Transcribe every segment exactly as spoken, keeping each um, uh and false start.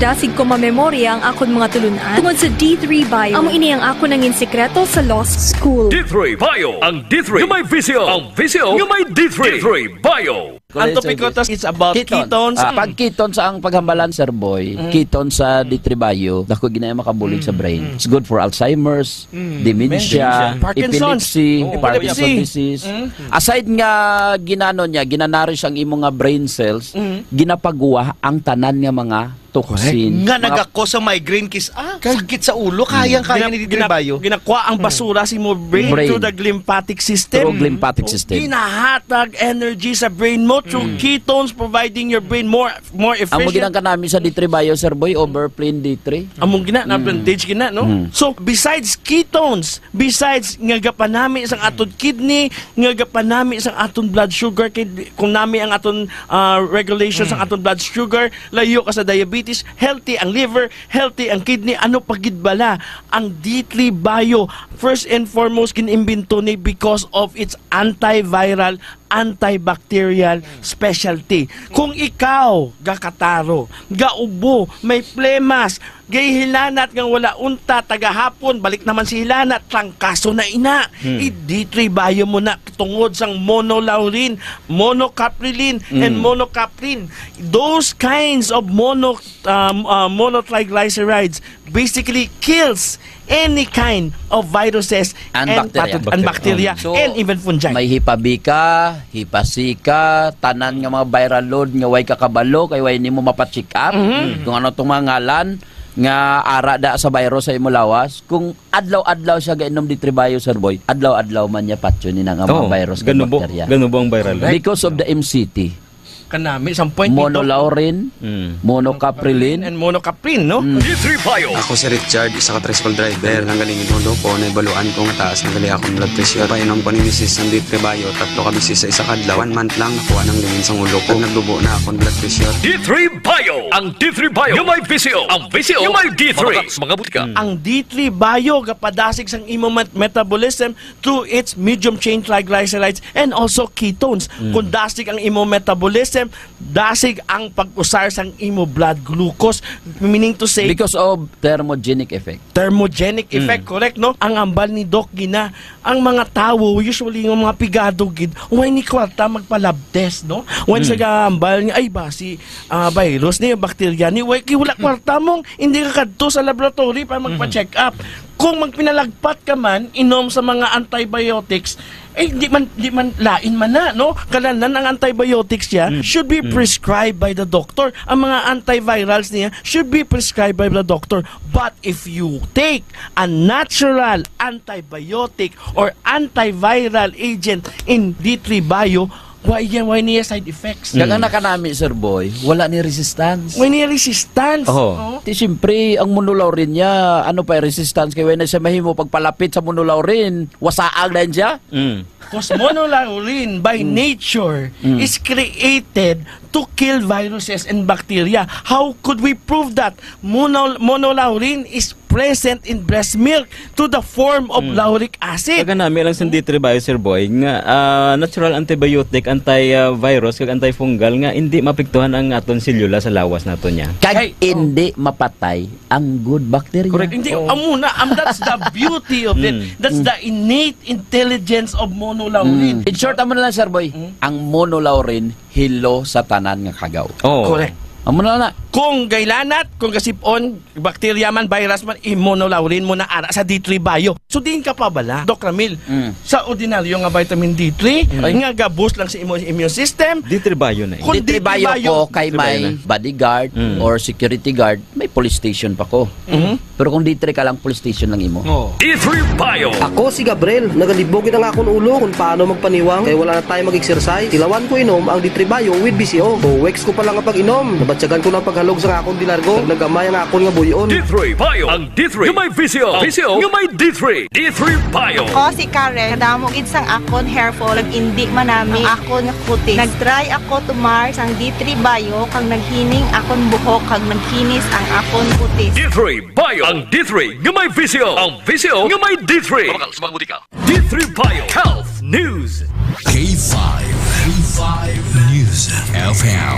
Dasig ko mamemorya ang akon mga tulunan tungod sa D three Bio. Amo ini ang akon nangin sikreto sa law school. D three Bio, ang D three nga may visyo, ang visyo nga may D three. D three Bio. Ang Correct topiko service. Tas is about Ketones. Ketones. Ah, pag ketones ang paghambalan, Sir Boy, Mm. ketones sa D three Bio, dako ginaya makabulig sa Mm, brain. mm. It's good for Alzheimer's, Mm. dementia, Dementia. Parkinson's. epilepsy, Oh, Parkinson's epilepsy. disease. Mm. Aside nga ginano niya, ginanarish ang imo nga brain cells, Mm. ginapagwa ang tanan nga mga Correct. toxin. Nga Mga nagako sa migraine kis, ah, Kag- sakit sa ulo, kayang-kaya Gina-, ni D three gina-, Bio. ginakuha ang Mm. basura sa imo brain Brain. through the lymphatic system. Through lymphatic system. Ginahatag energy sa brain mo through Mm. ketones, providing your brain more, more Amo efficient. ginang kanami sa D three Bio, Sir Boy, over plain D three. Among gina, na Mm. advantage gina, no? Mm. So, besides ketones, besides nga gapanami sang aton kidney, nga gapanami sang aton blood sugar, kay di, kung nami ang aton, ah, regulation sang Mm. aton blood sugar, layo ka sa diabetes, healthy ang liver, healthy ang kidney, ano pa gid bala ang D three Bio? First and foremost, gin-imbento ni because of its antiviral, antibacterial specialty. Kung ikaw gakataro, gaubo, may plemas, gay hilanat nga wala unta, tagahapon, balik naman si hilanat, trangkaso na ina. Hmm. I-D three Bio mo na tungod sang monolaurin, monocaprilin, and Mm. monocaprin. Those kinds of mono, um, uh, monotriglycerides basically kills any kind of viruses And and bacteria. patho-, and bacteria, Mm. So, and even fungi. may hipa B ka, hipa C ka, tanan nga mga viral load nga way ka kabalo, kay way nimo mapa-check up. Mhm. Kung ano tong mga ngalan nga ara da sa virus sa imo lawas, kung adlaw-adlaw siya gainom D three Bio, Sir Boy, adlaw-adlaw man niya patyon ni nga mga Oo, virus kag ganubo, bacteria. ganubo ang viral load. Because of the M C T. Kanami, sang point ni Doc. Monolaurin, Mm. monocaprilin. And monocaprin, no? Mm. D three Bio. Ako si Richard, isa ka tricycle driver. Nanggaling in ulo ko, naibaluan ko nga taas na gali akong blood pressure. Painom ko ni misis sang D three Bio, tatlo ka beses sa isa ka adlaw. One month lang, nakuha nang lingin sang ulo ko. Naglubo na akong blood pressure. D three Bio. Ang D three Bio nga may visyo. Ang visyo nga may D three. Mga butika. Mm. Ang D three Bio gapadasig sang imo met-, metabolism through its medium chain triglycerides and also ketones. Mm. Kung dasig ang imo metabolism, dasig ang pag-usar sang imo blood glucose, meaning to say, Because of thermogenic effect. thermogenic Mm. effect, correct, no? Ang ambal ni Doc gina, ang mga tawo, usually nga mga pigado gid, way ni kwarta magpa-lab test, no? Way Mm. sa gambal niya, ay, basi, ah, virus ni, bacteria ni, way, kay wala kwarta mong, hindi ka kadto sa laboratory para Mm. magpa-check up. Kung magpinalagpat ka man, inom sa mga antibiotics, eh, di man, di man, lain man na, no? Kalanan ang antibiotics siya Mm. should be Mm. prescribed by the doctor. Ang mga antivirals niya should be prescribed by the doctor. But if you take a natural antibiotic or antiviral agent in D three Bio, why yan, why niya side effects? Kag ang Mm. nakanami, Sir Boy, wala ni resistance. Why niya resistance? Oho. Oh. Ti, siyempre, ang monolaurin niya, ano pa yung resistance? Kaya wala na siya mahimo pagpalapit sa monolaurin. Wasaag na yun siya. Mm. Because monolaurin, by Mm. nature, Mm. is created to kill viruses and bacteria. How could we prove that? Monol-, monolaurin is present in breast milk to the form of Mm. lauric acid. Kaganami lang sa D three Bio, Sir Boy, nga, ah, natural antibiotic, antivirus, kag antifungal nga hindi maapektuhan ang aton selula sa lawas nato niya. Kag Ay, oh. hindi mapatay ang good bacteria. Correct. Hindi, Oh. amo na, um, that's the beauty of it. Mm. That's Mm. the innate intelligence of monolaurin. Mm. In short, amo na lang, Sir Boy, Mm. ang monolaurin, hilo sa tanan nga kagaw. Oh. Correct. Amo na na. Kung gailanat, kung gasipon, bacteria man, virus man, i-monolaurin mo na ara sa D three Bio. So, diin ka pa bala, Doc Ramil, Mm. sa ordinaryo nga vitamin D three, Mm. nga gabus lang sa imo immune system. D three Bio na eh. Kung D three Bio D three Bio ko kay D three Bio may na. bodyguard Mm. or security guard, may police station pa ko. Mhm. Pero kung D three ka lang, police station lang imo. Oh. D three Bio. Ako si Gabriel. Nagalibog gid ang akon ulo kung paano magpaniwang kay wala na tayo mag-exercise. Tilawan ko inom ang D three Bio with B C O. Two weeks ko pa lang ang pag-inom. Nabatyagan ko na ang paghalog sa akon dilargo. Naggamay ang akon nga buyon. D three Bio. Ang D three nga may visyo. Ang visyo nga may D three. D three Bio. Ako si Karen. Kadamo gid sang akon hair fall. Nag-indi man nami ang akon nga kutis. Nag-try ako tumar sang D three Bio kag naghining akon buhok kag nagkinis ang akon kutis. D three Bio. Ang D three nga may visyo. Ang visyo nga may D three. Mabakal sa mga butika. D three Bio Health News. K five. K five News F M,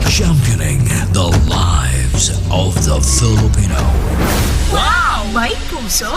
championing the lives of the Filipino. Wow! May puso!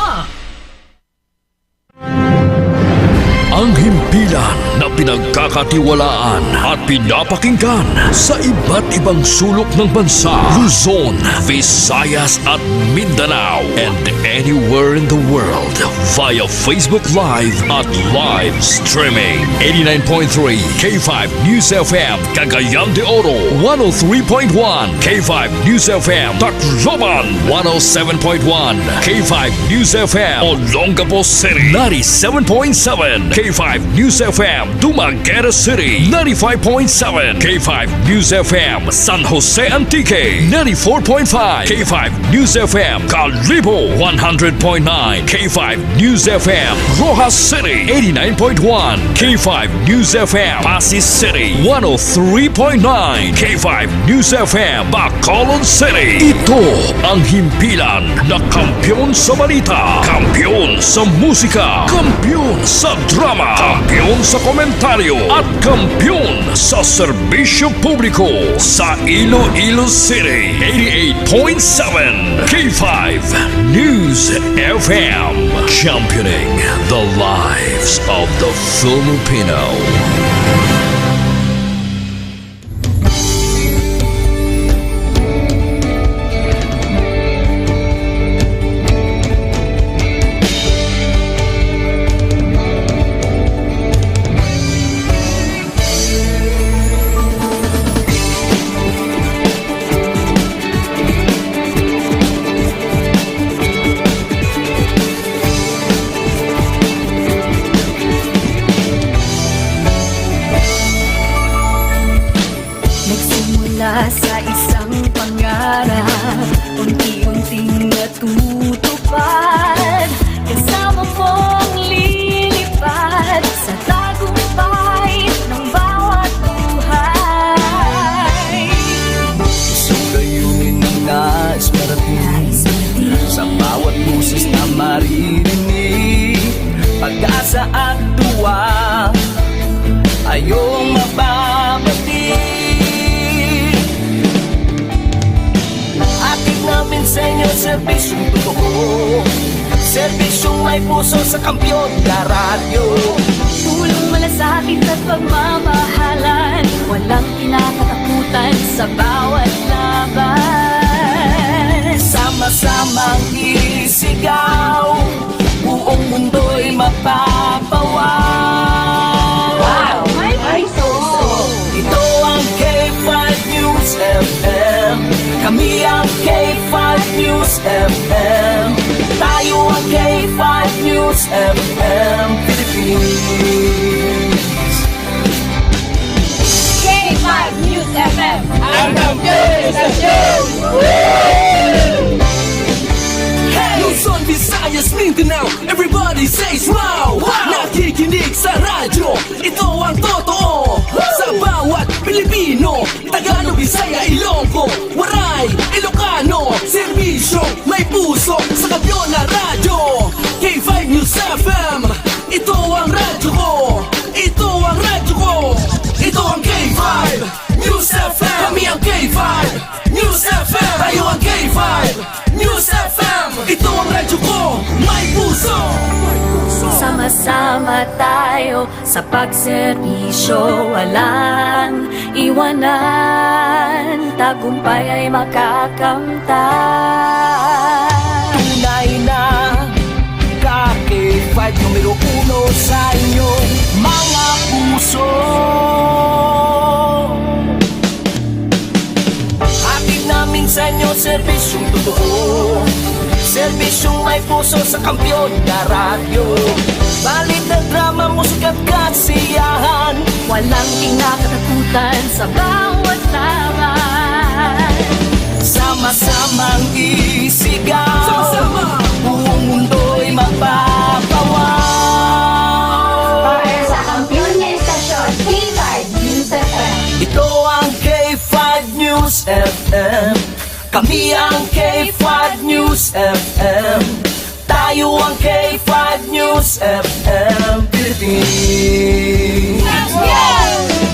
Ang himpilan na pinagkakatiwalaan at pinapakinggan sa iba't ibang sulok ng bansa, Luzon, Visayas at Mindanao, and anywhere in the world via Facebook Live at live streaming. Eighty-nine point three K five News F M, Cagayan de Oro, one oh three point one K five News F M, Tacloban, one oh seven point one K five News F M, Olongapo City, ninety-seven point seven K five News F M, Dumaguete City, ninety-five point seven K five News F M, San Jose Antique, ninety-four point five K five News F M, Kalibo, one hundred point nine K five News F M, Roxas City, eighty-nine point one K five News F M, Passi City, one oh three point nine K five News F M, Bacolod City. Ito ang himpilan na kampiyon sa balita, kampiyon sa musika, kampiyon sa drama, kampiyon sa komentaryo, at kampiyon sa serbisyo publiko sa Iloilo City. Eighty-eight point seven K five News F M, championing the lives of the Filipino. Nagsimula sa isang pangarap, unti-unting natutupad. Kasama mong lilipad sa tagumpay ng bawat buhay. Isang layunin na nais marating, nais marating, sa bawat boses na maririnig. Pag-asa at tuwa, ayong mapabati. Hatid namin sa inyo serbisyong totoo, serbisyong may puso sa kampiyon na radyo. Tulong, malasakit at pagmamahalan, walang kinakatakutan sa bawat laban. Sama-samang isigaw, buong mundo'y mapapawaw. Wow! May puso! Ito ang K five News F M. Kami ang K five News F M. Tayo ang K five News F M Philippines. K five News F M. Ang kampiyon sa show! Hey! Luzon, Visayas, Mindanao, everybody says wow! Wow! Nakikinig sa radyo, ito ang totoo. Sa bawat Pilipino, Tagalog, Bisaya, Ilonggo, Waray, Ilocano, serbisyo, may puso, sa kampiyon na radyo. K five News F M, ito ang radyo ko. Ito ang radyo ko. Ito ang K five News F M. Kami ang K five News F M. Tayo ang K five News F M. Ito ang radyo ko. May puso. Sama-sama tayo sa pagserbisyo, walang iwanan, tagumpay ay makakamtan. Tunay na ka K five numero uno sa inyong mga puso. Hatid namin sa inyo serbisyong totoo, serbisyong may puso sa kampiyon na radyo. Balita, drama, musika at kasiyahan, walang kinakatakutan sa bawat laban. Sama-samang isigaw, sama-sama, buong mundo'y mapapawaw. Para sa kampiyon nga istasyon, K five News F M. Ito ang K five News F M. Kami ang K five News F M. Tayo ang K five News F M Philippines. Yes, yes!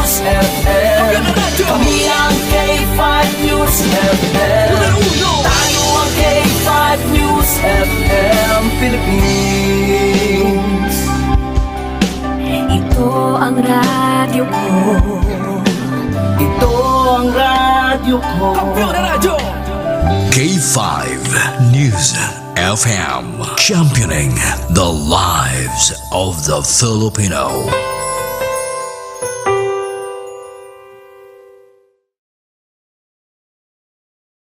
F M. Kami ang K five News F M. Numero uno. Tayo ang K five News F M Philippines. Ito ang radyo ko. Ito ang radyo ko. Kampiyon na radyo. K five News F M, championing the lives of the Filipino.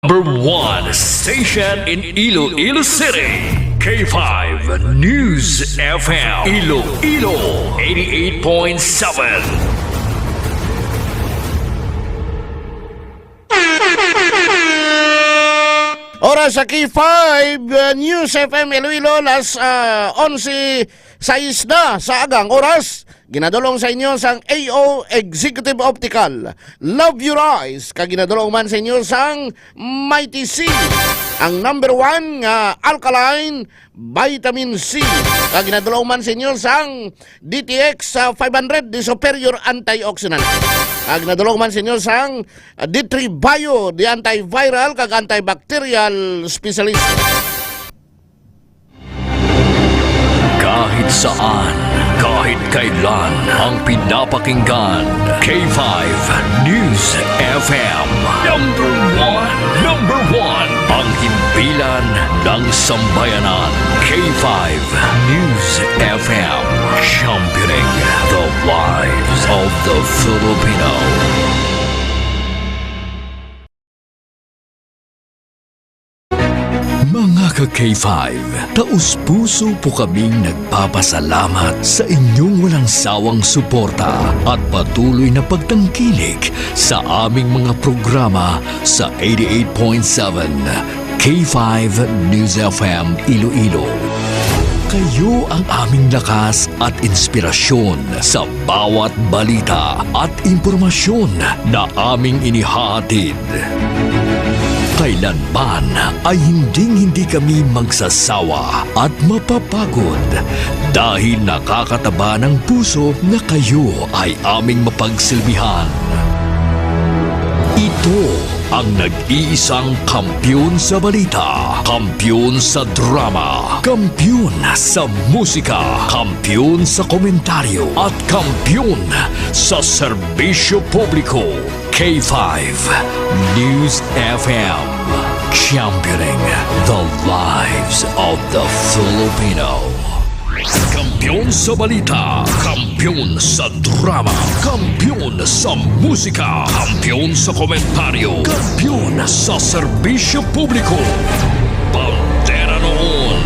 Number one station in Iloilo City, K five News F M, Iloilo, eighty-eight point seven. Oras sa K five, uh, News F M Iloilo, las, ah, onse sais na sa agang oras. Ginadulong sa inyo sang A O Executive Optical, Love Your Eyes, kag ginadulong man sa inyo sang Mighty C, ang number one nga alkaline vitamin C, kag ginadulong man sa inyo sang D T X sa five hundred, the superior antioxidant. Kag ginadulong man sa inyo sang, ah, D three Bio, the antiviral kag antibacterial specialist. Kahit saan, kahit kailan, ang pinapakinggan, K five News F M. Number one, number one, ang himpilan ng sambayanan. K five News F M, championing the lives of the Filipino. Mga ka-K five, taos-puso po kaming nagpapasalamat sa inyong walang sawang suporta at patuloy na pagtangkilik sa aming mga programa sa eighty-eight point seven K five News F M Iloilo. Kayo ang aming lakas at inspirasyon sa bawat balita at impormasyon na aming inihahatid. Kailanman ay hinding-hindi kami magsasawa at mapapagod dahil nakakataba ng puso na kayo ay aming mapagsilbihan. Ito ang nag-iisang kampiyon sa balita, kampiyon sa drama, kampiyon sa musika, kampiyon sa komentaryo, at kampiyon sa serbisyo publiko. K five News F M, championing the lives of the Filipino. Kampiyon sa balita, kampiyon sa drama, kampiyon sa musika, kampiyon sa komentaryo, kampiyon sa serbisyo publiko. Bandera noon,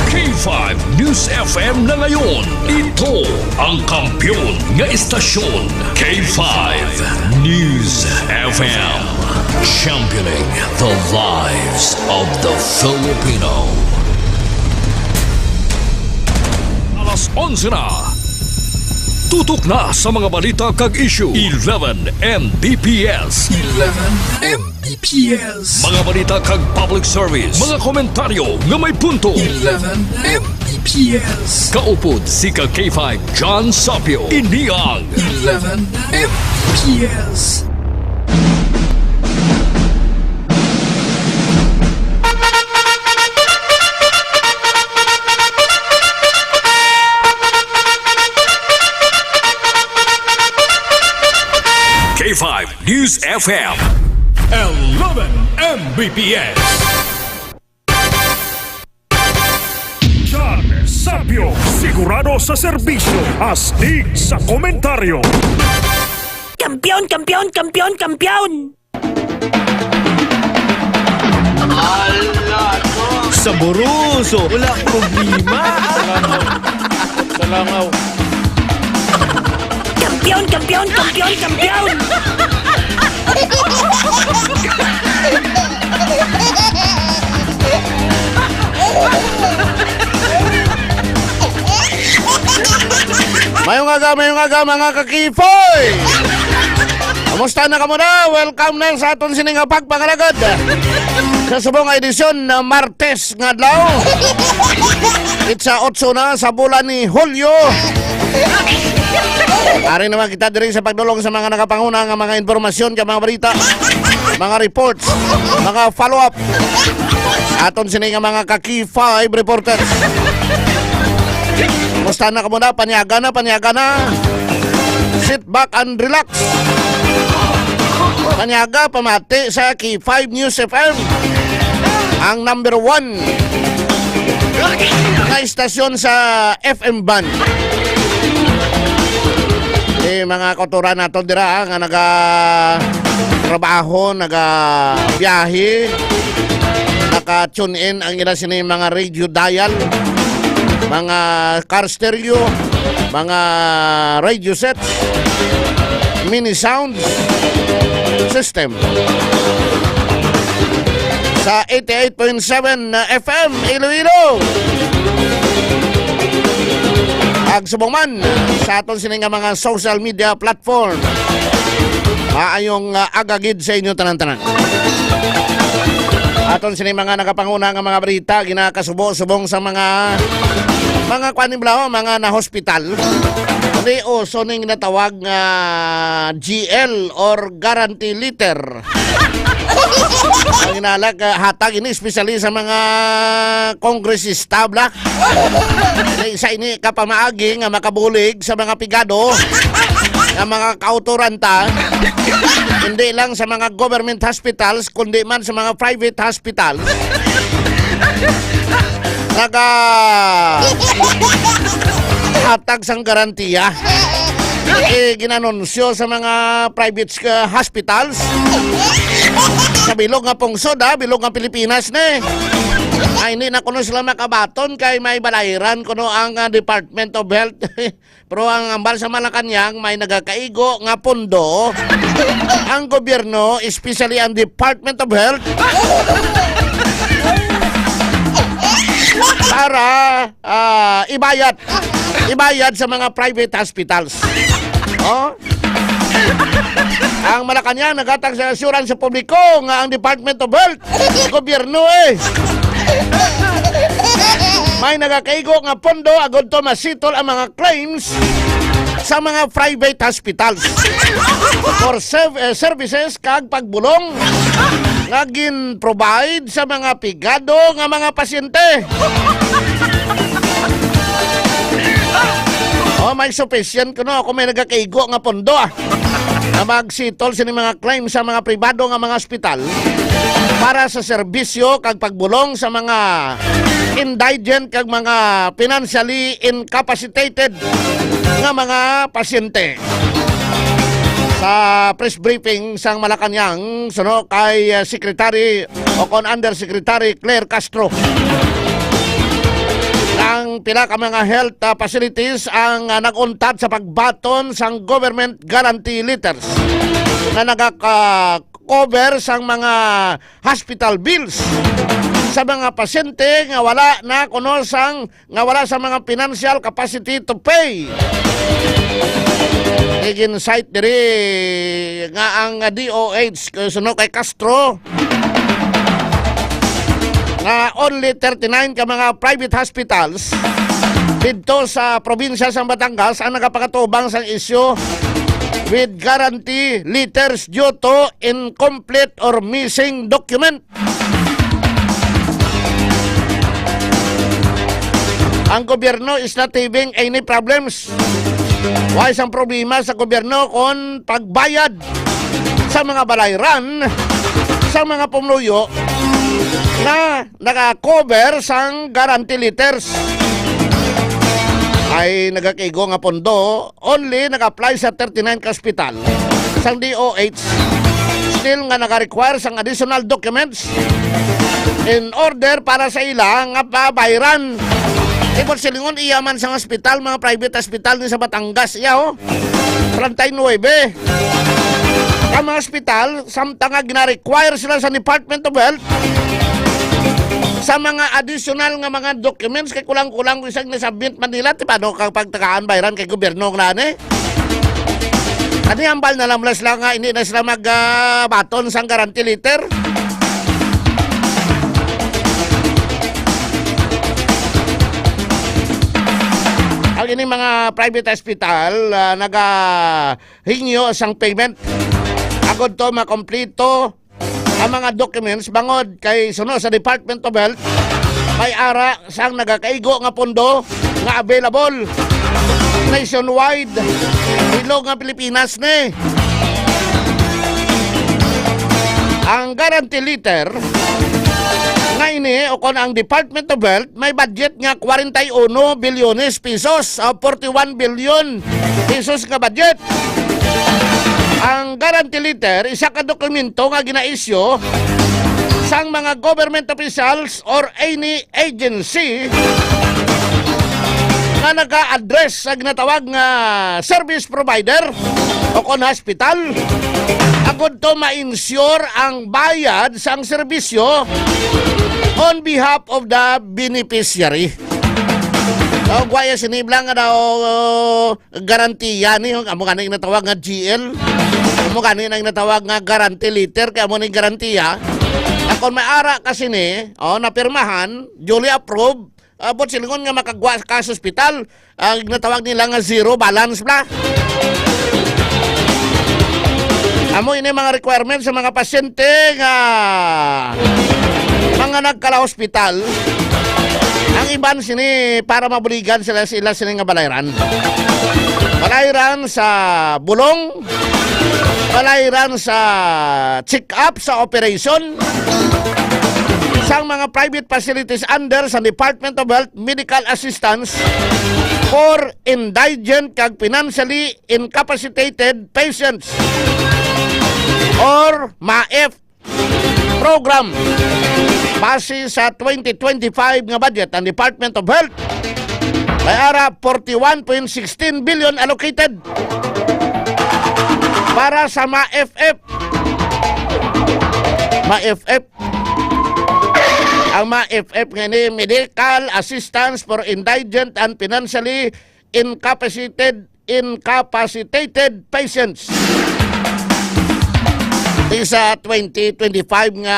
K five News F M na ngayon. Ito ang kampiyon nga istasyon, K five News F M. Championing the lives of the Filipino. Alas onse na. Tutok na sa mga balita kag issue. Eleven M B P S. Eleven M B P S. Mga balita kag public service. Mga komentaryo nga may punto. Eleven M B P S. Kaupod si ka K five John Sapio. Ini ang Eleven M B P S. K five News F M. Eleven M B P S. John Sapio, sigurado sa serbisyo, astig sa komentaryo. Kampiyon, kampiyon, kampiyon, kampiyon! Ala, no? Saboroso, wala problema. Sa langaw. Sa langaw. Kampiyon, kampiyon, kampiyon, kampiyon! Mayong aga, mayong aga, mga kakifoy! Kamusta na kamo na? Welcome na sa aton sini nga pagpangalagad sa subong nga edisyon na Martes nga adlaw. It's a otso na sa bulan ni Hulyo. Ari naman kita diri sa pagdulong sa mga nagapanguna nga mga impormasyon, ka mga balita, mga reports, mga follow-up. Aton sini nga mga ka Key five reporters. Musta na kamo na? Panyaga na, panyaga na. Sit back and relax. Panyaga, pamati sa Key five News F M. Ang number one na istasyon sa F M band. Eh, mga kauturan nato dira, ah, nga naga trabaho, naga biyahe, naka tune in ang ila sini mga radio dial, mga car stereo, mga radio sets, mini sound system. Sa eighty-eight point seven F M Iloilo. Ag subong man sa aton sini nga mga social media platform. Maayong, ah, aga gid sa inyo tanan-tanan. Aton sini mga nagapanguna nga mga balita, ginakasubo subong sa mga, mga kuan ni Blaho, mga na-hospital. Hindi uso ning natawag nga G L or guarantee letter. Ang inalak, ah, hatag ini especially sa mga kongresista, bla. Sa ini ka pamaagi nga makabulig sa mga pigado, nga mga kauturan ta, hindi lang sa mga government hospitals, kundi man sa mga private hospitals. Naga hatag sang garantiya. Eh, ginanunsyo sa mga private, uh, hospitals sa bilog nga pungsod, ha, bilog nga Pilipinas ni. Ay, hindi na kuno sila makabaton kay may balayran kuno ang, uh, Department of Health. Pero ang ambal sa Malacañang, may nagakaigo nga pondo ang gobyerno, especially ang Department of Health, para, ah, ibayad, ibayad sa mga private hospitals. Oh? Ang Malacañang nagatag sa assurance sa publiko nga ang Department of Health, gobyerno eh, may nagakaigo nga pondo agud to masitol ang mga claims sa mga private hospitals for serv-, eh, services kag pagbulong nga gin-provide sa mga pigado nga mga pasyente. Oh, may sufficient kuno ako, may nagakaigo nga pondo, ah, na magsitol sini mga claim sa mga pribado nga mga ospital para sa serbisyo kag pagbulong sa mga indigent kag mga financially incapacitated nga mga pasyente. Sa press briefing sang Malacañang, suno kay, uh, Secretary o kon Undersecretary Claire Castro, ang pila ka mga health, uh, facilities ang, uh, nag-untad sa pagbaton sang government guarantee letters nga nagaka-cover sang mga hospital bills sa mga pasyente nga wala na kuno sang, nga wala sa mga financial capacity to pay. Igin-cite diri nga ang D O H, suno kay Castro, nga only thirty-nine ka mga private hospitals didto sa probinsya sa Batangas ang nagapangatubang sang isyu with guarantee letters due to incomplete or missing document. Ang gobyerno is not having any problems. Wala sang problema sa gobyerno kon pagbayad sa mga balayran sa mga pumuluyo na naka-cover sang guarantee letters. Ay nagakaigo nga pondo, only nag-apply sa thirty-nine ka ospital sang D O H, still nga naka-require sang additional documents in order para sa ila nga pabayran. Ibon silingon, iya man sang ospital, mga private hospital ni sa Batangas, iya, oh. Treinta y nueve ka mga ospital, samtang nga gina-require sila sa Department of Health sa mga additional nga mga documents, kay kulang-kulang kung isang nasubmit man nila, ti paano ka pagtagaan bayran kay gobyerno nga ni? Ani, hambal na lang mula sila nga hindi na sila mag, ah, baton sang guarantee letter. Ang ining mga private hospital, ah, nagahingyo sang payment agud to makomplito ang mga documents bangod kay suno sa Department of Health, may ara sang nagakaigo nga pondo nga available nationwide. Ilog nga Pilipinas ni. Ang guarantee letter nga ini, o kon ang Department of Health, may budget nga kwarenta y uno bilyones pesos, o forty-one billion pesos nga budget. Ang guarantee letter, isa ka dokumento nga ginaisyu sang mga government officials or any agency nga naga-address sa ginatawag nga service provider o kon hospital, agud to ma-insure ang bayad sang serbisyo on behalf of the beneficiary. O, gwaya sini bala nga daw, uh, garantiya ni, amo gani ang natawag nga G L. Amo gani ang natawag nga guarantee letter, kay amo ni garantiya. Kung may ara ka sini, o, napirmahan, duly approved, ah, buot silingon nga makagwa ka sa ospital, ang natawag nila nga zero balance bala. Amo ini mga requirements sa mga pasyente nga mga nagkala-hospital. Ang iban sini para mabuligan sila, sila sini nga balayran. Balayran sa bulong, balayran sa check-up, sa operation, sang mga private facilities under sa Department of Health medical assistance for indigent kag financially incapacitated patients or MAIF program. Base sa twenty twenty-five nga budget, ang Department of Health may ara forty-one point sixteen billion allocated para sa MAIF. MAIF. Ang MAIF nga ni Medical Assistance for Indigent and Financially Incapacitated, Incapacitated Patients. Sa twenty twenty-five nga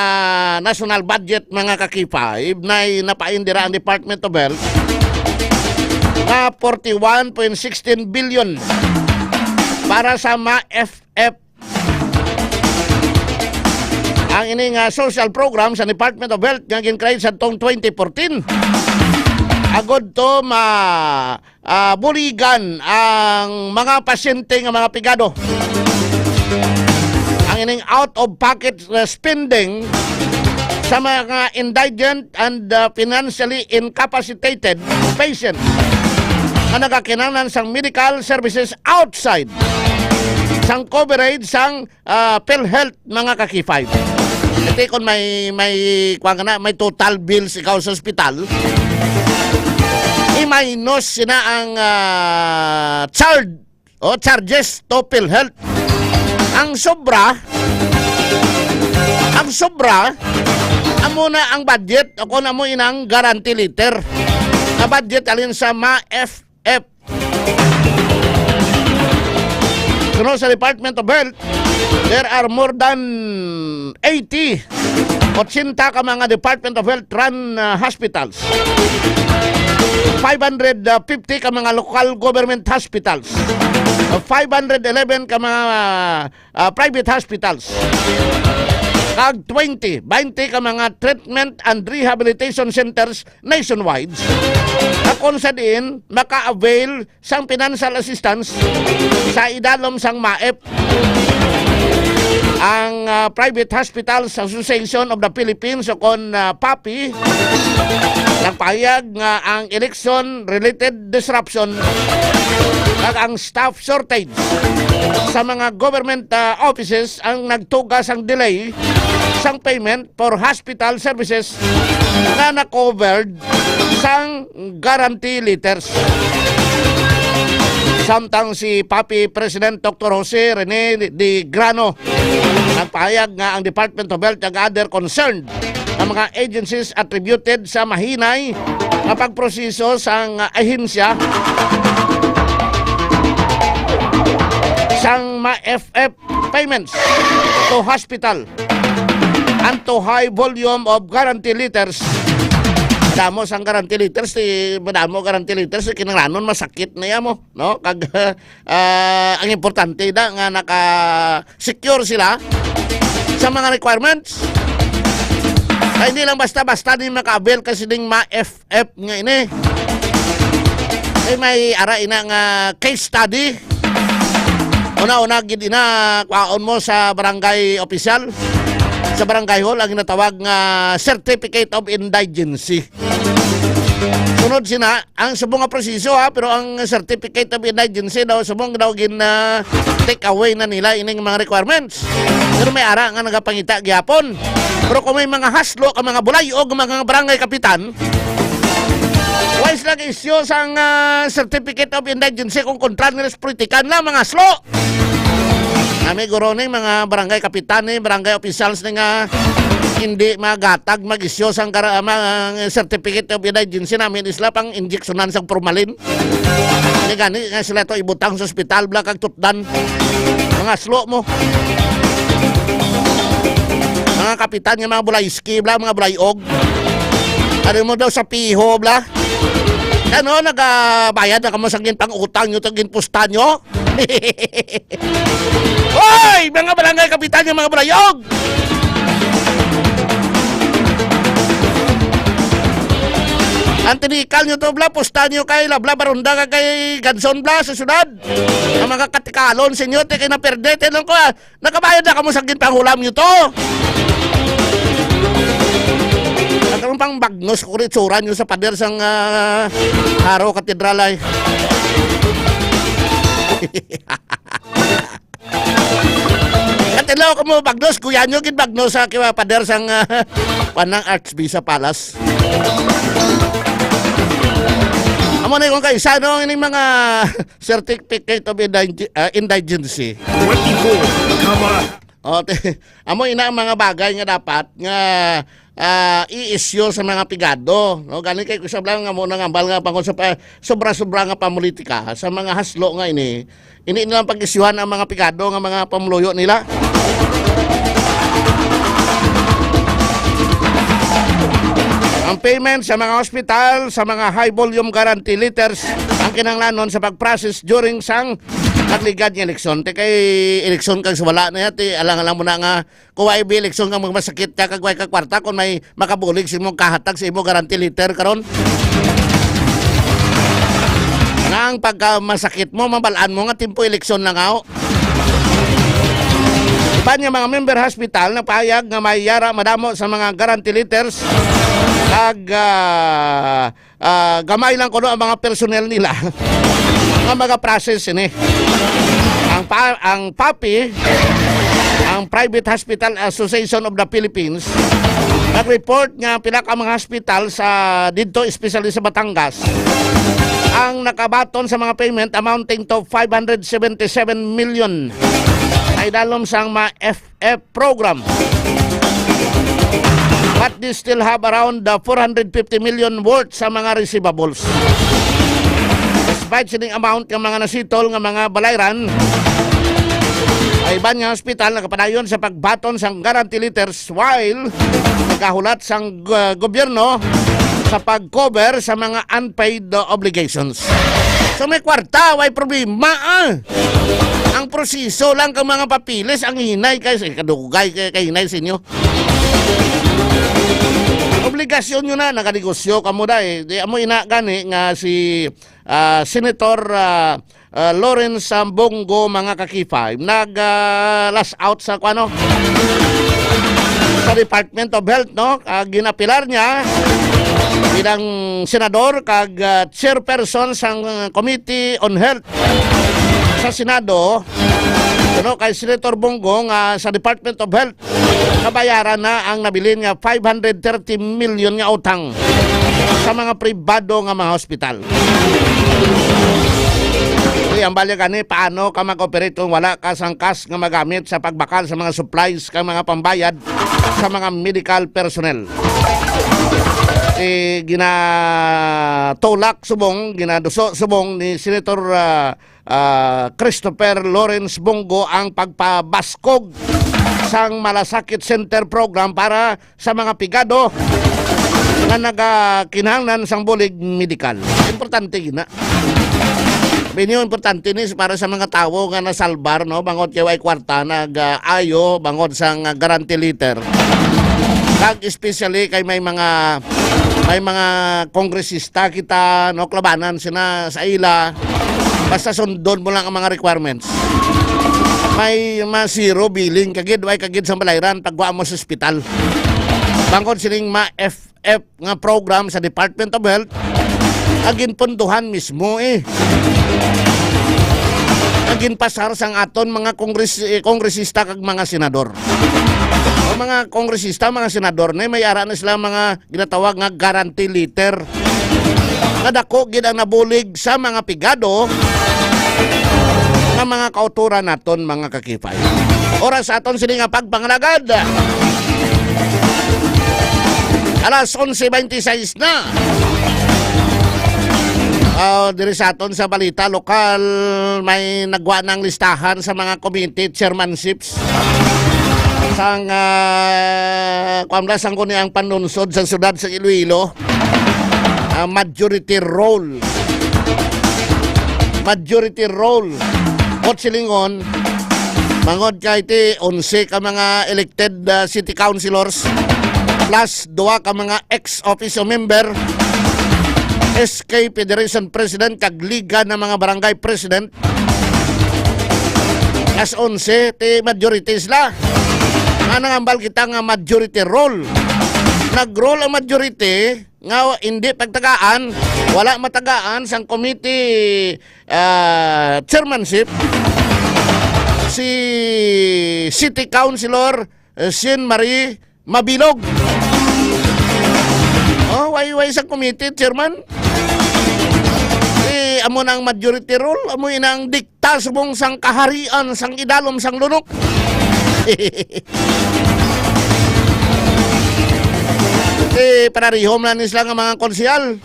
national budget, mga ka-K five, na napaindira ang Department of Health nga forty-one point sixteen billion para sa MAIF. Ang ini nga social program sa Department of Health nga gin-create sa tong twenty fourteen, agud to ma, ah, buligan ang mga pasyente nga mga pigado. Ang ining out-of-pocket, uh, spending sa mga indigent and, uh, financially incapacitated patients nga nagakinahanglan sang medical services outside sang coverage sang, ah, PhilHealth, mga ka-K five. Iti kon may, may, kuwan ka na, may total bills ikaw sa ospital, i-minus sina ang, ah, charge o charges to PhilHealth. Ang sobra, ang sobra, amo na ang budget o kung amo inang guarantee letter. Ang budget alin sa MAIF. Suno sa Department of Health, there are more than eighty, ochenta ka mga Department of Health run, uh, hospitals, five hundred fifty ka mga local government hospitals, uh, five hundred eleven ka mga, uh, private hospitals, kag twenty, twenty ka mga treatment and rehabilitation centers nationwide, na kung sa diin maka-avail sang financial assistance sa idalom sang MAIF. Ang, ah, Private Hospitals Association of the Philippines, o kon, ah, PAPHI, nagpahayag nga ang election-related disruption kag ang staff shortage sa mga government, ah, offices ang nagtuga sang delay sang payment for hospital services nga na-covered sang guarantee letters. Samtang si PAPHI President Doktor Jose Rene de Grano nagpahayag nga ang Department of Health kag other concerned nga mga agencies attributed sa mahinay nga pagproseso sang ahensya sang MAIF payments to hospital and to high volume of guarantee letters damo sang guarantee letters, ti madamo guarantee letters, kinahanglanon masakit na iya mo, no? Kag, ah, ang importante na nga naka-secure sila sa mga requirements. Kay hindi lang basta-basta ni maka-avail kasi ding ma-F F nga ini. Kay may ara ina nga case study. Una-una gid ina, kwaon mo sa barangay opisyal, sa barangay hall, ang ginatawag nga Certificate of Indigency. Sunod sina, ang subong nga proseso, ha, pero ang Certificate of Indigency daw, subong daw gin, ah, take away na nila ining mga requirements. Pero may ara nga nagapangita gyapon. Pero kung may mga haslo ka mga bulay o mga barangay kapitan, why sila issue sang, ah, Certificate of Indigency kung kontra nila sa politikan lang, mga haslo? Nami guro ni mga barangay kapitan ni, barangay officials ni nga hindi magatag, mag-issue sang kara-, mga Certificate of Indigency namin isla pang injeksyonan sa formalin. Ni gani nga sila to ibutang sa ospital, bla, kag tutdan. Mga haslo mo. Mga kapitan nga mga bulayski, bla, mga bulayog. Ano mo daw sa piho, bla? Ano, nagabayad na kamo sa ginpang-utang nyo to, ginpusta nyo? Hoy! Mga barangay kapitan, yung mga bulayog! Ang tinikal nyo to, bla, pusta nyo kay Labla Baronda ka kay Ganson, bla, sa syudad. Ang mga katikalon sa inyo, ti kay naperde, tinong ko, ah, nakabayad na kamo sa ginpanghulam nyo to. Ang pang bagnos ko rin tsura nyo sa pader sang, ah, Haro Katedral ay. Katilaw ko mo bagnos, kuya nyo gid bagnos sa kiwa pader sang, ah, panang Archbishop Palace. Amo na yung kay sa ano, ining mga certificate of indige-, ah, indigency. Twenty-four, comma. O, te-, amo ina ang mga bagay nga dapat nga, ah, i-issue sa mga pigado, no? Gani kay usab lang nga mo nang ambal nga pangon sa pa-, sobra-sobra nga pamulitika sa mga haslo nga ini, ini nilang pag-isyuhan ang mga pigado nga mga pamuluyo nila. Ang payment sa mga hospital, sa mga high volume guarantee letters, ang kinahanglanon sa pag-process during sang nagligad nga eleksyon. Ti kay eleksyon kag sa wala na yan, ti alang-alang mo na nga kung wa ibi eleksyon kang magmasakit ka kag way ka kwarta kung may makabulig sa imong kahatag sa imo guarantee letter karon. Nga ang pagkamasakit mo, mabalaan mo nga timpo eleksyon na nga, oh. Iban nga mga member hospital nagpahayag nga may yara madamo sa mga guarantee letters kag, ah, ah, gamay lang kuno ang mga personnel nila nga magaprocess ini. Ang pa-, ang PAPI, ang Private Hospital Association of the Philippines, nag-report nga pila ka mga hospital sa didto, especially sa Batangas, ang nakabaton sa mga payment amounting to five hundred seventy-seven million na idalom sang ma-, F F program. But they still have around, uh, four hundred fifty million worth sa mga receivables. Despite sining amount nga mga nasitol nga mga balayran, ay iban nga hospital nakapadayon sa pagbaton sang guarantee letters while nagahulat sang, uh, gobyerno sa pag-cover sa mga unpaid, uh, obligations. So may kwarta, way problema, ah. Ang proseso lang kang mga papiles ang hinay kay sa kadugay kay kahinay sa inyo. Obligasyon nyo na, naganegosyo kamo da eh. Di amo ina gani nga si, ah, Senator, ah, ah, Lawrence, ah, Bong Go, mga ka-K five, nag, ah, lash out sa kuano, sa Department of Health, no? Ah, ginapilar niya bilang senador kag, ah, chairperson sang, ah, Committee on Health sa Senado, kuno kay Senator Bong Go nga sa Department of Health, nabayaran na ang nabilin nga five hundred thirty million nga utang sa mga pribado nga mga hospital. Uy, ang balya gani, paano ka mag-operate kung wala ka sang cash nga magamit sa pagbakal sa mga supplies kag mga pambayad sa mga medical personnel? Eh, ginatulak subong, ginaduso subong ni Senator, ah, ah, Christopher Lawrence Bong Go ang pagpabaskog sang Malasakit Center Program para sa mga pigado nga nagakinahanglan sang bulig medikal. Importante gina. Sabi niyo, importante ni para sa mga tawo nga nasalbar, no? Bangod kay way kwarta, nag-ayo bangod sang guarantee letter. Kag especially kay may mga, may mga kongresista kita, no, klabanan sina sa ila. Basta sundon mo lang ang mga requirements. May ma-zero billing kagid, way kagid sa balayran pagkuha mo sa ospital. Bangod sining ma-F F nga program sa Department of Health nga ginpunduhan mismo, eh, nga ginpasar sang aton mga kongres-, eh, kongresista kag mga senador. Ang mga kongresista, mga senador ni, may ara na sila mga ginatawag nga guarantee letter. Nga dako gid ang nabulig sa mga pigado nga mga kauturan naton, mga kakipay. Oras sa aton sini nga pagpangalagad. Alas onse veintiséis na. Ah, diri sa aton sa balita lokal, may nagwa ng listahan sa mga committee chairmanships sang, ah, kuwan ba, sang kuni ang panunsod sa siyudad sa Iloilo. Ah, majority rule. Majority rule. Ot silingon, mangod kay ti onse ka mga elected, ah, city councilors plus duha ka mga ex officio member, S K Federation President kag Liga ng mga Barangay President. Plus onse, ti majority sila. Nga nangambal kita nga majority rule. Nag-rule ang majority nga hindi pagtagaan, wala matagaan sang committee, ah, chairmanship si City Councilor, eh, Jean Marie Mabilog. Oh, way, way sa committee chairman. Eh, amo na ang majority rule, amo ina ang dikta subong sang kaharian sang idalom sang lunok. Eh, pararihom na ni sila nga mga konsehal.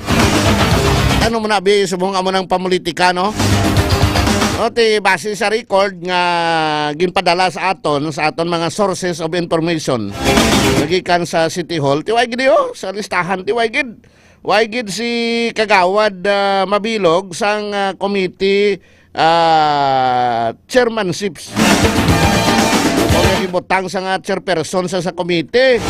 Ano mo na, bi, subong amo ng pamulitika, no? O, ti, base sa record nga ginpadala sa aton, sa aton mga sources of information, nagikan sa City Hall, ti way gid, oh, sa listahan, ti way gid. Way gid si Kagawad, ah, Mabilog sang, ah, committee, ah, chairmanships. O nga gibutang sa nga chairperson sa, sa komite.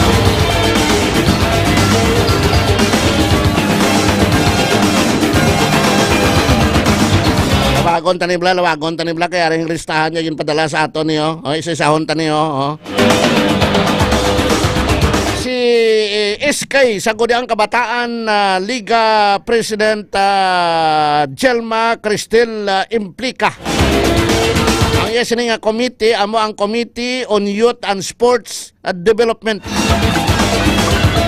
Lawagon tani bala, lawagon tani bala, kay aring listahan nga ginpadala sa aton niyo. O, isa-isahon tani, oh, oh. Si, eh, S K, sa Gudiang Kabataan, ah, Liga President, ah, Jelma Cristel, ah, Implica. Ang iya sini nga committee amo ang Committee on Youth and Sports, ah, Development.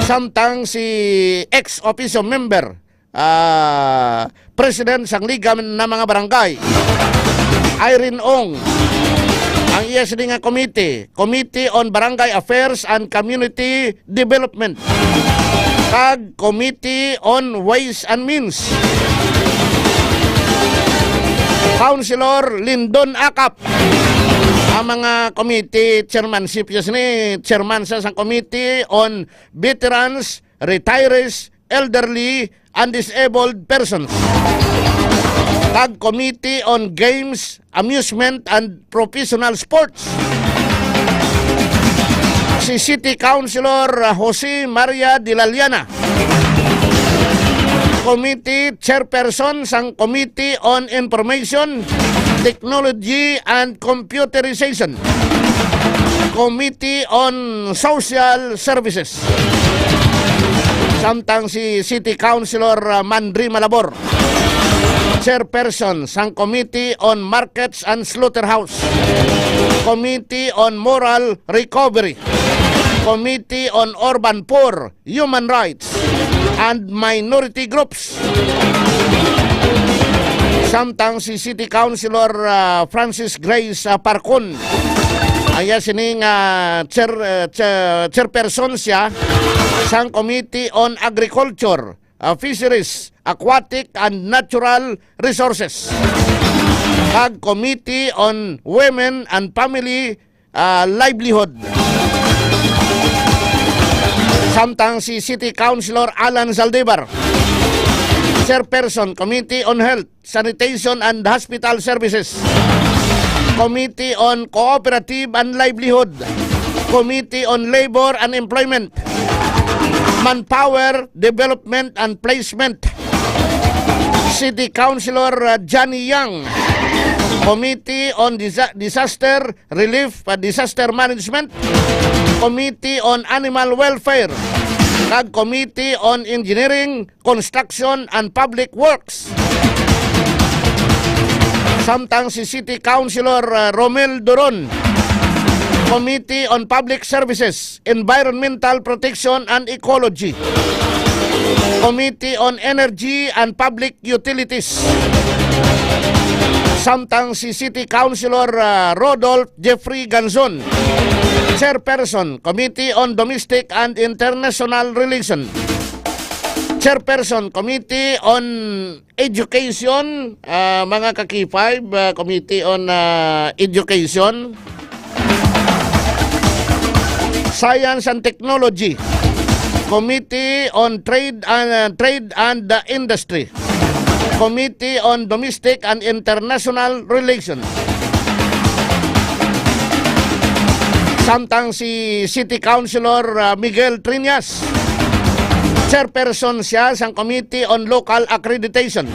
Samtang si ex officio member, ah, president sang Liga ng mga Barangay, Irene Ong, ang iya sini nga committee, Committee on Barangay Affairs and Community Development, kag Committee on Ways and Means. Councilor Lindon Akap ang mga committee chairmanship. Yes ni chairman sa, sa Committee on Veterans, Retirees, Elderly, and Disabled Persons, kag Committee on Games, Amusement, and Professional Sports. Si City Councilor, uh, Jose Maria de la Liana, Committee Chairperson sang Committee on Information Technology and Computerization, Committee on Social Services. Samtang si City Councilor, uh, Mandri Malabor, Chairperson sang Committee on Markets and Slaughterhouse, Committee on Moral Recovery, Committee on Urban Poor, Human Rights, and Minority Groups. Samtang si City Councilor, ah, Francis Grace, ah, Parcon, ang iya sining, ah, chair-, ah, cha-, chairperson siya sang Committee on Agriculture, ah, Fisheries, Aquatic, and Natural Resources, kag Committee on Women and Family, ah, Livelihood. Samtang si City Councilor Alan Zaldivar, Chairperson, Committee on Health, Sanitation and Hospital Services, Committee on Cooperative and Livelihood, Committee on Labor and Employment, Manpower, Development and Placement, City Councilor, uh, Johnny Yang, Committee on Disa-, Disaster Relief, uh, Disaster Management, Committee on Animal Welfare, kag Committee on Engineering, Construction and Public Works. Samtang si City Councilor, uh, Romel Duron, Committee on Public Services, Environmental Protection and Ecology, Committee on Energy and Public Utilities. Samtang si City Councilor, uh, Rodolph Jeffrey Ganzon, Chairperson, Committee on Domestic and International Relation, Chairperson, Committee on Education, ah, mga ka-K five, ah, Committee on, ah, Education, Science and Technology, Committee on Trade and, ah, Trade and, ah, Industry, Committee on Domestic and International Relations. Samtang si City Councilor, ah, Miguel Triñas, chairperson siya sang Committee on Local Accreditation,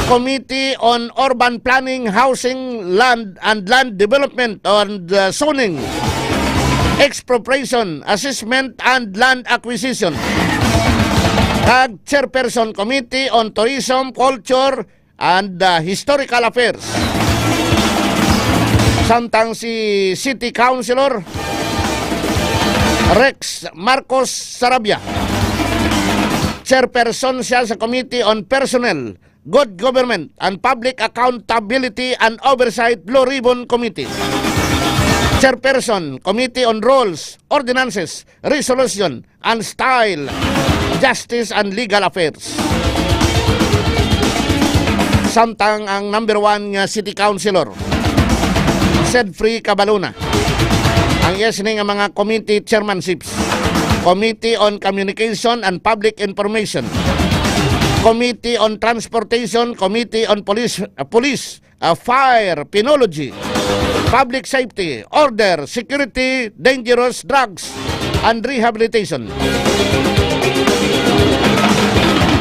Committee on Urban Planning, Housing, Land and Land Development and, ah, Zoning, Expropriation, Assessment and Land Acquisition, kag chairperson Committee on Tourism, Culture, and, uh, Historical Affairs. Samtang si City Councilor Rex Marcos Sarabia, chairperson siya sa Committee on Personnel, Good Government, and Public Accountability and Oversight, Blue Ribbon Committee. Chairperson, Committee on Rules, Ordinances, Resolution, and Style, Justice and Legal Affairs. Samtang ang number one nga city councilor, Sedfrey Cabaluna, ang iya sini nga mga committee chairmanships, Committee on Communication and Public Information, Committee on Transportation, Committee on Police, uh, Police, uh, Fire, Penology, Public Safety, Order, Security, Dangerous Drugs, and Rehabilitation.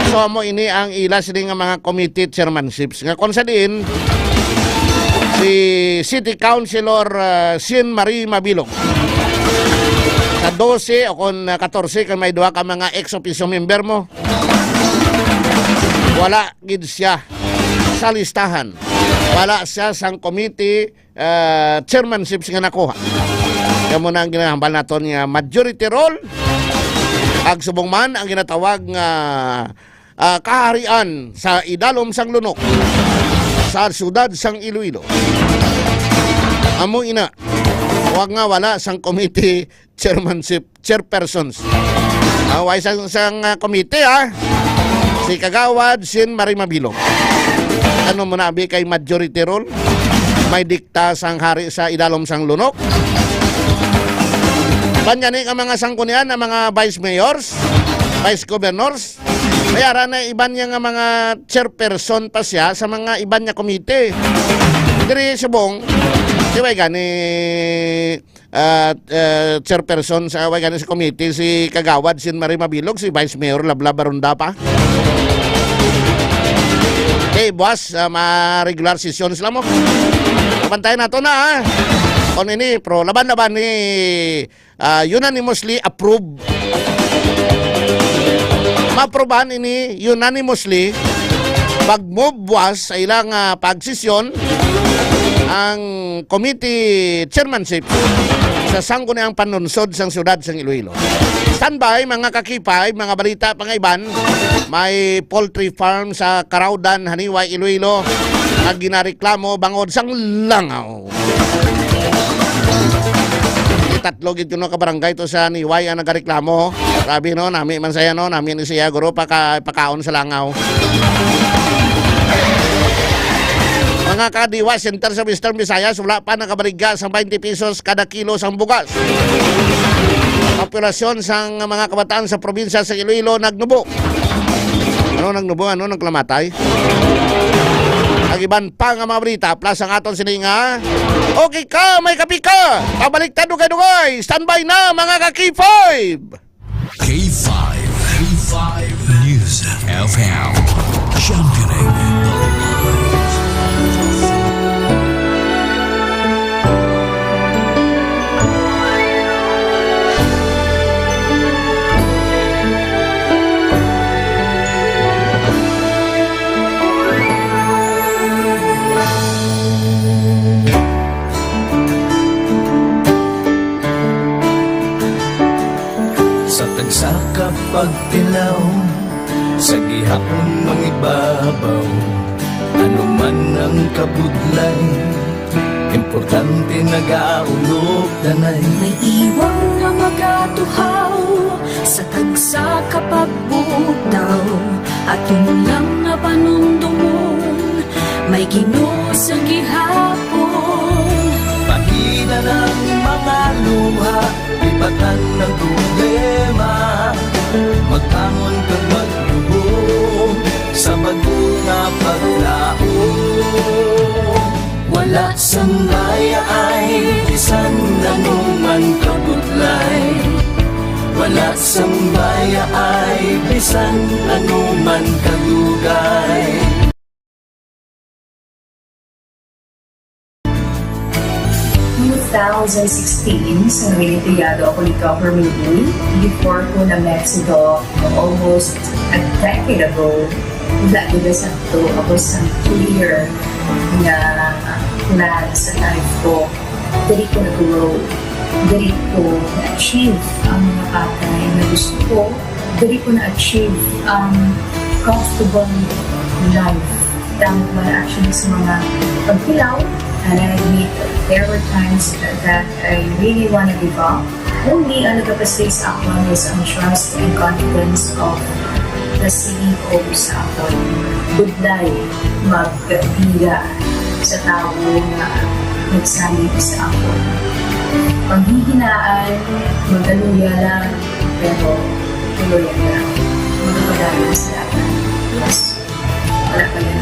So, amo ini ang ila sini nga mga committee chairmanships. Nga kung sa diin, si City Councilor, uh, Sin Marie Mabilog, sa dose o kung, uh, katorse, kung may duha ka mga ex officio member mo, wala gid siya sa listahan. Wala siya sang committee, ah, chairmanships nga nakuha. Kamo na ang ginahambal naton nga majority rule. Ag subong man ang ginatawag nga, ah, kaharian sa idalom sang lunok sa siyudad sang Iloilo. Amo ina, wag nga wala sang committee chairmanship, chairpersons. Ah, way sang, sang, ah, komite, ha? Si Kagawad Sin Marie Mabilog. Ano mo na, abi, kay majority rule? May dikta sang hari sa idalom sang lunok. Banyani nga mga sangkunian, ang mga vice mayors, vice governors, may ara na iban niya nga mga chairperson pa siya sa mga iban niya komite. Diri subong, di ba gani, ah, eh, chairperson sa, way gani, sa committee, si Kagawad Sin Marie Mabilog, si Vice Mayor Lablab Aronda pa. Okay, buwas, ah, ma-regular session sila mo. Bantayan nato na, ah. Kung ini, pro, laban-laban ni, ah, unanimously approve. Maaprubahan ini unanimously pag-move buwas sa ilang, ah, pagsesyon ang committee chairmanship sa sangguniang panlunsod sang siyudad sang Iloilo. Standby, mga kakipay, mga balita pa nga iban, may poultry farm sa Caraudan, Janiuay, Iloilo, nga ginareklamo bangod sang langaw. Di tatlo gid kuno ka barangay to sa Janiuay ang nagareklamo. Grabe, no, nami man saya, no, nami ni siya, guro, paka-, pakaon sa langaw. Mga kadiwa, center sa Western Visayas, wala pa nakabaligya sa twenty pesos kada kilo sang bugas. Map-, populasyon sang mga kabataan sa probinsya sa Iloilo nagnubo. Ano nagnubo? Ano naglamatay? Ang iban pa nga mga balita, plus ang aton sini nga, okay ka, may kapi ka. Pabalik ta dugay-dugay. Standby na, mga ka-K five. K five, K five News F M, championing the lives. Sa tagsa ka pagtilaw, sa gihapon mangibabaw, ano man ang kabudlay, importante nagaulog tanay. May iwang nga magatuhaw sa tagsa ka pagbutaw, aton lang nga panumdomon, may Ginoo sa gihapon. Pahina ang mga luha, lipatan ang problema, magbangon kag magluhod sa bag-o nga paglaom. Wala sang bayaay bisan ano man kabudlay, wala sang bayaay bisan ano man kadugay. Two thousand sixteen, sa Noel Empleyado ako ni Governor Uy, before ko na-met si Doc almost a decade ago. Wala gid sa to, ako sa clear nga plan sa life ko. Diri ko nag-grow. Diri ko na-achieve ang mga bagay na gusto ko. Diri ko na-achieve ang comfortable life. Tama man actually sa mga pagkilaw, and I admit there were times that I really wanna give up. Only ang nagapastay sa akon was ang trust and confidence of the C E O sa akon. Budlay magbiya sa tawo nga nagsalig sa akon. Panghihinaan, magaluya lang, pero tuloy lang. Magpadayon sa dalan. Yes. Wala pa yan.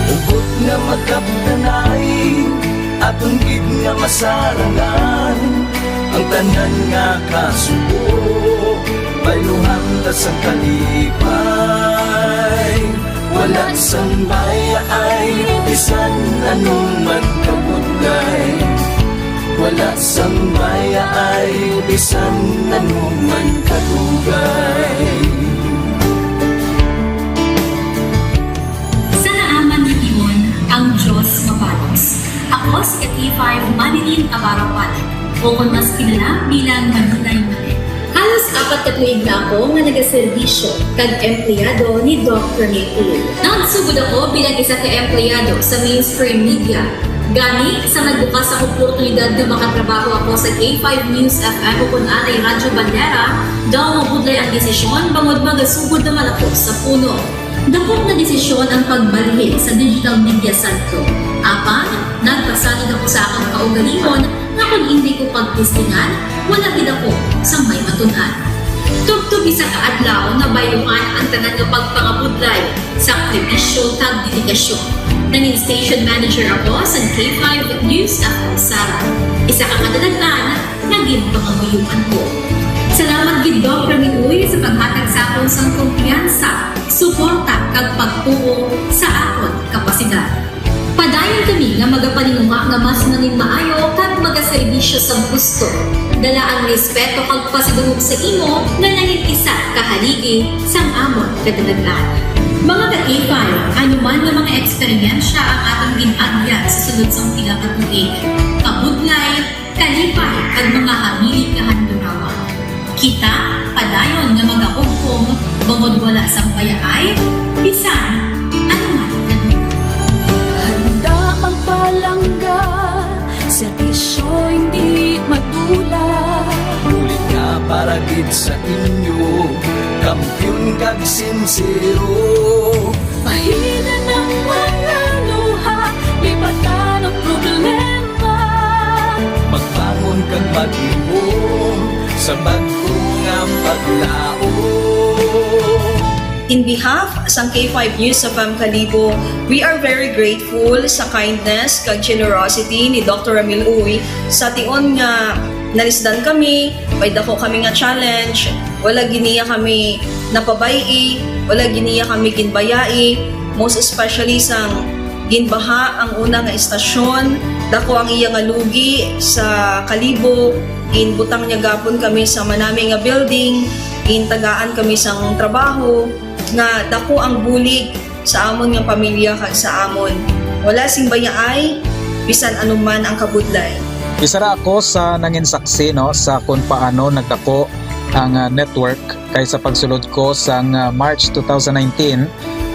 Hugot nga magkabtanay, aton gid nga masarangan ang tanan nga kasubo, bayluhan ta sang kalipay. Wala sang bayaay, bisan ano man kabudlay. Wala sang bayaay, bisan ano man kadugay. Sa naaman nga tion, ang Dios mabalos. Ako si K five Manilyn Abarapan, o kon mas kilala bilang Manilay Manilyn. Halos apat ka tuig na ako nga nagaserbisyo kag empleyado ni Doc Rene Uy. Nagsugod ako bilang isa ka empleyado sa mainstream media. Gani, sa nagbukas ang oportunidad nga makatrabaho ako sa K five News F M o kon anay Radyo Bandera, daw mabudlay ang desisyon bangod magasugod naman ako sa puno. Dakop nga desisyon ang pagbalhin sa digital media sentro. Apan, nagpasalig ako sa akon kaugalingon nga kon indi ko pagtistingan, wala gid ako sang may matun-an. Tubtob isa ka adlaw, nabayluhan ang tanan nga pagpangabudlay sa sakripisyo kag dedikasyon. Nangin station manager ako sa K five News F M Sara. Isa ka kadalag-an nga ginpangamuyoan ko. Salamat gid, Doc Rene Uy, sa paghatag sa akon sang kumpiyansa, suporta, kag pagtuo sa akon kapasidad. Padayon kami nga magapaninguha nga mas manginmaayo kag magaserbisyo sa gusto. Dala ang respeto kag pasidungog sa imo nga nangin isa ka haligi sang amon kadalagan. Mga ka-K five, ano man nga mga eksperyensya ang aton gin-agyan sa sulod sang pila ka tuig, kabudlay, kalipay, kag mga hamili nga handurawan. Kita padayon nga magahugpong bangod wala sang bayaay bisan ano man nga. Handa magpalangga, serbisyo hindi madula. Bulig nga para gid sa inyo, kampiyon kag sinsero. Pahina ang mga luha, lipatan ang problema. Magbangon kag maglihum sa bag-o In behalf sang K five News F M Kalibo, we are very grateful sa kindness kag generosity ni Doctor Ramil Uy sa tion nga nalisdan kami, may dako kami nga challenge, wala gid niya kami napabay-i, wala gid niya kami ginbayai, most especially sang ginbaha ang una nga istasyon, dako ang iya nga lugi sa Kalibo, ginbutang niya gapon kami sa manami nga building, gintagaan kami sang trabaho, nga dako ang bulig sa amon nga pamilya kag sa amon. Wala sing bayaay, bisan anuman ang kabudlay. Isa ra ako sa nangin saksi, no, sa kung paano nagdako ang, ah, network, kay sa pagsulod ko sang, ah, March two thousand nineteen,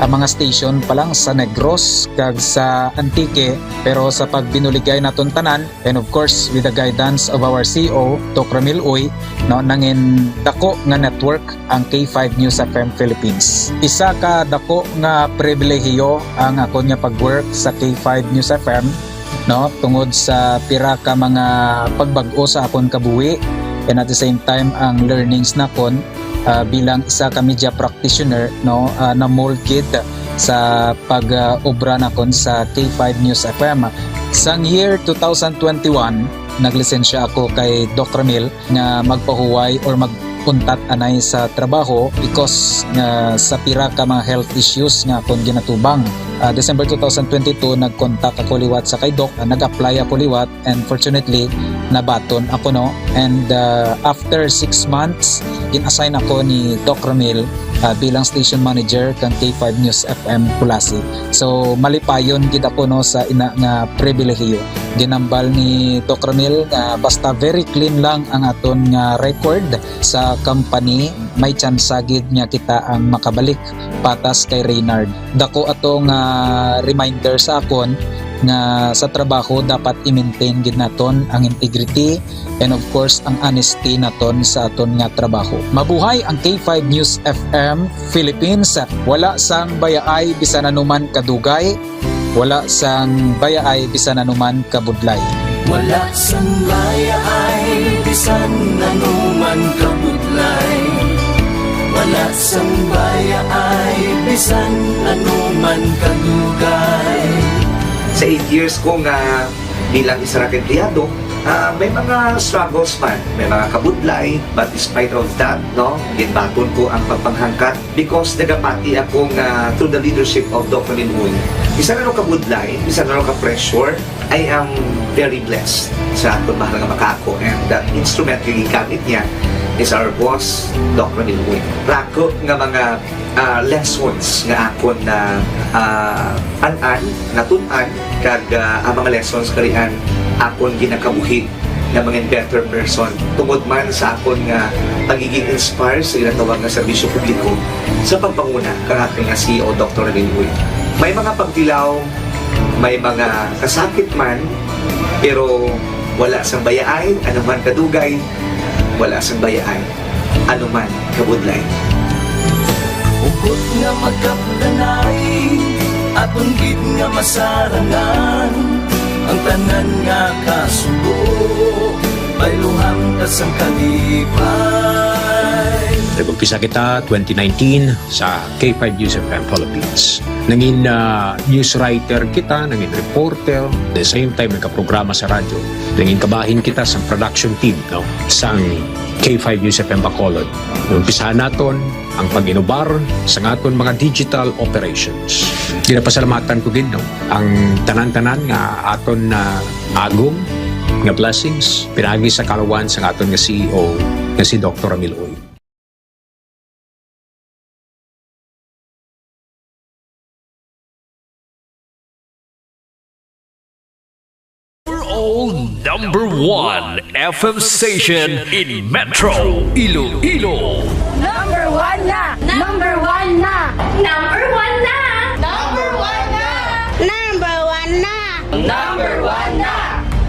ang mga station pa lang sa Negros kag sa Antique, pero sa pagbinuligay naton tanan, and of course, with the guidance of our C E O, Doc Ramil Uy, no, nangin dako nga network ang K five News F M Philippines. Isa ka dako nga pribilehiyo ang akon nga pag-work sa K five News F M, no, tungod sa pira ka mga pagbag-o sa akon kabuhi, and at the same time ang learnings nakon, ah, bilang isa ka media practitioner, no, ah, na-mold gid sa pag, ah, obra nakon sa K five News F M. Sang year two thousand twenty-one, naglisensya ako kay Doc Ramil nga magpahuway or mag-untat anay sa trabaho because nga sa pira ka mga health issues nga akon ginatubang. Ah, December two thousand twenty-two, nag-contact ako liwat sa kay Doc, ah, nag-apply ako liwat, and fortunately, nabaton ako, no? And, ah, after six months, gin-assign ako ni Doc Ramil, ah, bilang station manager kang K five News F M Culasi. So, malipayon gid ako, no, sa ina nga pribilehiyo. Ginambal ni Doc Ramil nga basta very clean lang ang aton nga record sa company, may tsansa gid nga kita ang makabalik patas kay Reynard. Dako ato nga reminder sa akon nga sa trabaho dapat i-maintain gid naton ang integrity and of course ang honesty naton sa aton nga trabaho. Mabuhay ang K five News F M Philippines. Wala sang bayaay bisan anuman kadugay. Wala sang bayaay bisan anuman kabudlay. Wala sang bayaay bisan anuman kabudlay. Wala sang bayaay bisan anuman kadugay. Sa eight years ko nga bilang isa ra ka empleyado, ah, may mga struggles man, may mga kabudlay, but despite of that, no, ginbaton ko ang pagpanghangkat. Because nagapati ako nga through the leadership of Doc Ramil Uy, bisan ano ka budlay, bisan ano ka pressure, I am very blessed sa aton mahal nga makaako, and that instrument nga gigamit niya is our boss, Doc Ramil Uy. Rako nga mga, ah, lessons nga akon na, ah, an-an, natun-an, kag, ah, ang mga lessons kalian akon ginakabuhi nga mangin better person tungod man sa akon nga pagiging inspire sa ginatawag nga serbisyo publiko sa pagpanguna kang aton nga C E O, Doctor Ramil Uy. May mga pagtilaw, may mga kasakit man, pero wala sang bayaay, ano man kadugay, wala sang bayaay. Ano man kabudlay. Hugot nga magkapdanay, aton gid nga masarangan ang tanan nga kasubo, bayluhan ta sang kalipay. Nag-umpisa kita twenty nineteen sa K five News F M Philippines. Nangin, ah, news writer kita, nangin reporter, the same time nagkaprograma sa radyo. Nangin kabahin kita sa production team, no, sang K five News F M Bacolod. Umpisahan naton ang pag-inubar sa aton mga digital operations. Ginapasalamatan ko gid, no, ang tanan-tanan nga aton na agom nga blessings pinagi sa kalawan sa aton nga C E O nga si Doctor Ramil Uy. Overall number one F M station in Metro Iloilo. Number one na! Number one na! Number one na! Number one na! Number one na! Number one na!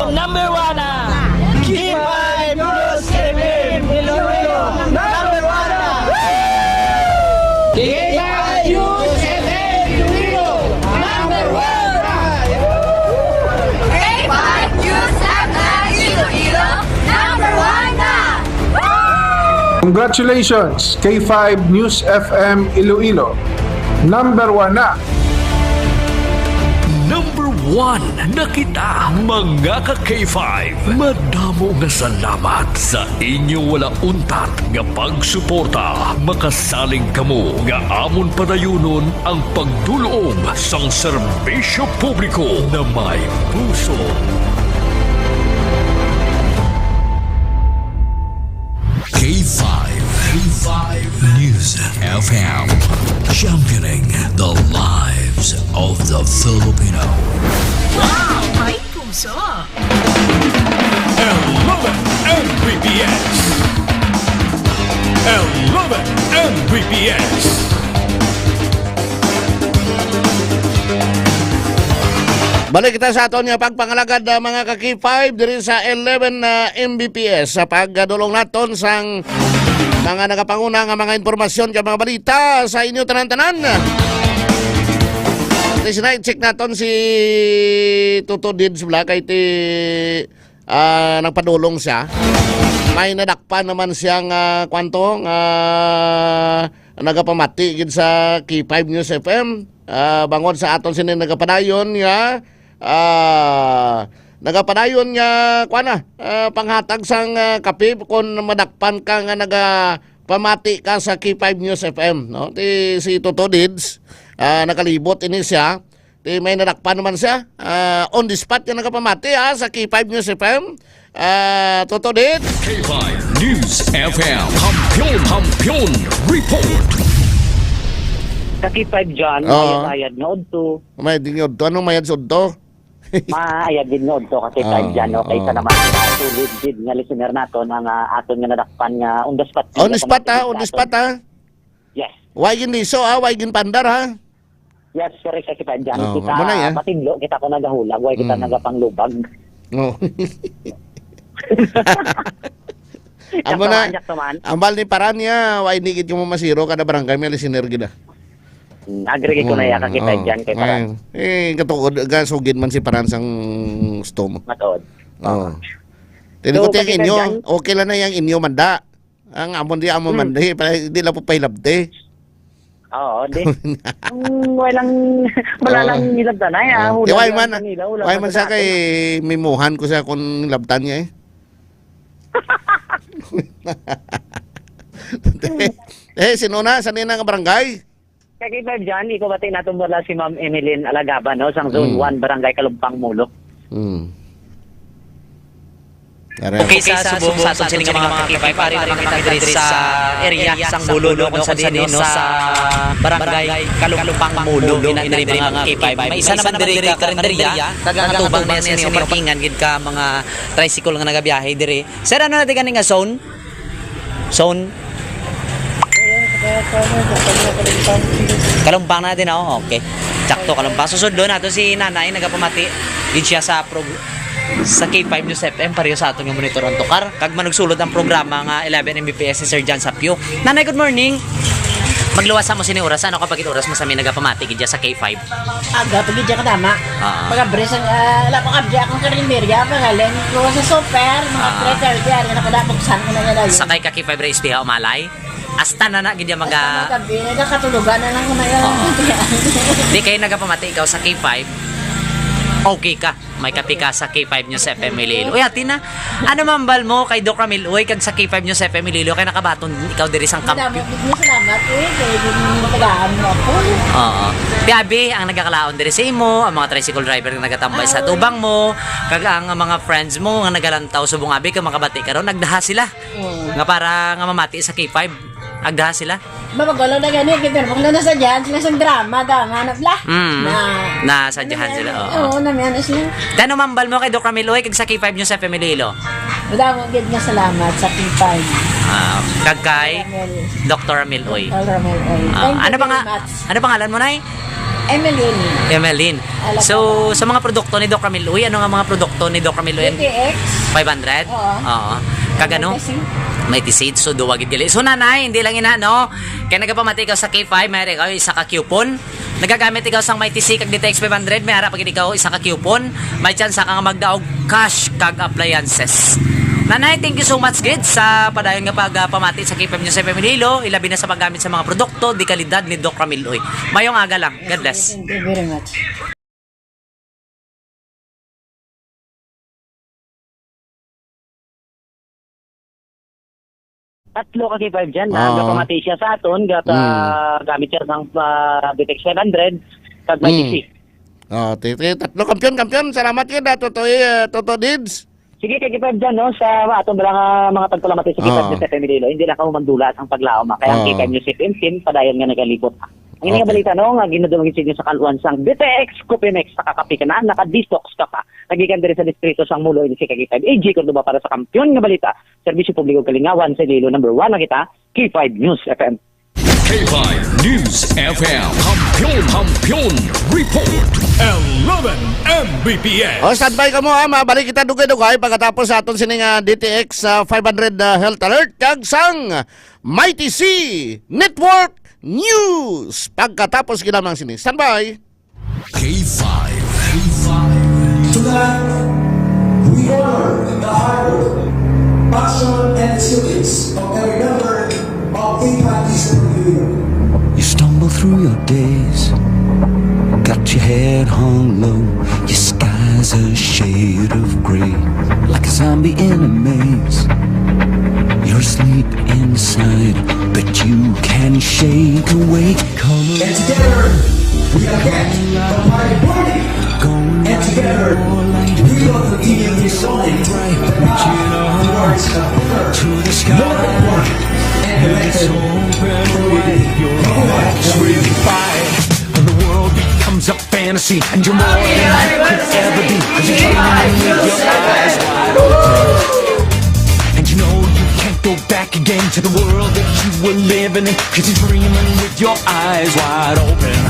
Number one na! K five News F M Iloilo, number one na! K five News F M Iloilo, number one na! K five News F M Iloilo, number one na! Ang Congratulations, K five News F M Iloilo. Number one na. Number one na kita, mga ka K five. Madamo nga salamat sa inyo wala untat nga pagsuporta. Makasalig kamo nga amon padayunon ang pagdulong sang serbisyo publiko na may puso. K five, K five News F M, championing the lives of the Filipino. Wow! May puso! Eleven M B P S. Eleven M B P S. Balik kita sa aton nga pagpangalagad, ah, mga ka-K five, diri sa eleven, ah, M B P S, sa pagdulong naton sang mga nagapanguna nga mga impormasyon kag mga balita sa inyo tanan-tanan. Ti sinay, check naton si Toto Dids Black kay ti, ah, nagpadulong siya. May nadakpan naman siya nga, kwanto, nga nagapamati gid sa K five News F M. Ah, bangod sa aton sini nagapadayon nga, ah, nagapadayon nga, kuwan na, ah, panghatag sang, ah, kape kung madakpan ka nga nagapamati ka sa K five News F M, no? Ti si Toto Dids, ah, nakalibot ini siya. Ti may nadakpan naman siya. Ah, on the spot nga nagapamati, ah, sa K five News F M. Ah, Toto Dids. K five News F M. Kampiyon, Kampiyon Report. Sa K five dyan, Oo. mayad-ayad nga udto. May di nga udto. Anong mayad sa udto? Maayad din nga udto kasi Ah, five dyan, no? Kaysa oo. naman sa tulid gid nga listener naton ang, ah, aton nga nadakpan nga on the spot. On the spot, ah, on the spot, ah. Yes. Why gin liso, ah? Why gin pandar, ha? Yes, correct sa kita dyan. Oh, Kita amo na yan. Matinlo, kita ko nagahulag, why kita Mm. nagapanglubag. Oh. Amo Sakto na, man, sakto man. Ambal ni Paran niya, why hindi gid mo masiro kada barangay may listener gid, ah. Mm, agree ko na ya, Mm, kakita oh. dyan kay Paran. Ay, eh, katuod, gasugid man si Paran sang gusto mo. Matuod. Oh. Tini So, ko tiyang kakita inyo, dyan. okay lang na yang inyo manda. Ang amon di, amon Hmm. man di, pa, di lang po pahilabti. Oo, di. Ang walang, wala Oo. lang hilabtan ay, ah, Oo. Di, wala why lang man, Manila, wala why man man sa sa kay atin. Mimuhan ko siya kung labtan niya eh. Eh, sino na? Saan na nga barangay? Kay K five dyan, ikaw bati nato wala si Ma'am Emeline Alagaba, no, sang Zone Mm. one, Barangay Kalumpang, Molo. Mm. Are. Okay, sa subong sa aton sini nga mga kakipay, pari naman kita diri sa area sang Molo, no, kung sa diri, no, sa Barangay Kalumpang, Molo, ina diri mga kakipay. May isa naman diri ka karinderya, kag ang atubang niya sini parkingan gid ka mga tricycle nga nagabiyahe diri. Sir, ano na di gani nga zone? Zone? Kalumpang natin, oh. Okay. Sakto, Kalumpang. Susudlo nato si Nanay, nagapamati. Gid siya sa prog-, sa K five News F M, pareho sa aton nga monitor ang tukar. Kag manugsulod ang programa nga eleven M B P S si Sir John Sapio. Nanay, good morning. Magluwas sa mo sini oras. Ano ka pagit oras mo sa mi nagapamati gid siya sa K five? Aga, pagid siya kadama. Ah. Pag-abri sa, ah, wala pa kabdi akong karinderya, pangalan ko sa super, mga Ah. three thirty, ari na ko na, buksan ko na yan, ayun. Sakay ka K five Race Piha, umalay? Asta na na, gid yan, maga- Asta na gabi, nakatulugan na lang ko na yan. Oo. Di kayo nagapamati ikaw sa K five, okay ka. May kape ka sa K five News F M Iloilo. Uy, ati na, ano mambal mo kay Doc Ramil Uy kag sa K five News F M Iloilo kay nakabaton ikaw diri sang Madamo kampyo? Gid nga salamat, eh, kay gid tagaan mo ako. Oo. Ti abi ang nagakalaon diri sa imo, ang mga tricycle driver nga nagatambay sa Ay. tubang mo, kag ang mga friends mo nga nagalantaw subong abi kay makabati karon, nagdaha sila. Mm. Nga para nga mamati sa K five, agdaha sila. Ba, magulo na gani, kita mo, kung nasadyahan sila sa drama, dama na pala. Mm. Na, Nasadyahan ano sila, yan? oo. Oo, namiyan na sila. Dano mambal mo kay Doc Ramil Uy, kag sa K five News F M Iloilo? Madamo gid nga salamat sa K five. Ah, kag kay Ramil. Doctor Ramil Uy. Doctor Ramil Uy. Ah, Thank you ano pa very nga, much. ano pangalan mo, Nay? Emeline. Emeline. Alabang. So, sa mga produkto ni Doc Ramil Uy, ano nga mga produkto ni Doc Ramil Uy? T X. Five hundred? Oo. Oo. Kag ano? May T C. May T C, so duwa gid gali. So, nanay, hindi lang ina, no? Kaya nagapamati ikaw sa K five, may ikaw isa ka coupon. Nagagamit ikaw sang may T C kag D T X five hundred, may ara pa gid ikaw isa ka coupon. May chance ka nga magdaog cash kag appliances. Nanay, thank you so much gid sa padayon nga pagpamati sa K five News F M Iloilo, ilabi na sa paggamit sa mga produkto de kalidad ni Doc Ramil Uy. Mayong aga lang. God bless. Thank you very much. Tatlo ka K five dyan na Ah. gapamati siya sa aton, gapa-, Mm. gamit siya sang, ah, Vitex five hundred, kag Mighty Mm. C. Oh, ti-, ti-, tatlo, kampiyon, kampiyon. Salamat gid, ah, Toto, eh, Toto Dids. Sige, kay K five dyan, no, sa aton bala nga mga tagpalamati sa K five Ah. News F M Iloilo, hindi lang ka humandula sang paglaom, ah. Kaya ang Ah. K five News F M team, padayon nga nagalibot. Ang ining Okay. balita, no, nga ginadumog sa inyo sa kaluan sang Vitex Coffee Mix, nakakape ka na, naka-detox ka pa. Nagikan diri sa distrito sang Mulo, ini si K five A G Cordoba para sa Kampiyon nga Balita, Serbisyo Publiko, Kalingawan sa Iloilo, number one na kita, K five News F M. K five News F M. Kampiyon, Kampiyon Report. Eleven M B P S. O, standby ka mo, ha. Mabalik kita dugay-dugay pagkatapos sa aton sining, ah, D T X, ah, five hundred, ah, Health Alert, kag sang Mighty C Network News. Pagkatapos gid lamang sini. Standby. K five. K five. Tonight, we honor the hard work, passion, and resilience of every member of K five Eastern Union. You stumble through your days, got your head hung low, your sky's a shade of gray, like a zombie in a maze. You're asleep inside, but you can shake awake. And together, we are back. The party burning. And together, we will continue this morning. The path towards a better, more important, and better community. Mabuhay. When the world becomes a fantasy and you're more than you could ever be, 'cause you're dreaming with your eyes wide open. And you know you can't go back again to the world that you were living in, 'cause you're dreaming with your eyes wide open.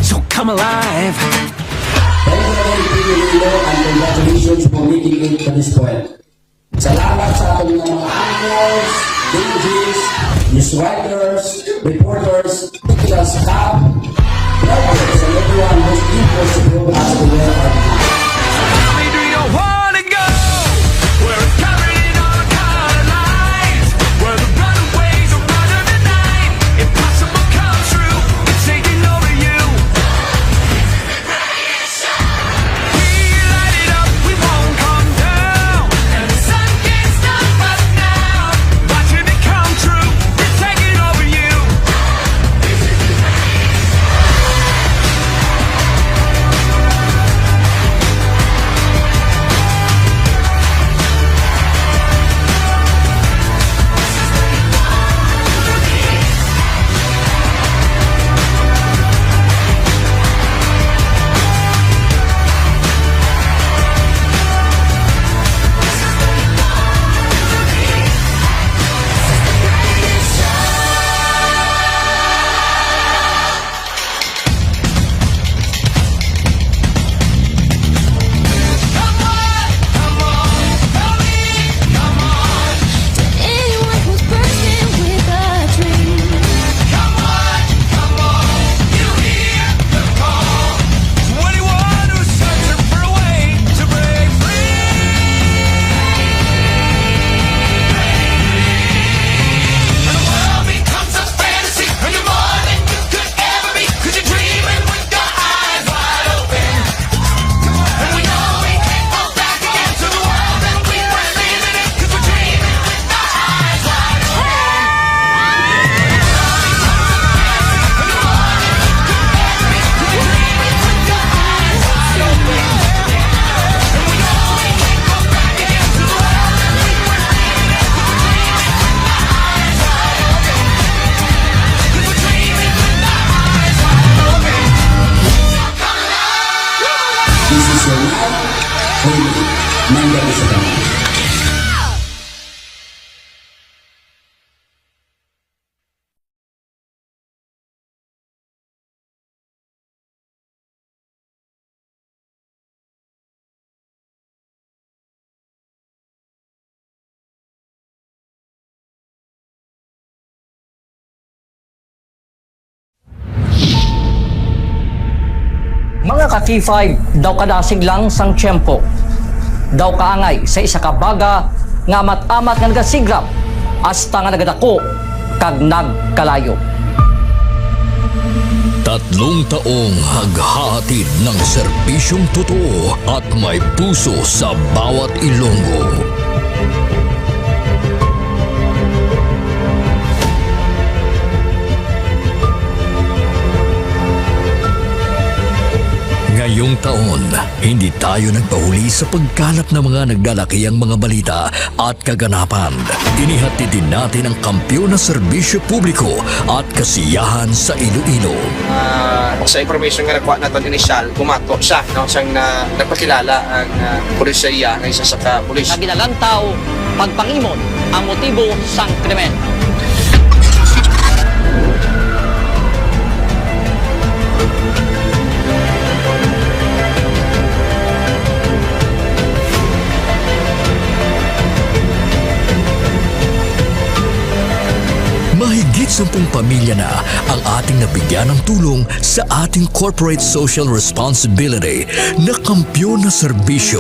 So come alive. Hello, hello, hello, and congratulations for making it to this point. Salamat sa aton nga mga anchors, D Js, news writers, reporters, technical staff, drivers, and everyone who's equal to bring us to where we are now. Where it's covered in our color lines, where the runaways are running the night. Impossible comes true, it's taking over you. We light it up, we won't come down. And the sun can't stop us now. Watching it come true, we're taking over you. This is your night. Hoy, mangga ko sa kamay. Mga ka-K five, daw kadasig lang sang tiyempo, daw kaangay sa isa ka baga nga amat-amat nga nagasigrap hasta nga nagadako kag nagkalayo. Tatlong taong naghahatid ng serbisyong totoo at may puso sa bawat Ilonggo. Ngayong taon, hindi tayo nagpahuli sa pagkalat ng mga naglalakihang mga balita at kaganapan. Inihatid din natin ang kampiyon na serbisyo publiko at kasiyahan sa Iloilo. Ah, sa information nga nakuha naton initial, bumato siya, no, siyang na, nagpakilala ang, ah, polisiya nga isa sa ka pulis. Nga ginalantaw pagpangimon ang motibo sang krimen. Mahigit sampung pamilya na ang ating nabigyan ng tulong sa ating corporate social responsibility na kampiyon na serbisyo.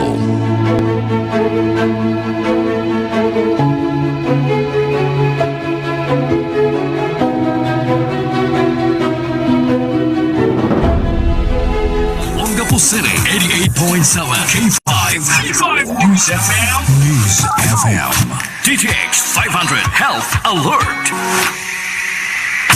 Olongapo City, eighty-eight point seven K five, K five News F M. News F M. D T X five hundred Health Alert.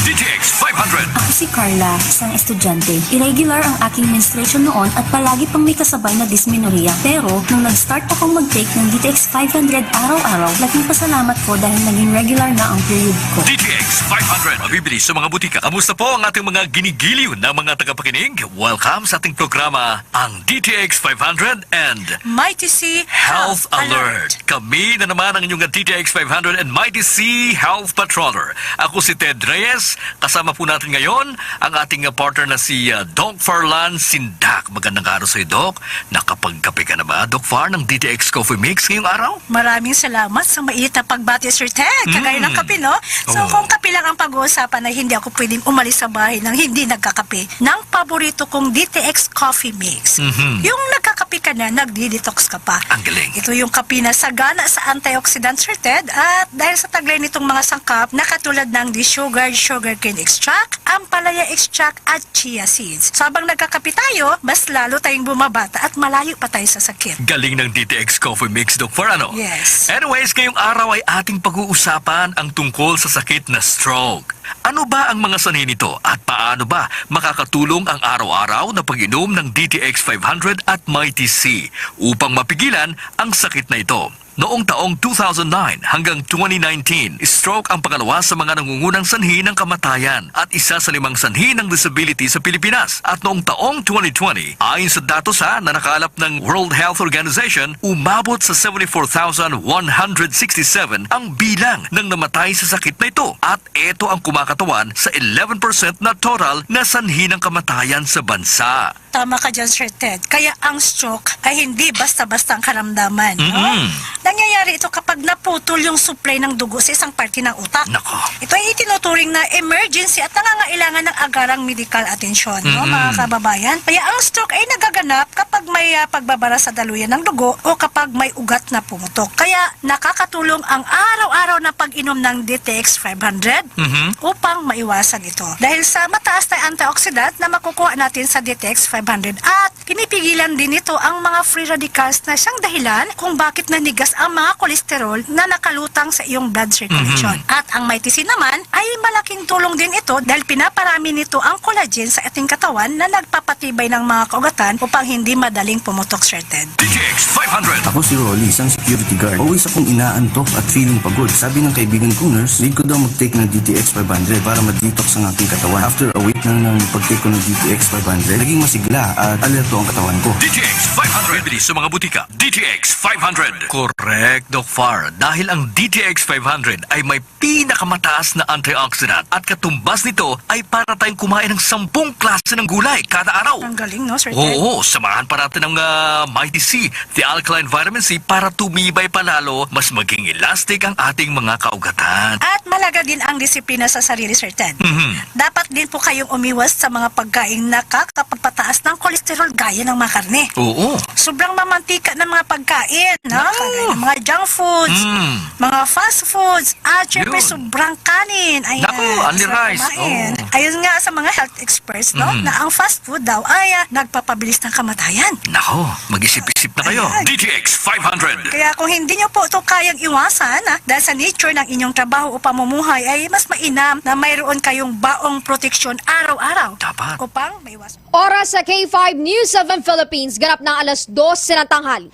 D T X five hundred. Ako si Carla, isang estudyante. Irregular ang aking menstruation noon at palagi pang may kasabay na dysmenorrhea. Pero nung nag-start akong mag-take ng D T X five hundred araw-araw, laking pasalamat ko dahil naging regular na ang period ko. D T X five hundred. Mabibili sa mga butika. Kamusta po ang ating mga ginigiliw na mga tagapakinig? Welcome sa ating programa, ang D T X five hundred and Mighty C Health Alert. Kami na naman ang inyong D T X five hundred and Mighty C Health Patroller. Ako si Ted Reyes. Kasama po natin ngayon ang ating, uh, partner na si, uh, Doc Farlan Sindak. Magandang araw sa iyo, Doc. Nakapagkape ka na ba, Doc Far, ng D T X Coffee Mix ngayong araw? Maraming salamat sa mainit na pagbati, Sir Ted. Kagaya ng Mm. kape, no? So, Oo. kung kape lang ang pag-uusapan, ay hindi ako pwedeng umalis sa bahay nang hindi nagkakape ng paborito kong D T X Coffee Mix. Mhm. Yung nagkakape ka na, nagdi-detox ka pa. Ang galing. Ito yung kape na sagana sa antioxidant, Sir Ted, at dahil sa taglay nitong mga sangkap na katulad ng desugared sugarcane extract, ampalaya extract, at chia seeds. So, habang nagkakape tayo, mas lalo tayong bumabata at malayo pa tayo sa sakit. Galing ng D T X Coffee Mix, Doc Far, ano? Yes. Anyways, ngayong araw ay ating pag-uusapan ang tungkol sa sakit na stroke. Ano ba ang mga sanhi nito at paano ba makakatulong ang araw-araw na pag-inom ng D T X five hundred at Mighty C upang mapigilan ang sakit na ito? Noong taong two thousand nine hanggang twenty nineteen, stroke ang pangalawa sa mga nangungunang sanhi ng kamatayan at isa sa limang sanhi ng disability sa Pilipinas. At noong taong twenty twenty, ayon sa datos, ha, na nakalap ng World Health Organization, umabot sa seventy-four thousand one hundred sixty-seven ang bilang ng namatay sa sakit na ito. At ito ang kumakatawan sa eleven percent na total na sanhi ng kamatayan sa bansa. Tama ka dyan, Sir Ted. Kaya ang stroke ay hindi basta-basta ang karamdaman, no? Mm-mm. Nangyayari ito kapag naputol yung supply ng dugo sa isang parte ng utak. Nako. Ito ay itinuturing na emergency at nangangailangan ng agarang medical atensyon, no, Mm-mm. mga kababayan? Kaya ang stroke ay nagaganap kapag may, ah, pagbabara sa daluyan ng dugo o kapag may ugat na pumutok. Kaya nakakatulong ang araw-araw na pag-inom ng D T X five hundred Mhm. upang maiwasan ito. Dahil sa mataas na antioxidant na makukuha natin sa D T X five hundred at pinipigilan din nito ang mga free radicals na siyang dahilan kung bakit nanigas ang mga kolesterol na nakalutang sa iyong blood circulation. Mhm. At ang Mighty C naman ay malaking tulong din ito dahil pinaparami nito ang collagen sa ating katawan na nagpapatibay ng mga kaugatan upang hindi madaling pumutok, Sir Ted. D T X five hundred. Ako si Rolly, isang security guard. Always akong inaantok at feeling pagod. Sabi ng kaibigan kong nurse, need ko daw mag-take ng D T X five hundred para ma-detox ang aking katawan. After a week na ng pag-take ko ng D T X five hundred, naging masigla at alerto ang katawan ko. D T X five hundred. Bibili sa mga butika. D T X five hundred. Correct, Doc Far. Dahil ang D T X five hundred ay may pinakamataas na antioxidant at katumbas nito ay para tayong kumain ng sampung klase ng gulay kada araw. Ang galing, no, Sir Ted? Oo, samahan pa natin ng, ah, Mighty C, the alkaline vitamin C, para tumibay pa lalo, mas maging elastic ang ating mga kaugatan. At mahalaga din ang disiplina sa sarili, Sir Ted. Mhm. Dapat din po kayong umiwas sa mga pagkaing nakakapagpataas ng cholesterol gaya ng mga karne. Oo. Sobrang mamantika ng mga pagkain, no? Naku! Kagaya ng mga junk foods, Mm. mga fast foods, at syempre Yun. sobrang kanin. Ayan, Naku, only sarap rice. kumain. Oo. Ayon nga sa mga health experts, no, Mm. na ang fast food daw ay ah, nagpapabilis ng kamatayan. Nako, mag-isip-isip na kayo. Ayan. D T X five hundred. Kaya kung hindi nyo po ito kayang iwasan, ah, dahil sa nature ng inyong trabaho o pamumuhay, ay mas mainam na mayroon kayong baong proteksyon araw-araw Dapat. upang maiwasan. Oras sa K five News seven Philippines, ganap na alas dos ng tanghali.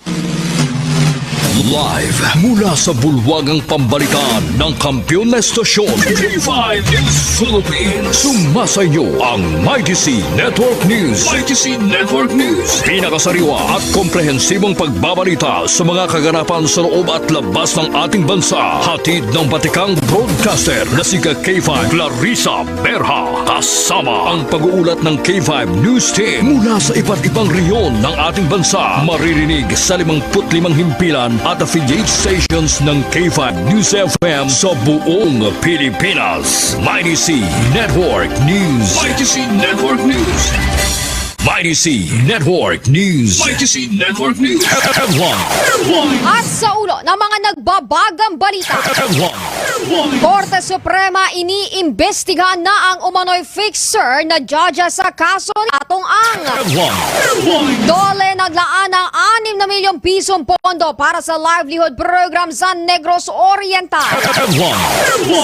Live mula sa bulwagang pambalitaan ng kampiyon na estasyon, K five News Philippines. Sumasa inyo ang Mighty C Network News. Mighty C Network News. Pinakasariwa at komprehensibong pagbabalita sa mga kaganapan sa loob at labas ng ating bansa. Hatid ng batikang broadcaster na si K five Clarissa Berha. Kasama ang pag-uulat ng K five News Team mula sa iba't ibang rehiyon ng ating bansa. Maririnig sa limangput limang himpilan at affiliate stations ng K five News F M sa buong Pilipinas. Mighty C Network News. Mighty C Network News. Mighty C Network News. Mighty C Network News. Headline. At sa ulo ng mga nagbabagang balita, Headline. Korte Suprema iniimbestigahan na ang umano'y fixer na judge sa kaso ni Atong Ang. Headline. DOLE naglaan ng anim na milyong pisong pondo para sa livelihood program sa Negros Oriental. Headline.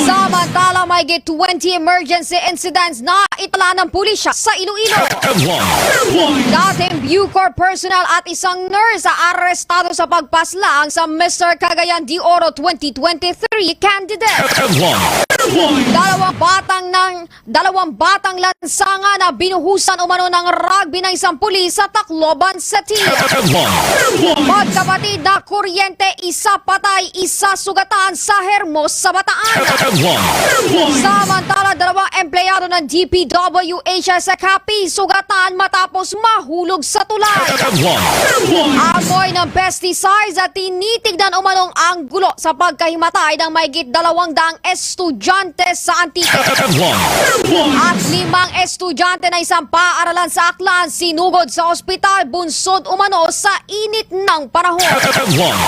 Samantala, may twenty emergency incidents na itala ng pulisya sa Iloilo. Headline. Dating Bucor personnel at isang nurse arestado sa pagpaslang sa Mister Cagayan de Oro twenty twenty-three candidate. Headline. Dalawang batang ng dalawang batang lansangan na binuhusan umano ng rugby ng isang pulis sa Tacloban City. Headline. Magkapatid na kuryente, isa patay, isa sugatan sa Hermosa, Bataan. Headline. Samantala, dalawang empleyado ng D P W H sa Capiz sugatan matapos mahulog sa tulay. Headline. Amoy ng pesticides at tinitignan umanong anggulo sa pagkahimatay ng mahigit dalawang daang estudyante sa Antique. Headline. At limang estudyante na isang paaralan sa Aklan sinugod sa ospital bunsod umano sa init ng panahon. Headline.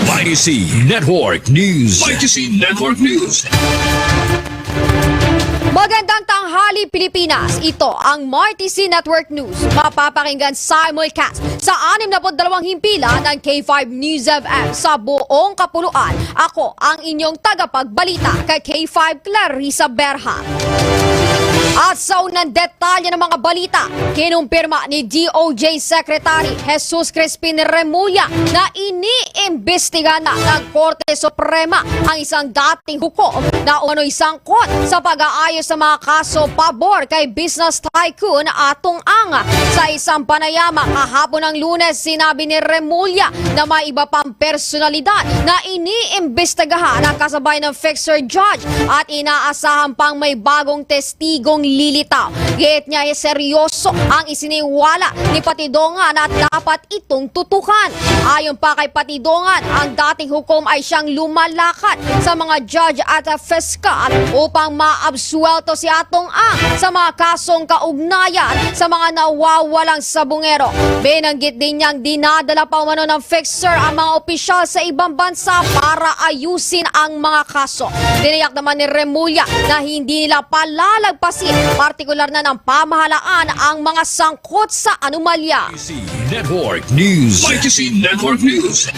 Mighty C Network News. Mighty C Network News. Magandang tanghali, Pilipinas. Ito ang Mighty C Network News. Mapapakinggan simulcast sa anim na put dalawang himpilan ng K five News F M sa buong kapuluan. Ako ang inyong tagapagbalita kay K five Clarissa Berha. At sa unang detalye ng mga balita, kinumpirma ni D O J Secretary Jesus Crispin Remulla na iniimbestigahan na ng Korte Suprema ang isang dating hukom na umano'y sangkot sa pag-aayos sa mga kaso pabor kay business tycoon Atong Ang. Sa isang panayama kahapon ng Lunes, sinabi ni Remulla na may iba pang personalidad na iniimbestigahan ang kasabay ng fixer judge at inaasahan pang may bagong testigong lilitaw. Giit niya, seryoso ang isiniwala ni Patidongan at dapat itong tutukan. Ayon pa kay Patidongan, ang dating hukom ay siyang lumalakad sa mga judge at fiskal upang maabsuwelto si Atong Ang sa mga kasong kaugnayan sa mga nawawalang sabungero. Binanggit din niyang dinadala pa umano ng fixer ang mga opisyal sa ibang bansa para ayusin ang mga kaso. Tiniyak naman ni Remulla na hindi nila palalagpasin, partikular na ng pamahalaan, ang mga sangkot sa anomalya. C Network News. Mighty C Network News.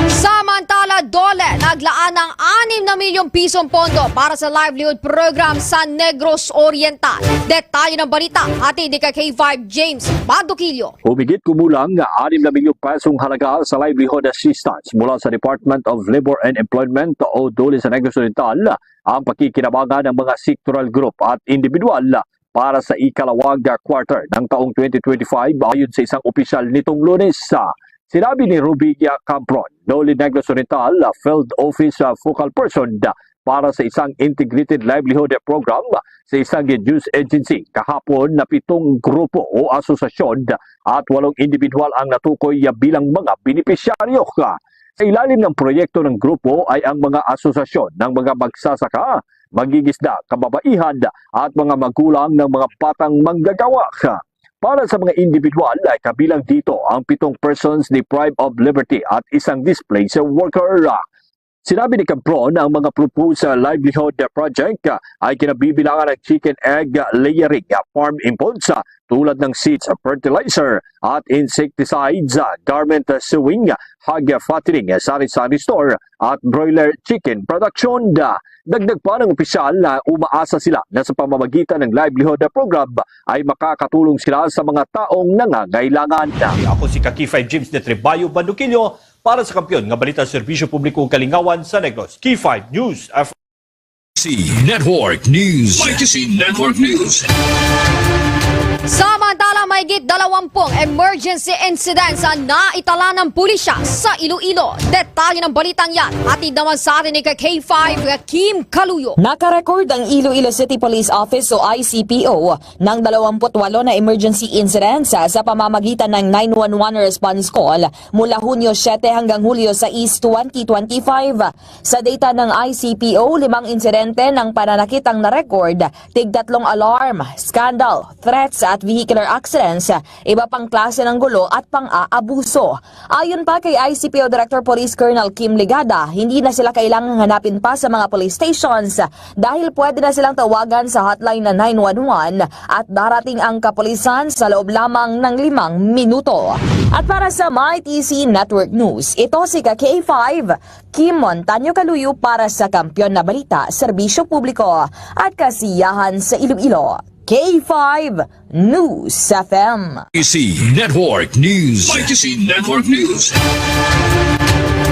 Samantala, DOLE naglaan ng anim na milyong pisong pondo para sa livelihood program sa Negros Oriental. Detalye ng balita, hatid ni ka K five James Baduquillo. Humigit kumulang nga anim na milyong pesong halaga sa livelihood assistance mula sa Department of Labor and Employment o DOLE sa Negros Oriental ang pakikinabangan ng mga sektoral group at individual para sa ikalawang quarter ng taong twenty twenty-five, ayon sa isang opisyal nitong Lunes. Sinabi ni Rubinia Campron, DOLE Negros Oriental Field Office Focal Person para sa isang Integrated Livelihood Program sa isang news agency kahapon na pitong grupo o asosasyon at walong individual ang natukoy bilang mga benepisyaryo. Sa ilalim ng proyekto ng grupo ay ang mga asosasyon ng mga magsasaka, magigisda, kababaihan at mga magulang ng mga batang manggagawa. Para sa mga individual ay kabilang dito ang pitong persons deprived of liberty at isang displaced worker. Sinabi ni Cabron na ang mga proposed livelihood project ay kinabibilangan ng chicken egg layering, farm inputs tulad ng seeds, fertilizer at insecticides, garment sewing, hog fattening, sari-sari store at broiler chicken production. Dagdag pa ng opisyal na umaasa sila na sa pamamagitan ng livelihood program ay makakatulong sila sa mga taong nangangailangan. Ako si ka K five James de Trebayo Banduquillo para sa Kampiyon nga Balita, Serbisyo Publiko ug Kalingawan sa Negros. K five News F M. C Network News. May K C Network News. Samantala, mahigit dalawampung emergency incidents ang naitala ng pulisya sa Iloilo. Detalye ng balitang yan, hatid naman sa atin ni ka K five Kim Kaluyo. Nakarecord ang Iloilo City Police Office o I C P O ng dalawampu't walo na emergency incidents sa pamamagitan ng nine one one response call mula Hunyo siyete hanggang Hulyo sais, twenty twenty-five. Sa data ng I C P O, limang insidente ng pananakit ang na-record, tig tatlong alarm, scandal, threats at vehicular accidents, iba pang klase ng gulo at pang-aabuso. Ayon pa kay I C P O Director Police Colonel Kim Ligada, hindi na sila kailangang hanapin pa sa mga police stations dahil pwede na silang tawagan sa hotline na nine one one at darating ang kapulisan sa loob lamang ng limang minuto. At para sa My T C Network News, ito si ka K five, Kim Montaño Kaluyo para sa Kampiyon na Balita, Serbisyo Publiko at Kasiyahan sa Iloilo. K five News F M. K C Network News. May K C Network News.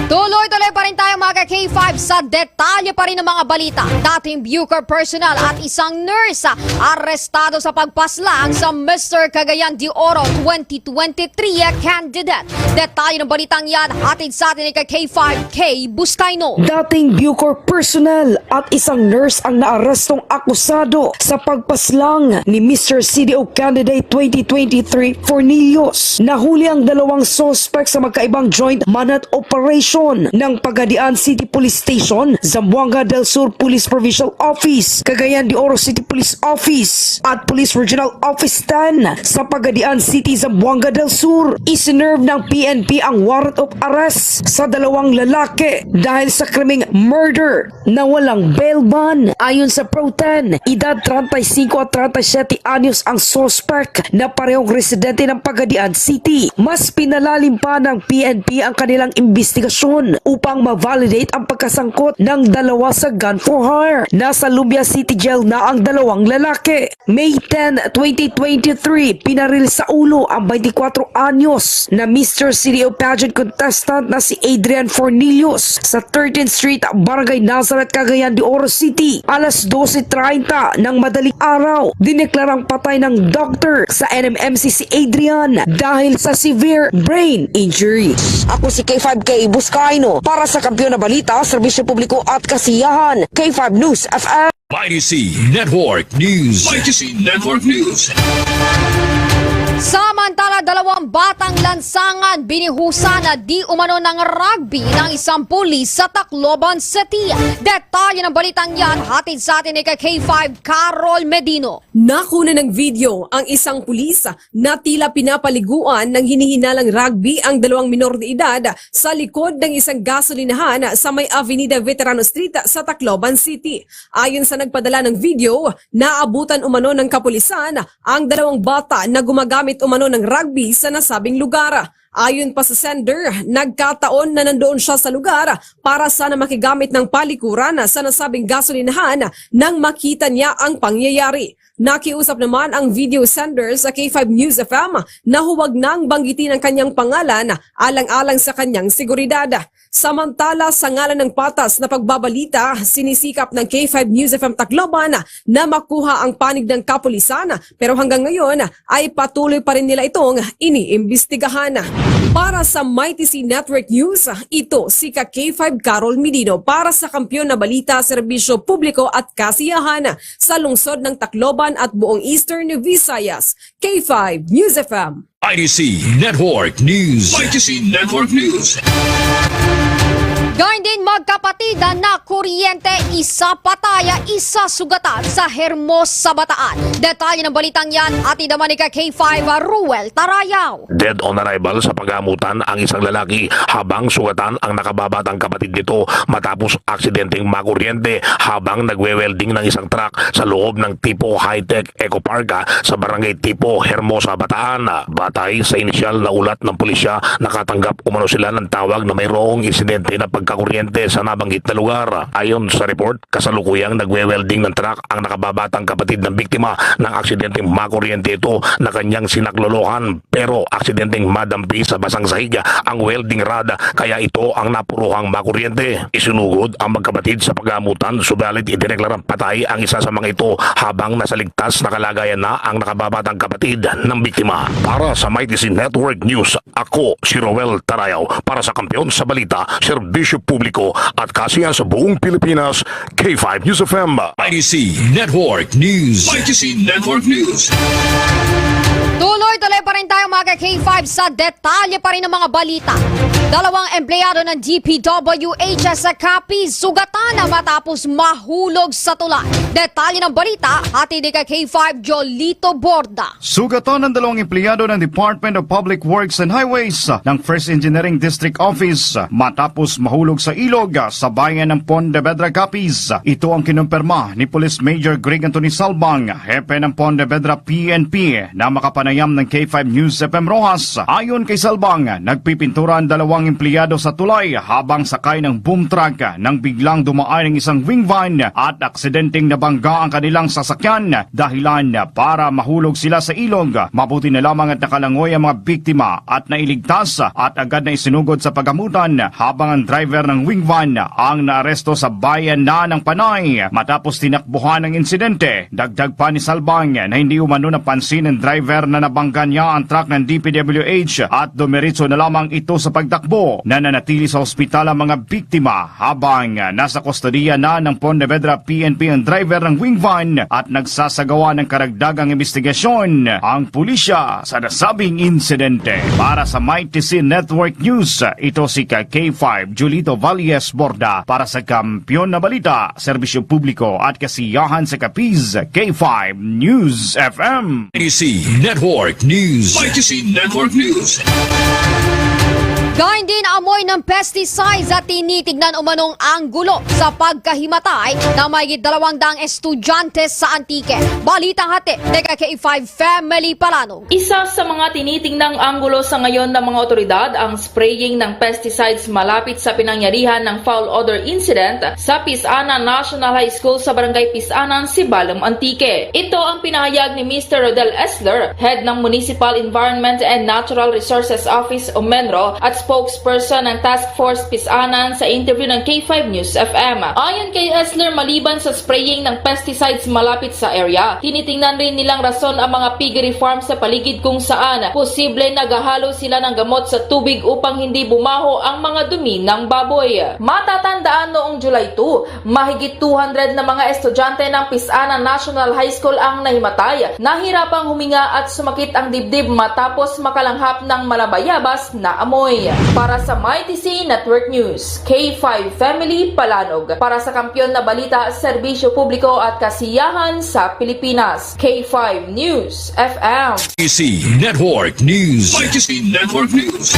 Tuloy-tuloy pa rin tayo, mga ka K five, sa detalye pa rin ng mga balita. Dating Bucor personnel at isang nurse arestado sa pagpaslang sa Mister Cagayan de Oro twenty twenty-three candidate. Detalye ng balitang yan, hatid sa atin ni ka K five Kay Buscaino. Dating Bucor personnel at isang nurse ang naarestong akusado sa pagpaslang ni Mister C D O candidate twenty twenty-three Fornillos. Nahuli ang dalawang suspek sa magkaibang joint manhunt operation ng Pagadian City Police Station, Zamboanga del Sur Police Provincial Office, Cagayan de Oro City Police Office, at Police Regional Office ten sa Pagadian City, Zamboanga del Sur. Isinerve ng P N P ang warrant of arrest sa dalawang lalaki dahil sa krimeng murder na walang bail bond. Ayon sa Pro Ten, edad treinta y cinco at treinta y siete anyos ang suspek na parehong residente ng Pagadian City. Mas pinalalim pa ng P N P ang kanilang imbestigasyon upang ma-validate ang pagkasangkot ng dalawa sa gun for hire. Nasa Lumbia City Jail na ang dalawang lalaki. May ten, twenty twenty-three, pinaril sa ulo ang twenty-kwatro anyos na Mister C D O pageant contestant na si Adrian Fornillos sa thirteenth Street, Barangay Nazareth, Cagayan de Oro City. Alas dose treinta ng madaling araw, dineklarang patay ng doktor sa N M M C si Adrian dahil sa severe brain injury. Ako si K five Kay Buscaino para sa Kampiyon na Balita, Serbisyo Publiko at Kasiyahan, K five News F M. Mighty C Network News. Mighty C Network News. Samantala, dalawang batang lansangan binihusan na di umano ng rugby ng isang pulis sa Tacloban City. Detalye ng balitang yan, hatid sa atin ni ka K five Carol Medino. Nakuna ng video ang isang pulis na tila pinapaliguan ng hinihinalang rugby ang dalawang minor de edad sa likod ng isang gasolinahan sa may Avenida Veterano Street sa Tacloban City. Ayon sa nagpadala ng video, naabutan umano ng kapulisan ang dalawang bata na gumagamit umano ng rugby sa nasabing lugar. Ayon pa sa sender, nagkataon na nandoon siya sa lugar para sana makigamit ng palikuran sa nasabing gasolinahan nang makita niya ang pangyayari. Nakiusap naman ang video sender sa K five News F M na huwag nang banggitin ang kanyang pangalan alang-alang sa kanyang seguridad. Samantala, sa ngalan ng patas na pagbabalita, sinisikap ng K five News F M Tacloban na makuha ang panig ng kapulisan, pero hanggang ngayon ay patuloy pa rin nila itong iniimbestigahan. Para sa Mighty C Network News, ito si ka K five Carol Medino para sa Kampiyon na Balita, Serbisyo Publiko at Kasiyahan sa lungsod ng Tacloban at buong Eastern Visayas. K five News F M. I D C Network News. I D C Network News. Gayon din, magkapatid na kuryente, isa patay, isa sugatan sa Hermosa, Bataan. Detalye ng balitang yan, hatid naman ni ka K five, Ruel Tarayaw. Dead on arrival sa pagamutan ang isang lalaki habang sugatan ang nakababatang kapatid nito matapos aksidenteng makuryente habang nagwe-welding ng isang truck sa loob ng Tipo High-Tech Eco Park, ah, sa Barangay Tipo, Hermosa, Bataan. Batay sa inisyal na ulat ng pulisya, nakatanggap umano sila ng tawag na mayroong insidente na pagkakuryente sa nabanggit na lugar. Ayon sa report, kasalukuyang nagwe-welding ng truck ang nakababatang kapatid ng biktima nang aksidenteng makuryente ito na kanyang sinaklolohan, pero aksidenteng madampi sa basang sahig ang welding rod, kaya ito ang napuruhang makuryente. Isinugod ang magkapatid sa pagamutan, subalit idineklarang patay ang isa sa mga ito, habang nasa ligtas na kalagayan na ang nakababatang kapatid ng biktima. Para sa Mighty C Network News, ako si Roel Tarayaw para sa Kampiyon sa Balita, Serbisyo Publiko at Kasiyahan sa Buong Pilipinas, K five News F M. I D C Network News. I D C Network News. Tuloy-tuloy pa rin tayo, mga ka K five, sa detalye pa rin ng mga balita. Dalawang empleyado ng D P W H sa Capiz sugatan na matapos mahulog sa tulay. Detalye ng balita, hatid ni ka K five, Jolito Borda. Sugatan ang dalawang empleyado ng Department of Public Works and Highways ng First Engineering District Office matapos mahulog sa ilog sa bayan ng Pontevedra, Capiz. Ito ang kinumpirma ni Police Major Greg Anthony Salbang, hepe ng Pontevedra P N P, na makapanayam ng K five News F M Roxas. Ayon kay Salbang, nagpipintura ang dalawang empleyado sa tulay habang sakay ng boom truck nang biglang dumaan ang isang wing van at aksidenteng nabangga ang kanilang sasakyan, dahilan para mahulog sila sa ilog. Mabuti na lamang at nakalangoy ang mga biktima at nailigtas at agad na isinugod sa pagamutan, habang ang driver ng wing van ang naaresto sa bayan na ng Panay matapos tinakbuhan ang insidente. Dagdag pa ni Salbang na hindi umano napansin ng driver na nabangga niya ang truck ng D P W H at dumiretso na lamang ito sa pagtakbo. Nananatili sa ospital ang mga biktima, habang nasa kustodiya na ng Pontevedra P N P ang driver ng wing van at nagsasagawa ng karagdagang investigasyon ang pulisya sa nasabing insidente. Para sa Mighty C Network News, ito si ka K five Julito Valles Borda para sa Kampiyon na Balita, Serbisyo Publiko at Kasiyahan sa Capiz, K five News F M. Mighty C Network News. Mighty C Network News. Gayon din, amoy ng pesticides at tinitignan umanong anggulo sa pagkahimatay na mahigit dalawang daang estudyante sa Antique. Balita hatid ni ka K five Family Palanog. Isa sa mga tinitingnang anggulo sa ngayon ng mga otoridad ang spraying ng pesticides malapit sa pinangyarihan ng foul odor incident sa Pisanan National High School sa Barangay Pisanan, Sibalom, Antique. Ito ang pinahayag ni Mister Rodel Esler, head ng Municipal Environment and Natural Resources Office o MENRO at spokesperson ng Task Force Pisanan, sa interview ng K five News F M. Ayon kay Esler, maliban sa spraying ng pesticides malapit sa area, tinitingnan rin nilang rason ang mga piggery farm sa paligid kung saan posible naghahalo sila ng gamot sa tubig upang hindi bumaho ang mga dumi ng baboy. Matatandaan, noong July two, mahigit two hundred na mga estudyante ng Pisanan National High School ang nahimatay, nahirapang huminga at sumakit ang dibdib matapos makalanghap ng malabayabas na amoy. Para sa Mighty C Network News, K five Family Palanog. Para sa Kampiyon na Balita, Serbisyo Publiko at Kasiyahan sa Pilipinas, K five News F M. Mighty C Network News. Mighty C Network News.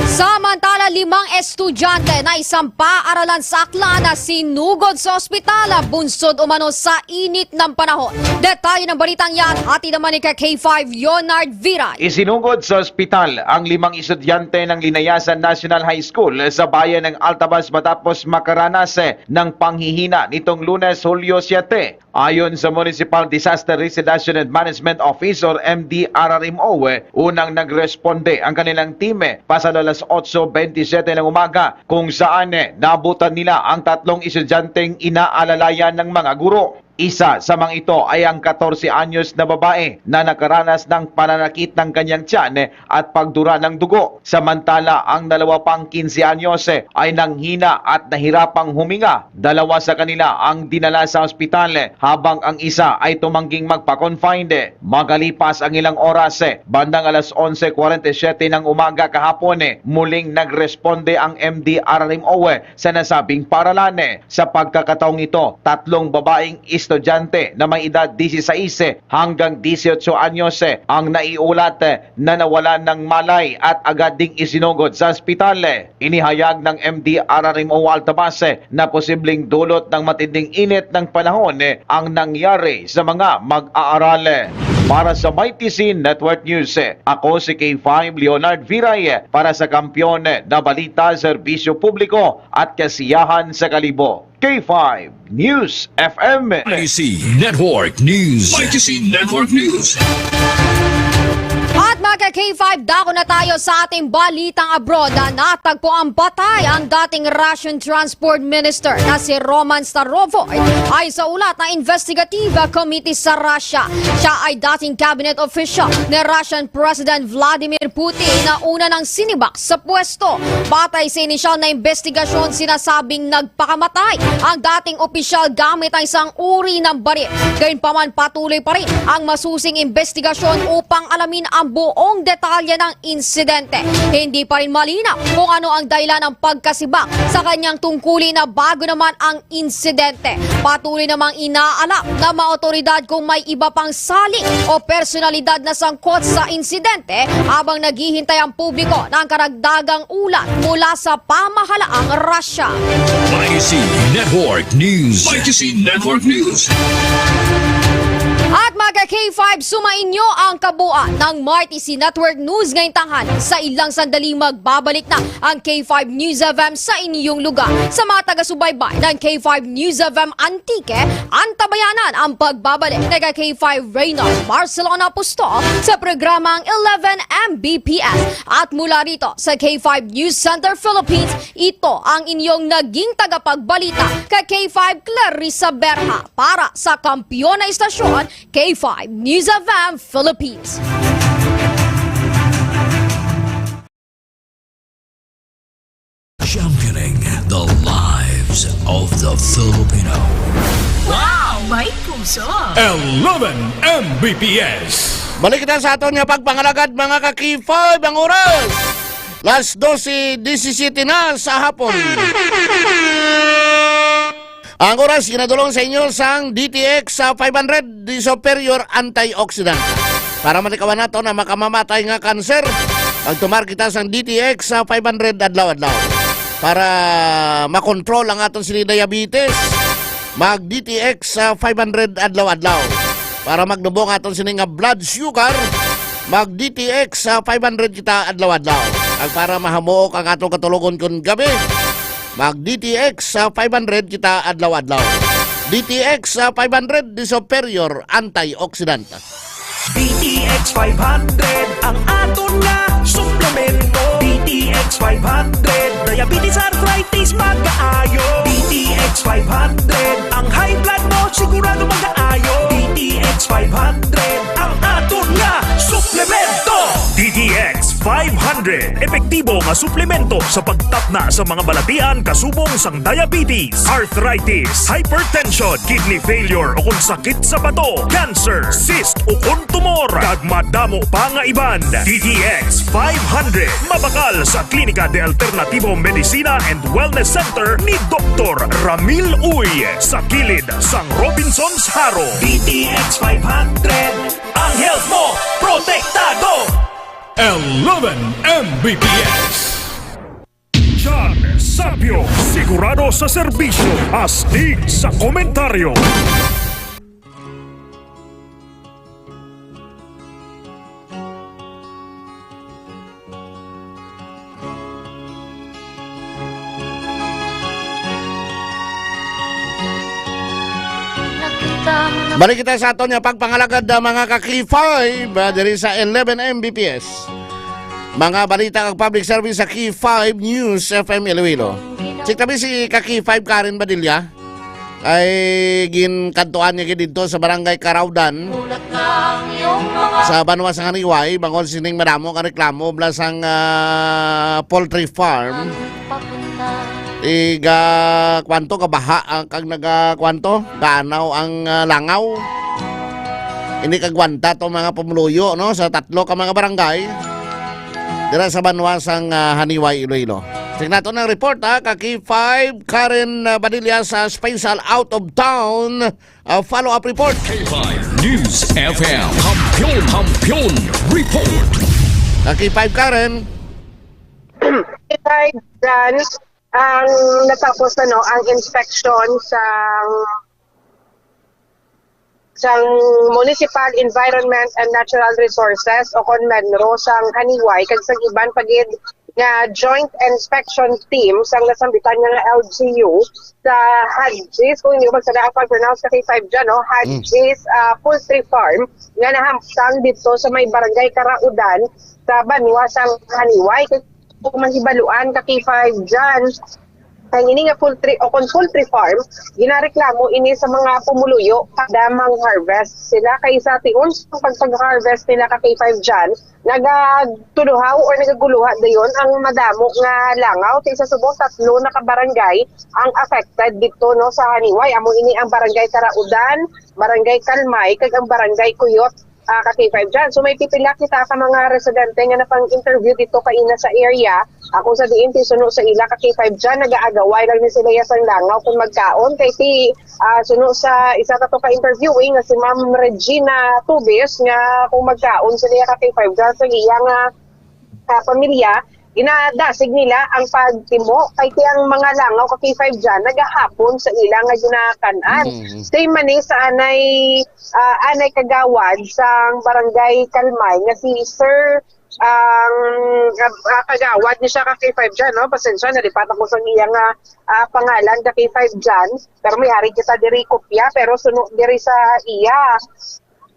Samantala, limang estudyante na isang paaralan sa Aklan na sinugod sa ospital, bunsod umano sa init ng panahon. Detalye ng balitang yan, hatid naman ni ka K five Leonard Viral. Isinugod sa ospital ang limang estudyante ng Linayasan National High School sa bayan ng Altavas matapos makaranas ng panghihina nitong Lunes, Hulyo siyete. Ayon sa Municipal Disaster Risk Reduction and Management Office or M D R R M O, unang nagresponde ang kanilang team pasado alas otso bentisiete ng umaga, kung saan naabutan nila ang tatlong estudyanteng inaalalayan ng mga guro. Isa sa mga ito ay ang katorse anyos na babae na nakaranas ng pananakit ng kanyang tiyan at pagdura ng dugo. Samantala, ang dalawa pang kinse anyos ay nanghina at nahirapang huminga. Dalawa sa kanila ang dinala sa ospital, habang ang isa ay tumangging magpa-confined. Makalipas ang ilang oras, bandang alas onse kwarenta y siyete ng umaga kahapon, muling nagresponde ang M D R R M O sa nasabing paralan. Sa pagkakataong ito, tatlong babaeng estudyante na may edad disisais hanggang disiotso anyos ang naiulat na nawalan ng malay at agad ding isinugod sa ospital. Inihayag ng M D R R M O Altabas na posibleng dulot ng matinding init ng panahon ang nangyari sa mga mag-aaral. Para sa Mighty C Network News, ako si K five Leonard Viray para sa Kampiyon na Balita, Serbisyo Publiko at Kasiyahan sa Kalibo. K five News F M. Mighty C Network News. Mighty C Network News. At mga K five, dako na tayo sa ating balitang abroad. Natagpo ang patay ang dating Russian Transport Minister na si Roman Starovoy ay sa ulat ng Investigative Committee sa Russia. Siya ay dating cabinet official ni Russian President Vladimir Putin na una nang sinibak sa pwesto. Batay sa inisyal na investigasyon, sinasabing nagpakamatay ang dating opisyal gamit ang isang uri ng baril. Gayunpaman, patuloy pa rin ang masusing investigasyon upang alamin ang buong detalye ng insidente. Hindi pa rin malinaw kung ano ang dahilan ng pagkasibak sa kanyang tungkulin na bago naman ang insidente. Patuloy namang inaalam ng mga otoridad kung may iba pang sali o personalidad na sangkot sa insidente, habang naghihintay ang publiko ng karagdagang ulat mula sa pamahalaang Russia. Mighty C Network News. Mighty C Network News. At mga K five, sumainyo ang kabuuan ng Mighty C Network News ngayong tanghali. Sa ilang sandali, magbabalik na ang K five News F M sa inyong lugar. Sa mga taga-subaybay ng K five News F M Antique, antabayanan ang pagbabalik ni K five Reynald Barcelona Apostol sa programang eleven M B P S. At mula rito sa K five News Center Philippines, ito ang inyong naging tagapagbalita, ka K five Clarissa Berha, para sa Kampiyon na Istasyon, K five News F M Philippines. Championing the lives of the Filipino. Wow! May puso! Eleven M B P S. Balik kita sa aton nga pagpangalagad, mga ka-K five, ang oras. Las dose disisiyete na sa hapon. Ang oras ginadulong sa inyo sang D T X sa five hundred, the superior antioxidant. Para malikawan nato na makamamatay nga kanser, magtumar kita sang D T X sa five hundred adlaw-adlaw. Para makontrol ang aton sini diabetes, mag D T X sa five hundred adlaw-adlaw. Para magdubong aton sini nga blood sugar, mag D T X sa five hundred kita adlaw-adlaw. Kag para mahamuok ang aton katulogon kun gabi, mag D T X sa five hundred kita adlaw-adlaw. D T X sa five hundred, the superior antioxidant. D T X five hundred, ang aton nga suplemento. D T X five hundred, diabetes, arthritis, magaayo. D T X five hundred, ang high blood mo sigurado magaayo. D T X five hundred, ang aton nga suplemento. D T X five hundred, epektibo nga suplemento sa pagtapna sa mga balatian kasubong sang diabetes, arthritis, hypertension, kidney failure, o kon sakit sa bato, cancer, cyst, o kon tumor, kag madamo pa nga iban. D T X five hundred, mabakal sa Klinika de Alternativo Medicina and Wellness Center ni Doktor Ramil Uy, sa kilid sang Robinsons Jaro. D T X five hundred, ang health mo protektado. Eleven M B P S. John Sapio, sigurado sa serbisyo, astig sa komentaryo. Balik kita sa aton nga pagpangalagad, ah, mga ka-K five, ah, diri sa eleven M B P S. Mga balita kag public service sa K five News F M Iloilo. Check tabi si ka-K five Karen Badilla. ay ginkadtuan niya gid didto sa Barangay Karawdan sa banwa sa Haniway, bangod sining madamo nga reklamo bala sang, ah, poultry farm. Iga, kwanto, kabaha, ah, kag naga, kwanto, gaanaw ang, ah, langaw. Hindi kagwanta tong mga pumuluyo, no, sa tatlo ka mga barangay dira sa banwa sang, ah, Haniway, Iloilo. Check nato ng report, ha, ka K five, Karen, ah, Badilla sa special out of town, ah, follow-up report. K five News F M. Kampiyon, Kampiyon Report. Ka K five, Karen. K five, Dan, ang natapos, ano, ang inspection sa sang Municipal Environment and Natural Resources o kon menro sang Haniway kag sang iban pa gid nga joint inspection team sang nasambitan nga L G U sa Hadjis, kung hindi ko magsala ang pag-pronounce ka kay five dyan, no? Hadjis, ah, Poultry Farm nga nahamtang dito sa may Barangay Karaudan sa banwa sang Haniway. Kay kung mahibaluan ka kay five dyan, ang ini nga poultry o kon poultry farm, ginareklamo ini sa mga pumuluyo kada mang-harvest sila, kay sa tion sa pagpag-harvest nila ka K five dyan, nagatuluhaw or nagaguluha dayon ang madamo nga langaw. Kay sa subong tatlo na ka barangay ang affected dito, no, sa Haniway. Amo ini ang Barangay Karaudan, Barangay Kalmay, kag ang Barangay Kuyot, ah, ka K five dyan. So may pipila kita ka mga residente nga napang-interview dito kaina sa area. Ako sa diin, ti suno sa ila ka K five dyan, nagaagaway lang ni sila ya sang langaw kung magkaon. Kay ti, ah, suno sa isa ka to ka interviewee nga si Ma'am Regina Tubis, nga kung magkaon sila ya ka K five dyan sa iya nga, ah, pamilya, ginadasig nila ang pagtimo kay ti ang mga langaw ka K five dyan nagahapon sa ila nga ginakan-an. Mm. Stay man ni sa anay, ah, anay kagawad sang Barangay Kalmay nga si Sir, ang, ah, kagawad ni siya ka K five dyan, no? Pasensya, nalipat ako sa iya nga, ah, pangalan ka K five dyan. Pero may ari kita diri kopya, pero suno diri sa iya.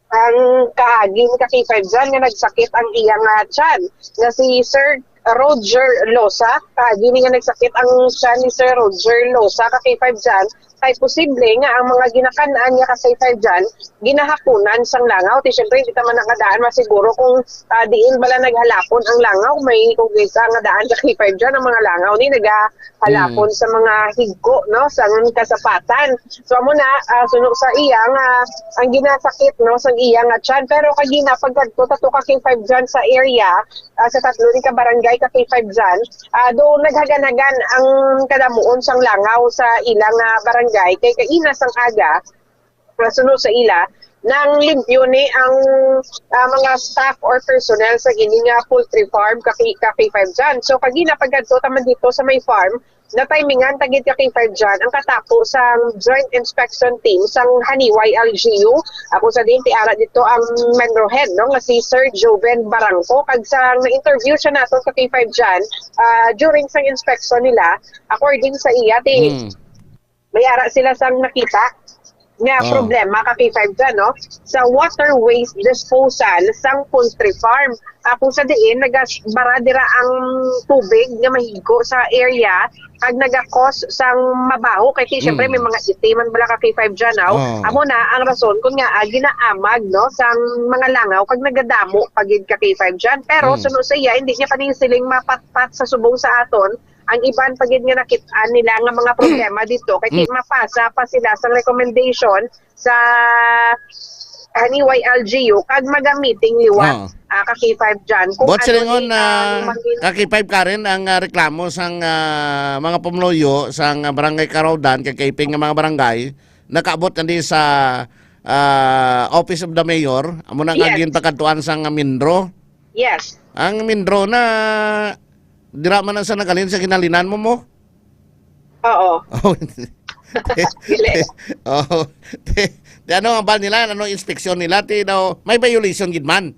Ang kaagi ni ka K five dyan nga nagsakit ang iya nga tiyan, nga si Sir Roger Losa. Kaagi ni nga nagsakit ang tiyan ni Sir Roger Losa ka K five dyan, kay posible nga ang mga ginakan-an niya ka K five dyan, ginahakunan sang langaw. Ti, syempre, hindi ta man nakadaan masiguro kung, ah, diin bala naghalapon ang langaw. May kung isa nga daan sa K five dyan, ang mga langaw ni naga halapon Mm. sa mga higko, no, sa ngan kasapatan. So, amo na, ah, suno sa iya nga, ang ginasakit, no, sa iya nga tiyan. Pero kagina, pagkadto ta to ka K five dyan sa area, ah, sa tatlo ni ka barangay ka K five dyan, ah, do naghaganhagan ang kadamuon sang langaw sa ilang, ah, barangay. Kay kaina sang aga, nga suno sa ila, nang limpyo ni ang, ah, mga staff or personnel sa ini nga poultry farm ka K-, ka K five dyan. So, kagina pagkadto ta man dito sa may farm, natimingan ta gid ka K five dyan ang katapo sang joint inspection team sang Haniway L G U. Ako sa din, ti ara dito ang menro head, no, nga si Sir Joven Barangco. Kag sa na-interview siya nato ka K five dyan, ah, during sang inspection nila, according sa iya, ti Mm. may ara sila sang nakita nga Oh. problema ka K five dyan, no? Sa water waste disposal sang poultry farm. Ako sa diin, nagasbara dira ang tubig nga mahigo sa area kag nagakos sang mabaho. Kay, ti, syempre, Mm. may mga itim man bala ka K five dyan, no? Oh. Amo na ang rason kung nga, ah, ginaamag, no, sang mga langaw kag nagadamo pa gid ka K five dyan. Pero Mm. suno sa iya, hindi niya pa ni siling mapatpat sa subong sa aton ang iban pa gid nga nakit-an nila nga mga problema dito, kay Mm. mapasa pa sila sa recommendation sa Haniway L G U kag maga-meeting liwat, Oo. ah, ka K five dyan. Kung Buot ano silingon, ni ang ah, maging ka K five, Karen, ang, ah, reklamo sang, ah, mga pumuluyo sang, ah, Barangay Karawdan, kag kaiping nga mga barangay, nakaabot na di sa, ah, Office of the Mayor, amo na nga Yes. ginpakadtuan sang, ah, MINRO. Yes. Ang MINRO na, dira man na sa nagalin sa ginalinan mo mo? Oo. Oh, Dili. Oh, ti, ti ano ang bal nila? Ano inspeksyon nila? Ti daw, may violation gid man.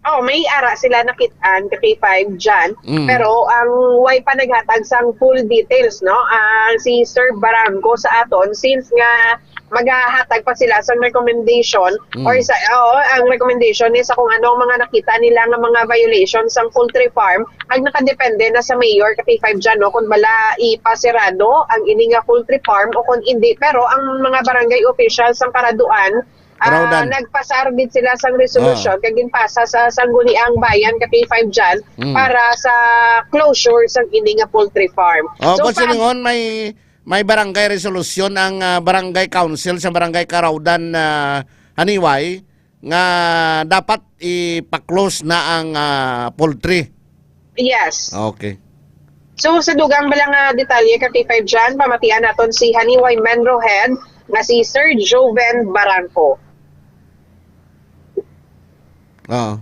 Oh, may ara sila nakit-an ka K five dyan. Mm. Pero ang way pa naghatag sang full details, no? Ang si Sir Barangco sa aton, since nga Maghahatag pa sila sang recommendation Mm. or sa, oo, ang recommendation is sa kung ano ang mga nakita nila nga mga violations sang poultry farm, ang nakadepende na sa mayor, ka K five Jan, no, kung bala ipasirado ang ini nga poultry farm o kung hindi. Pero ang mga barangay officials sang Karaduan, ah, Karaduan. nagpasar gid sila sang resolution Ah. kag ginpasa sa Sangguniang Bayan, ka K five Jan, Mm. para sa closure sang ini nga poultry farm. Oh, So, boss, pa- silingon, may, may barangay resolution ang, ah, barangay council sa barangay Karaduan, ah, Haniway nga dapat ipa-close na ang, ah, poultry. Yes. Okay. So, sa dugang bala nga detalye, ka K five Jan, pamatian naton si Haniway Menro Head nga si Sir Joven Barranco. Oo.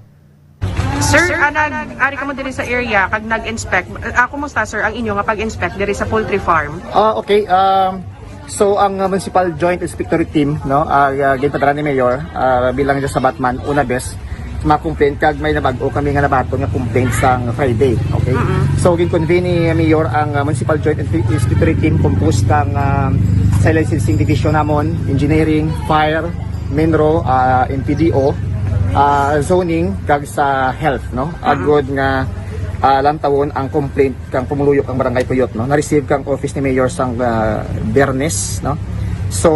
Sir, ah, nag-ari kamo diri sa area kag nag-inspect. Ah, kumusta, sir, ang inyo nga pag-inspect diri sa poultry farm? Ah, okay. Um, so, ang, uh, Municipal Joint Inspectorate Team, no, ah, ah, ginpadala ni Mayor, ah, bilang sa Batman, una bes, ma-complaint kag may nabag-o kami nga nabaton nga complaint sang Friday, okay? Mm-mm. So, gin-convene ni Mayor ang, uh, Municipal Joint Inspe-, Inspectorate Team composed kang, um, sa Licensing Division namon, Engineering, Fire, Minro, ah, N P D O, ah, Zoning, kag sa Health, no? Mm-mm. Agod nga, ah, lantawon ang complaint kang pumuluyo kang Barangay Puyot, no? Na-receive kang office ni Mayor sang, ah, Biyernes, no? So,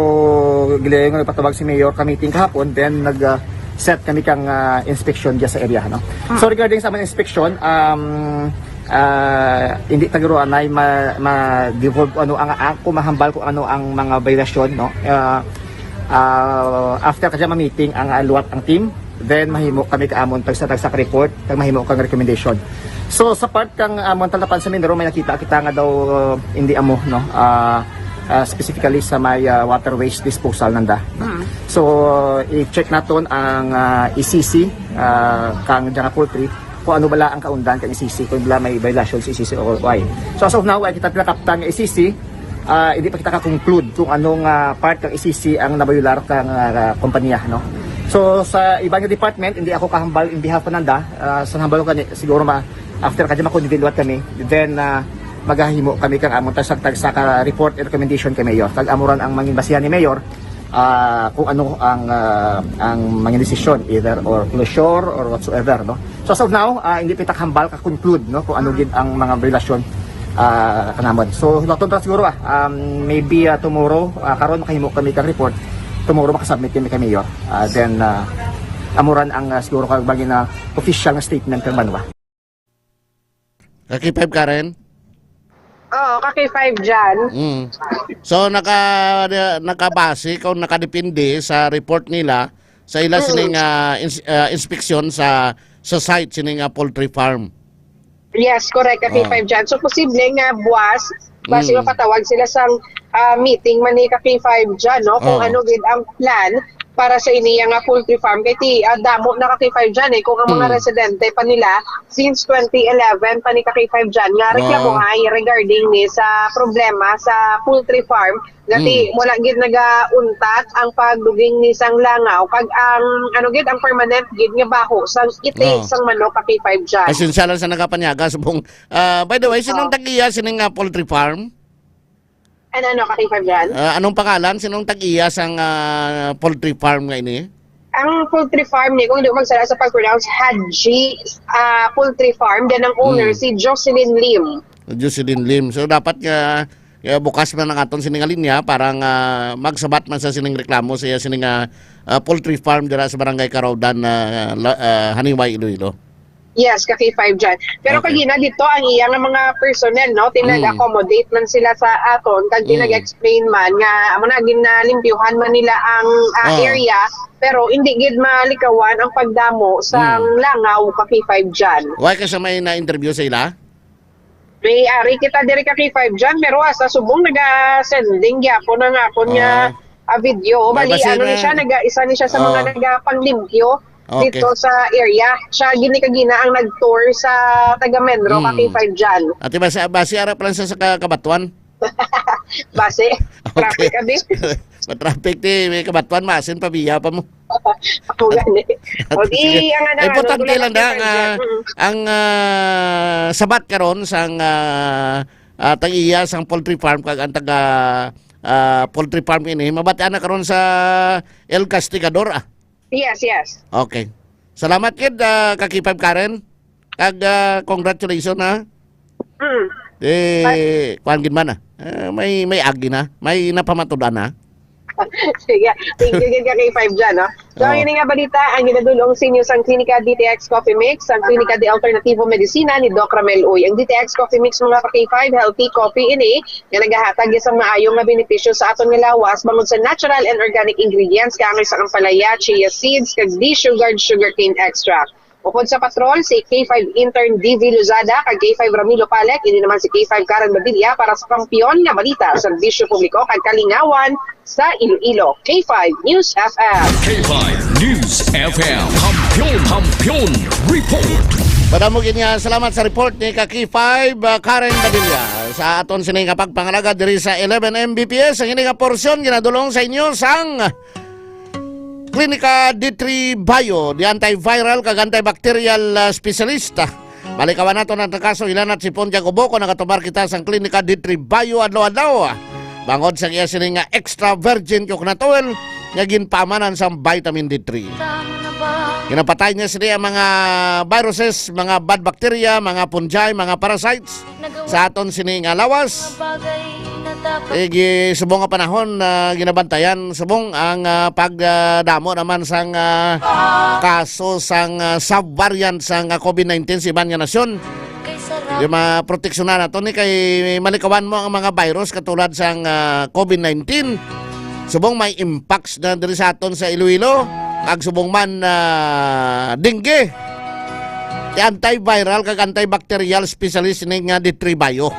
gilayon nga nagpatawag si Mayor ka meeting kahapon, then nag, ah, set kami kang, ah, inspection diya sa area, no? Mm. So, regarding sa among inspection, um, ah, hindi ta guro anay ma-, ma-devolve ano ang, ang kung mahambal kung ano ang mga violation, no? Ah, ah, after kadya ma-meeting ang, ah, luwat ang team, then mahimo kami kaamon tagsa-tagsa ka report, kag mahimo kang recommendation. So, sa part kang amon talapan sa Mindanao, may nakita kita nga daw, uh, hindi amo, no? Ah, ah, specifically sa may, ah, water waste disposal nanda. Mm. So, i-check naton ang, ah, E C C, ah, kang Jana Poultry, kung ano bala ang kaundan kang E C C, kung bala may violation sa E C C o why. So, as of now, wala kita pinakaptan nga E C C, ah, hindi pa kita ka-conclude kung anong, ah, part kang E C C ang nabayular kang, ah, kompanya, no? So, sa iba nga department, hindi ako kahambal in behalf pa nanda. Ah, sa hambal ko kani, siguro ma-, after kadya ma-convene liwat kami, then, ah, magahimo kami kang amon tagsa-tagsa ka report and recommendation kay Mayor. Kag amo ran ang mangin basihan ni Mayor, ah, kung ano ang, ah, ang mangin desisyon, either or closure or whatsoever, no? So, as of now, ah, hindi pa kita kahambal ka-conclude, no, kung ano gid ang mga relasyon, ah, kanamon. So, laton ta siguro, ah, um, maybe, ah, tomorrow, ah, karon makahimo kami kang report, tomorrow makasubmit kami kay Mayor. Ah, then, ah, amo ran ang, ah, siguro kag bangin na official nga statement kang banwa. Ka K five, Karen? Oo, ka K five Jan. Mm. So, naka-, nakabase kung nakadepende sa report nila sa ila Mm. sining, ah, ins-, ah, inspeksyon sa, sa site sining, ah, poultry farm. Yes, correct, ka Oh. K five Jan. So, posible nga buwas, basi Mm. mapatawag sila sang, ah, meeting man ni ka K five Jan, no? Kung Oh. ano gid ang plan para sa ini nga poultry farm. Kay ti, ah, damo na ka K five Jan, eh. Kung ang mga Mm. residente pa nila, since twenty eleven pa ni ka K five Jan, nga reklamo Wow. ay regarding ni sa problema sa poultry farm, nga ti Mm. wala gid nagauntat ang pagduging ni sang langaw, kag ang, ano gid, ang permanent gid nga baho sang iti Oh. sang manok ka K five Jan. Pasensya lang sa nagapanyaga, subong. Ah, by the way, sinong Oh. tag-iya sining, ah, poultry farm? Ano, ano, ka K five Jan? Ah, anong pangalan? Sinong tag-iya sang, ah, poultry farm nga ini? Ang poultry farm ni, kung hindi ko magsala sa pag-pronounce, Haji, ah, Poultry Farm. Then ang owner, Mm. si Jocelyn Lim. Jocelyn Lim. So, dapat nga, nga bukas man ang aton sining nga linya para nga magsabat man sa sining reklamo sa iya sining nga, ah, poultry farm dira sa Barangay Karaduan, ah, la-, ah, Haniway, Iloilo. Yes, ka K five Jan. Pero Okay. kagina dito ang iya nga mga personnel, no? Ti Mm. nag-accommodate man sila sa aton, kag ti Mm. nag-explain man nga amo na, ginalimpyuhan man nila ang, ah, Oh. area, pero hindi gid malikawan ang pagdamo sa Mm. langaw ka K five Jan. Wala ka sa may na-interview sa ila? May ari kita diri ka K five Jan, pero asa subong naga-sending gyapon ang akon nga, Ah. ah, video. Ba-, Bali, basi ano ni na siya, naga-, isa ni siya sa mga Ah. nagapanglimpyo Okay. dito sa area. Siya gini kagina ang nag-tour sa taga Menro ka Hmm. K five Jan. Ate, basi, basi ara pa lang sa, sa ka-, Kabatuan. Basi, Okay. traffic, abi. Matraffic ti, may Kabatuan, masin pa biya pa mo. Ako gani. O, di, Sige. ang ano, Importante ano, lang da, ano, nga, mm. ang, ah, sabat karon sang, ah, ah, tag-iya sang poultry farm kag ang taga, ah, poultry farm ini. Mabatian na karon sa El Castigador, ah. Yes, yes. Okay. Salamat gid, ah, ka K five Karen. Kag, ah, congratulations, ha. Mm. Eh, kuwan gid man, ah. Ah, may, may agi na. May napamatud-an na. Sige. Thank you gid ka K five dyan, no? So, ang Oh. ini nga balita, ang ginadulong sa inyo sang Klinika D T X Coffee Mix, ang Klinika de Alternativo Medicina ni Doc Ramel Uy. Ang D T X Coffee Mix, mga ka K five, healthy coffee ini nga nagahatag sa maayo nga benepisyo sa aton nga lawas bangod sa natural and organic ingredients, kaangay sa ampalaya, chia seeds, kag desugared sugarcane extract. Upod sa patrol, si K five intern D V Lozada kag K five Ramilo Palek, ini naman si K five Karen Badilla para sa Kampiyon nga Balita, Serbisyo Publiko kag Kalingawan sa Iloilo. K five News F M. K five News F M. Kampiyon, Kampiyon Report. Madamo gid nga salamat sa report ni ka K five, ah, Karen Badilla. Sa aton sini nga pagpangalaga diri sa eleven M B P S, ang ini nga porsyon ginadulong sa inyo sang Klinika D three Bio, di antiviral kag antibacterial, ah, specialist. Malikawan naton ang trangkaso, hilanat, sipon, kag ubo kon nagatumar kita sang Klinika D three Bio adlaw-adlaw. Bangod sa iya sini nga extra virgin coconut oil nga ginpaamanan sang vitamin D three. Ginapatay niya sini ang mga viruses, mga bad bacteria, mga fungi, mga parasites sa aton sini nga lawas. Igi subong nga panahon, ah, ginabantayan subong ang, ah, pagdamo naman sang, ah, kaso sang, ah, subvariant sang, ah, COVID nineteen sa iban nga nasyon. Di maproteksyonan nato ni kay malikawan mo ang mga virus katulad sang, ah, COVID nineteen. Subong may mpox na diri sa aton sa Iloilo, kag subong man, ah, dengue. Kay antiviral kag antibacterial specialist ni nga D three Bio.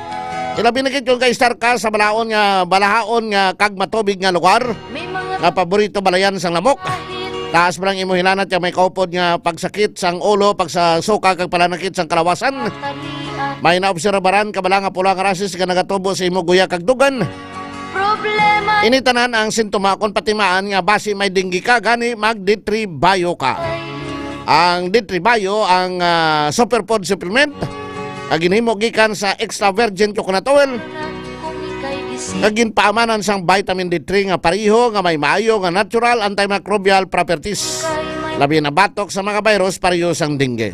Ilabi na gid kung kaistar ka sa balaon nga, balahaon nga kag matubig nga lugar nga paborito balayan sang lamok. Taas man ang imo hilanat kag may kaupod nga pagsakit sang ulo, pagsasuka kag palanakit sang kalawasan. May naobserbaran ka bala nga pula nga rashes nga nagatubo sa imo guya kag dugan? Ini tanan ang sintoma kon patimaan nga basi may dengue ka, gani mag D three Bio ka. Ang D three Bio ang, ah, superfood supplement nga ginhimo gikan sa extra virgin coconut oil nga ginpaamanan sang vitamin D three nga pareho nga may maayo nga natural antimicrobial properties. Labi na batok sa mga virus pareho sang dengue.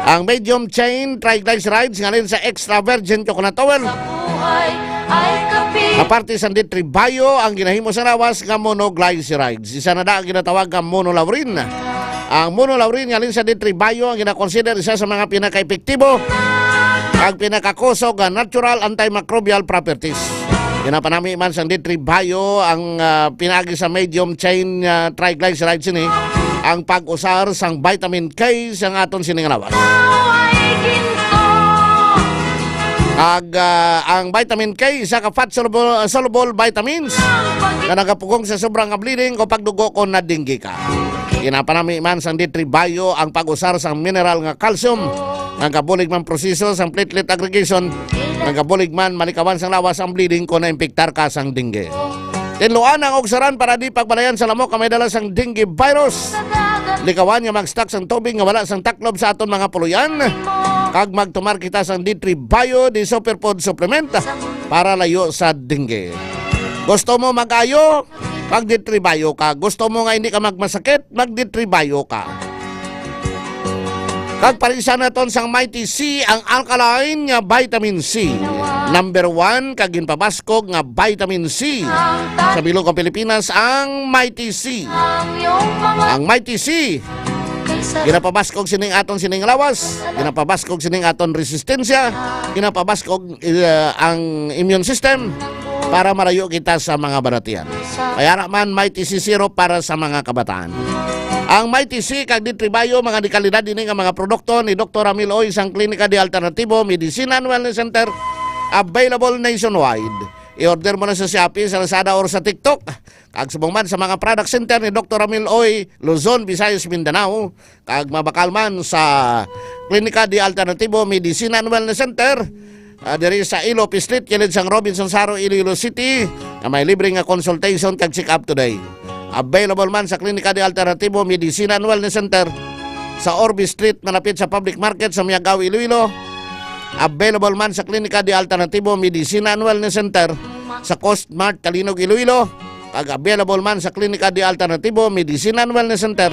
Ang medium chain triglycerides nga halin sa extra virgin coconut oil. Aparte sa D three Bio, ang ginahimo sa lawas nga monoglycerides. Isa na da ang ginatawag nga monolaurin. Ang monolaurin nga halin sa D three Bio ang ginakonsider isa sa mga pinakaepektibo kag pinakakusog nga natural antimicrobial properties. Ginapanami man sang D three Bio ang, ah, pinaagi sa medium chain, ah, triglycerides ini ang pag-usar sang vitamin K sang aton sining lawas. Kag, ah, ang vitamin K, isa ka fat soluble, soluble vitamins nga nagapugong sa sobra nga bleeding o pagdugo kon na-dengue ka. Ginapanami man sang D three Bio ang pag-usar sang mineral nga calcium nga gabulig man proseso sang platelet aggregation nga gabulig man malikawan sang lawas ang bleeding kon naimpektar ka sang dengue. Tinluan ang ugsaran para di pagbalayan sa lamok nga may dala sang dengue virus. Likawan nga mag-stock sang tubig nga wala sang taklob sa aton mga puloy-an. Kag magtumar kita sang D three Bio, the superfood supplement para layo sa dengue. Gusto mo mag-ayo? Mag D three Bio ka. Gusto mo nga hindi ka magmasakit? Mag D three Bio ka. Kag parisan naton sang Mighty C, ang alkaline nga vitamin C. Number one kag ginpabaskog nga vitamin C sa bilog nga Pilipinas, ang Mighty C. Ang Mighty C, ginapabaskog sining aton sining lawas, ginapabaskog sining aton resistensya, ginapabaskog, eh, ang immune system para marayo kita sa mga balatian. Kaya naman may T C syrup para sa mga kabataan. Ang may T C kag D three Bio, mga dekalidad ini nga mga produkto ni Doktor Ramil Oy sang Klinika de Alternativo Medicine and Wellness Center, available nationwide. I-order mo na sa Shopee, sa Lazada, or sa TikTok. Kag subong man sa mga product center ni Doktor Ramil Oy, Luzon, Visayas, Mindanao, kag mabakal man sa Klinika de Alternativo Medicine and Wellness Center, ah, diri sa Ilope Street, kilid sang Robinsons Haro, Iloilo City, nga may libre nga consultation kag check-up today. Available man sa Klinika de Alternativo Medicine and Wellness Center sa Orbe Street, malapit sa Public Market sa Miagao, Iloilo. Available man sa Klinika de Alternativo Medicine and Wellness Center sa Coast Mart Calinog, Iloilo, kag available man sa Klinika de Alternativo Medicine and Wellness Center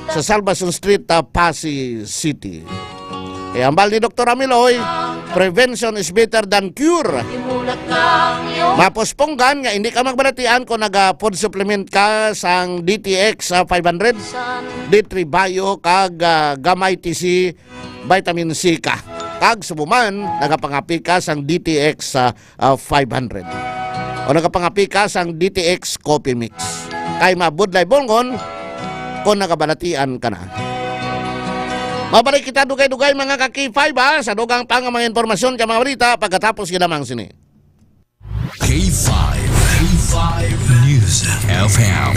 sa Salvacion Street, ah, Passi City. Kay hambal ni Doktor Amiloy, "Prevention is better than cure." Mapuspunggan nga hindi ka magbalatian kung naga-food supplement ka sang D T X, ah, five hundred, D three Bio, kag, ah, Gamay T C, vitamin C ka. Kag subong man, nagapangapi ka sang D T X, ah, ah, five hundred. O nagapangapi ka sang D T X Coffee Mix. Kay mabudlay bulngon kung nagabalatian ka na. Mabalik kita dugay-dugay, mga ka K five, ha, sa dugang pa nga mga impormasyon kag mga balita pagkatapos gid lamang sini. K five, K five News F M,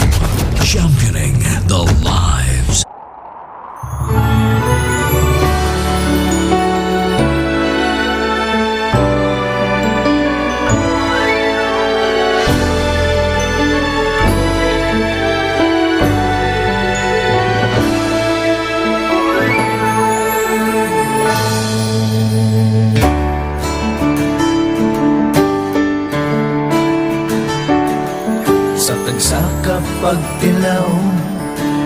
championing the lives. Sa tagsa ka pagtilaw,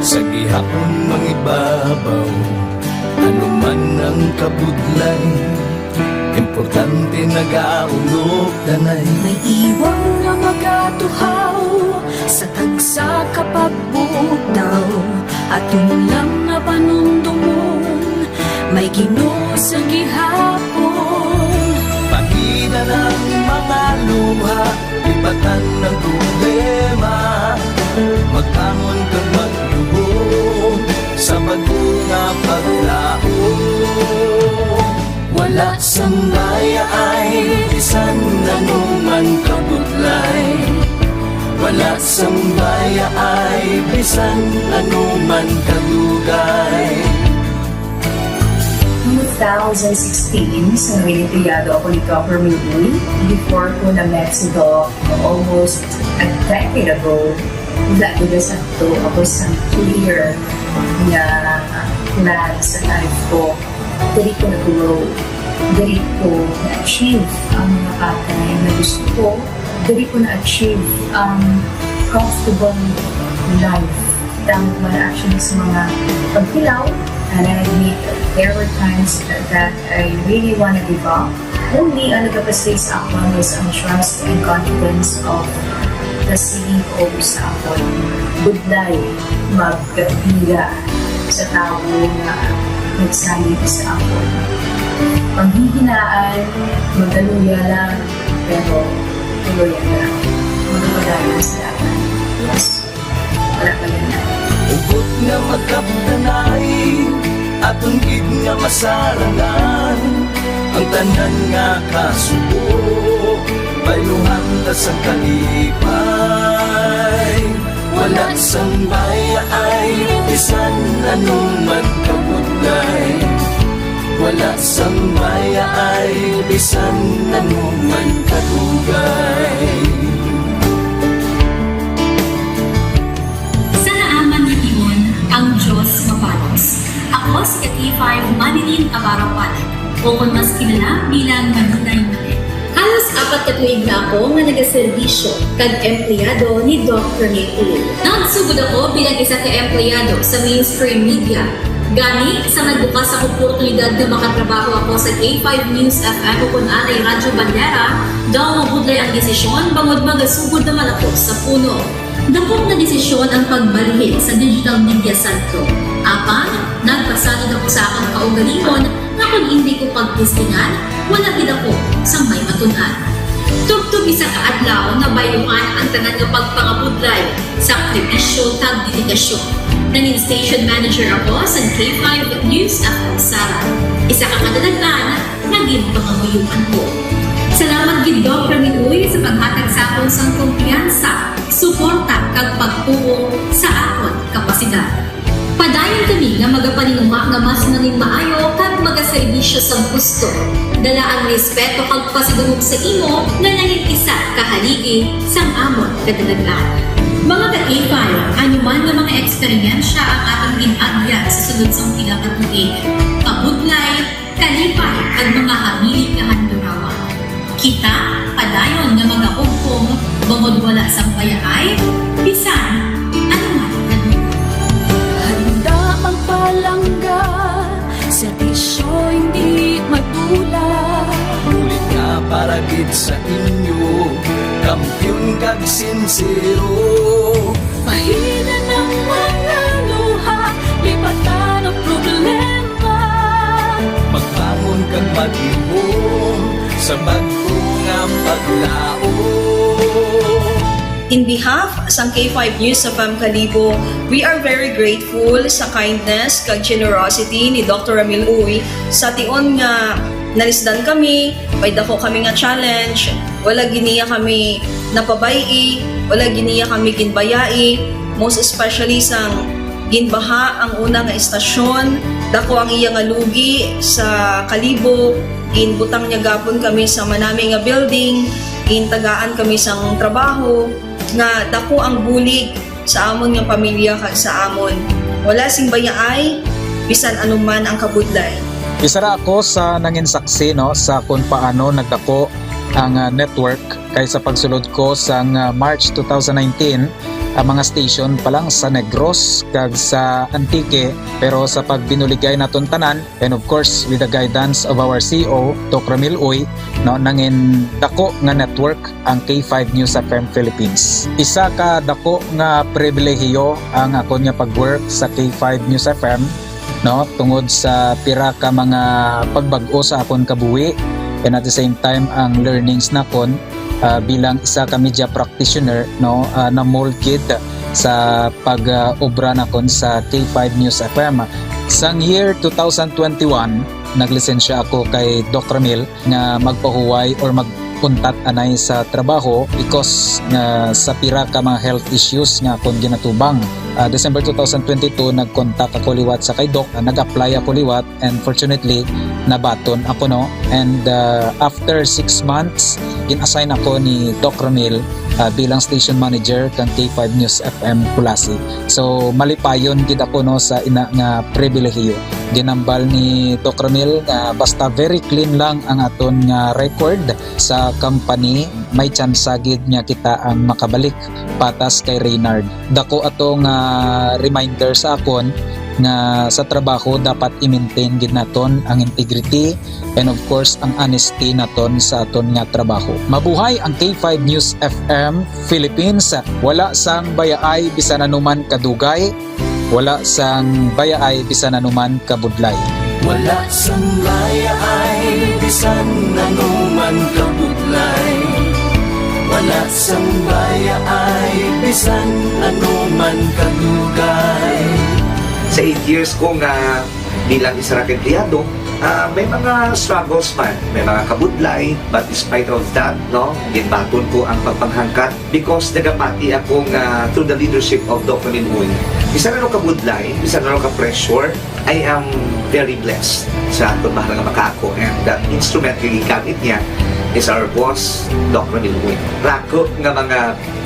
sa gihapon mangibabaw, ano man ang kabudlay, importante nagaulog danay. May iwang nga magatuhaw sa tagsa ka pagbutaw, aton lang nga panumdomon, may Ginoo sa gihapon. Pahina ang mga luha, lipatan ang problema, magbangon kag magluhod sa bag-o nga paglaom. Wala sang bayaay bisan ano man kabudlay. Wala sang bayaay bisan ano man kadugay. Two thousand sixteen, sa Winipiyado ako ni Governor Louie. Before ko na-met si Doc almost a decade ago, wala ko na sakto ako sa clear nga plan sa life ko. Diri ko na-grow. Diri ko na-achieve ang mga bagay na gusto ko. Diri ko na-achieve ang comfortable life. Tama man actually sa mga pagtilaw, and I admit there were times that I really wanna give up. Only ang nagapastig sa akon was ang trust and confidence of the C E O sa akon. Budlay magkapila sa tawo nga nagsalig sa akon. Panghihinaan, magaluya lang, pero tuloy lang. Magpadayon sa dalan. Yes. Wala pa yan. Hugot nga magkapdanay, aton gid nga masarangan ang tanan nga kasubo. Bayluhan ta sang kalipay, wala sang bayaay, bisan ano man kabudlay. Wala sang bayaay, bisan ano man kadugay. Sa naaman nga tion, ang Dios mapalos. Ako si K five Marilyn Abarawan. O kon mas kilala bilang Manunay Mane. Halos apat ka tuig na ako nga nagaserbisyo kag empleyado ni Doc Rene Tulio. Nagsugod ako bilang isa ka empleyado sa mainstream media. Gani, sa nagbukas ang oportunidad nga makatrabaho ako sa K five News F M o kon anay Radyo Bandera, daw mabudlay ang desisyon bangod magasugod naman ako sa puno. Dakop nga desisyon ang pagbalhin sa digital media sentro. Apan, nagpasalig ako sa akon kaugalingon nga kon indi ko pagtestingan, wala gid ako sang may matun-an. Tubtob isa ka adlaw, nabayluhan ang tanan nga pagpangabudlay, sakripisyo, kag dedikasyon. Nangin station manager ako sa K five News F M Sara. Isa ka kadalag-an nga ginpangamuyoan ko. Salamat gid, Doc Rene Uy, sa paghatag sa akon sang kumpiyansa, suporta, kag pagtuo sa akon kapasidad. Padayon kami nga magapaninguha nga mas nangin maayo kag magaserbisyo sa gusto. Dala ang respeto kag pasidungog sa imo nga nangin isa ka haligi sang amon kadalag-an. Mga ka-K five, ano man nga mga eksperyensya ang aton gin-agyan sa sulod sang pila ka tuig, kabudlay, kalipay, kag mga hamili nga handurawan. K Kita padayon nga magahugpong bangod wala sang bayaay bisan ano man. Handa magpalangga, serbisyo hindi madula. Bulig nga para gid sa inyo, kampiyon kag sinsero. Pahina ng mga luha, lipatan ang problema. Magbangon kag maghihom sa bag-o nga paglaom. In behalf sang K five News F M Kalibo, we are very grateful sa kindness kag generosity ni Doctor Ramil Uy. Sa tion nga nalisdan kami, may dako kami nga challenge, wala gid niya kami napabay-i, wala gid niya kami ginbayai, most especially sang ginbaha ang una nga estasyon, dako ang iya nga lugi sa Kalibo, ginbutang niya gapon kami sa manami nga building, gintagaan kami sang trabaho, nga dako ang bulig sa amon nga pamilya kag sa amon. Wala sing bayaay, bisan ano man ang kabudlay. Isa ra ako sa nangin saksi, no, sa kung paano nagdako ang, ah, network, kay sa pagsulod ko sang, ah, March two thousand nineteen, ang mga station pa lang sa Negros kag sa Antique, pero sa pagbinuligay naton tanan, and of course with the guidance of our C E O, Doc Ramil Uy, no, nangin dako nga network ang K five News F M Philippines. Isa ka dako nga pribilehiyo ang akon nga pag-work sa K five News F M, no, tungod sa pira ka mga pagbag-o sa akon kabuhi, and at the same time ang learnings nakon, ah, bilang isa ka media practitioner, no, ah, na-mold gid sa pag, ah, obra nakon sa K five News F M. Sang year two thousand twenty-one, naglisensya ako kay Doc Ramil nga magpahuway or mag-untat anay sa trabaho because nga sa pira ka mga health issues nga akon ginatubang. Ah, December two thousand twenty-two, nag-contact ako liwat sa kay Doc, ah, nag-apply ako liwat, and fortunately nabaton ako, no. And, ah, after six months, gin-assign ako ni Doc Ramil, ah, bilang station manager kang K five News F M Culasi. So malipayon gid ako, no, sa ina nga pribilehiyo. Ginambal ni Doc Ramil nga basta very clean lang ang aton nga record sa company, may tsansa gid nga kita ang makabalik patas kay Reynard. Dako ato nga reminder sa akon nga sa trabaho dapat i-maintain gid naton ang integrity and of course ang honesty naton sa aton nga trabaho. Mabuhay ang K five News F M Philippines. Wala sang bayaay bisan anuman kadugay, wala sang bayaay bisan anuman kabudlay. Wala sang bayaay bisan anuman kabudlay. Wala sang bayaay bisan anuman kadugay. Sa eight years ko nga bilang isa ra ka empleyado, ah, may mga struggles man, may mga kabudlay, but despite of that, no, ginbaton ko ang pagpanghangkat because nagapati ako nga through the leadership of Doc Ramil Uy, bisan ano kabudlay, bisan ano ka pressure, I am very blessed sa aton mahal nga makaako, and that instrument nga gigamit niya is our boss, Doc Ramil Uy. Rako nga mga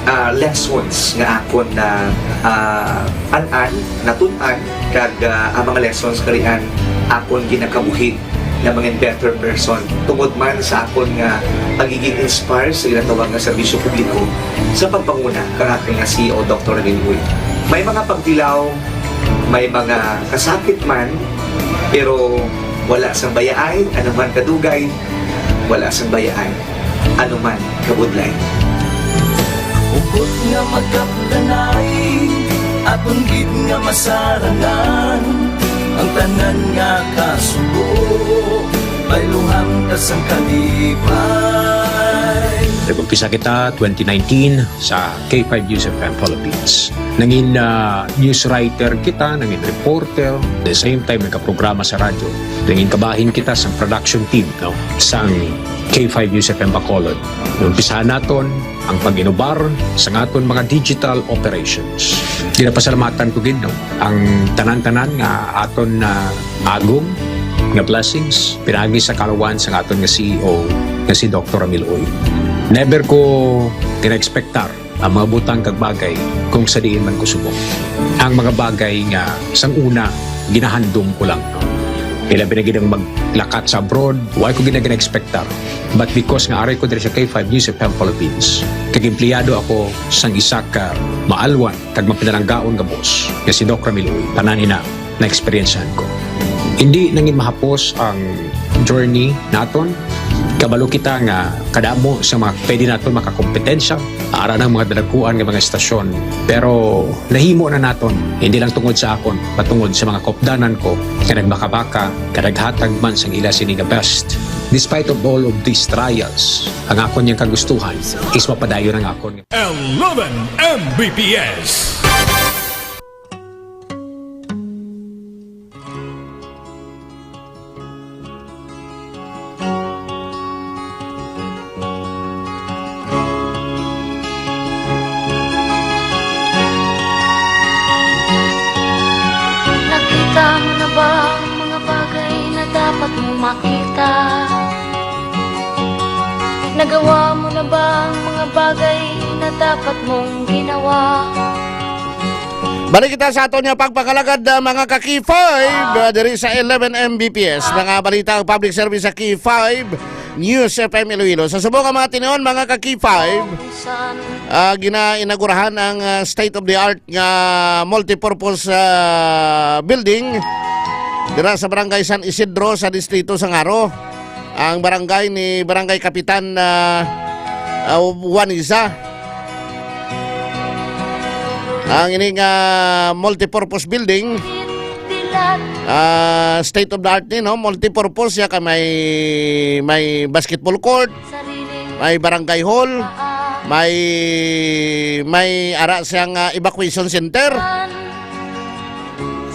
ah, lessons nga akon na, ah, an-an, natun-an, kag, ah, ang mga lessons karian akon ginakabuhi nga mangin better person tungod man sa akon nga pagiging inspire sa ginatawag nga serbisyo publiko sa pagpanguna kang akon nga C E O, Doctor Ramil Uy. May mga pagtilaw, may mga kasakit man, pero wala sang bayaay, ano man kadugay, wala sang bayaay, ano man kabudlay. Hugot nga magkapdanay, aton gid nga masarangan. Ang tanan nga kasubo, bayluhan ta sang kalipay. Nag-umpisa kita twenty nineteen sa K five News F M Philippines. Nangin, ah, news writer kita, nangin reporter, the same time nagkaprograma sa radyo. Nangin kabahin kita sa production team, no, sang K five News F M Bacolod. Umpisahan naton ang pag-inubar sa aton mga digital operations. Ginapasalamatan ko gid, no, ang tanan-tanan nga aton na agom nga blessings pinaagi sa kaluwan sa aton nga C E O nga si Doctor Ramil Uy. Never ko gina-expectar ang mga butang kag bagay kung sa diin man ko subong. Ang mga bagay nga sang una ginahandom ko lang. Pila ba na gid ang maglakat sa abroad? Wa ko gid na gina-expectar. But because nga aray ko diri sa K five News F M Philippines, kag empleyado ako sang isa ka maalwan kag mapinalanggaon nga boss nga si Doc Ramil Uy, tanan ina na-eksperyensyahan ko. Hindi nangin mahapos ang journey naton. Kabalo kita nga kadamo sa mga pwede naton makakompetensya, ara ng mga dalaguan nga mga estasyon. Pero nahimo na naton, hindi lang tungod sa akon, patungod sa mga kaupdanan ko nga nagbakabaka, nga naghatag man sang ila sini nga best. Despite of all of these trials, ang akon yang kagustuhan is mapadayon ang akon. Eleven M B P S. Nakita mo na ba ang mga bagay na dapat mong makita? Nagawa mo na ba ang mga bagay na dapat mong ginawa? Balik kita sa aton nga pagpangalagad, ah, mga ka-K five, ah, diri sa eleven M B P S. Mga balita ang public service sa K five News F M Iloilo. Sa subong nga mga tinuon, mga ka-K five, ah, ginainagurahan ang, ah, state-of-the-art nga multipurpose, ah, building dira sa Barangay San Isidro sa Distrito Sangaro. Ang barangay ni Barangay Kapitan, ah, ah, Juan Isa. Ang ini nga multipurpose building, ah, state of the art ni, no? Multipurpose siya, ka may, may basketball court, may barangay hall, may, may ara siyang, ah, evacuation center.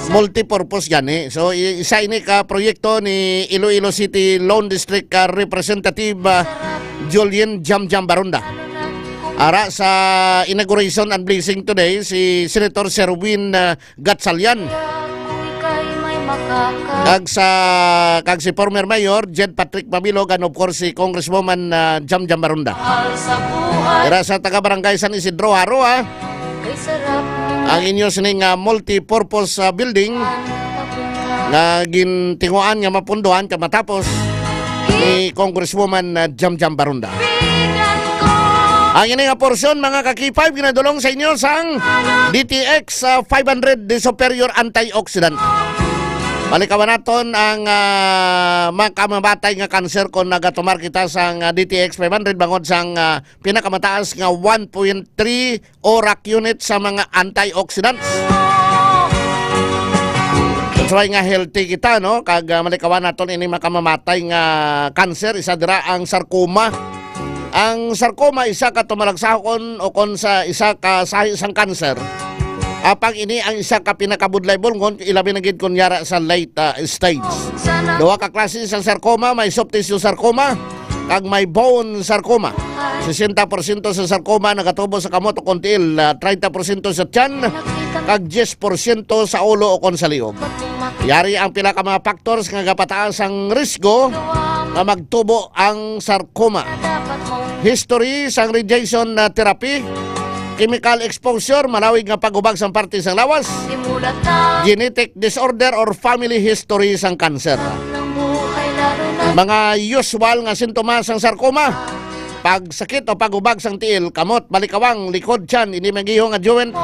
Multipurpose gani. So, i-, isa ini ka proyekto ni Iloilo City Lone District, ah, Representative, ah, Julian Jamjam Baronda. Ara sa inauguration and blessing today, si Senator Sherwin, ah, Gatchalian. Kag sa, kag si former Mayor Jed Patrick Mabilog, and of course, si Congresswoman, ah, Jamjam Baronda. Dira sa taga Barangay San Isidro, Jaro, ah. Ang inyo sining, ah, multi-purpose, ah, building nga gintinguan nga mapundohan ka matapos ni Congresswoman, ah, Jamjam Baronda. Ang ini nga porsyon, mga ka-K five, ginadulong sa inyo sang D T X, ah, five hundred de Superior Antioxidant. Malikawan naton ang, ah, makamamatay nga kanser kon nagatumar kita sang, ah, D T X five hundred bangod sang, ah, pinakamataas nga one point three ORAC unit sa mga antioxidants. That's why nga healthy kita, no? Kag, ah, malikawan naton ini makamamatay nga cancer, isa dira ang sarcoma. Ang sarcoma isa ka tumalagsahon o kon sa isa ka sahi sang cancer. Apang ini ang isa ka pinakabudlay bulngon, ilabi na gid kon yara sa late, ah, stage. Duha ka klase sang sarcoma, may soft tissue sarcoma kag may bone sarcoma. Sesenta porsyento sa sarcoma nagatubo sa kamot o kon tiil, ah, treinta porsyento sa tiyan, kag diyes porsyento sa ulo o kon sa liog. Yari ang pila ka mga factors nga gapataas ang risgo nga magtubo ang sarcoma. History sang radiation na therapy, chemical exposure, malawig nga pag-ubag sang parte sang lawas, genetic disorder or family history sang cancer. Mga usual nga sintomas sang sarcoma: pagsakit o pag-ubag sang tiil, kamot, balikawang, likod, tiyan, ini may giingon nga joint,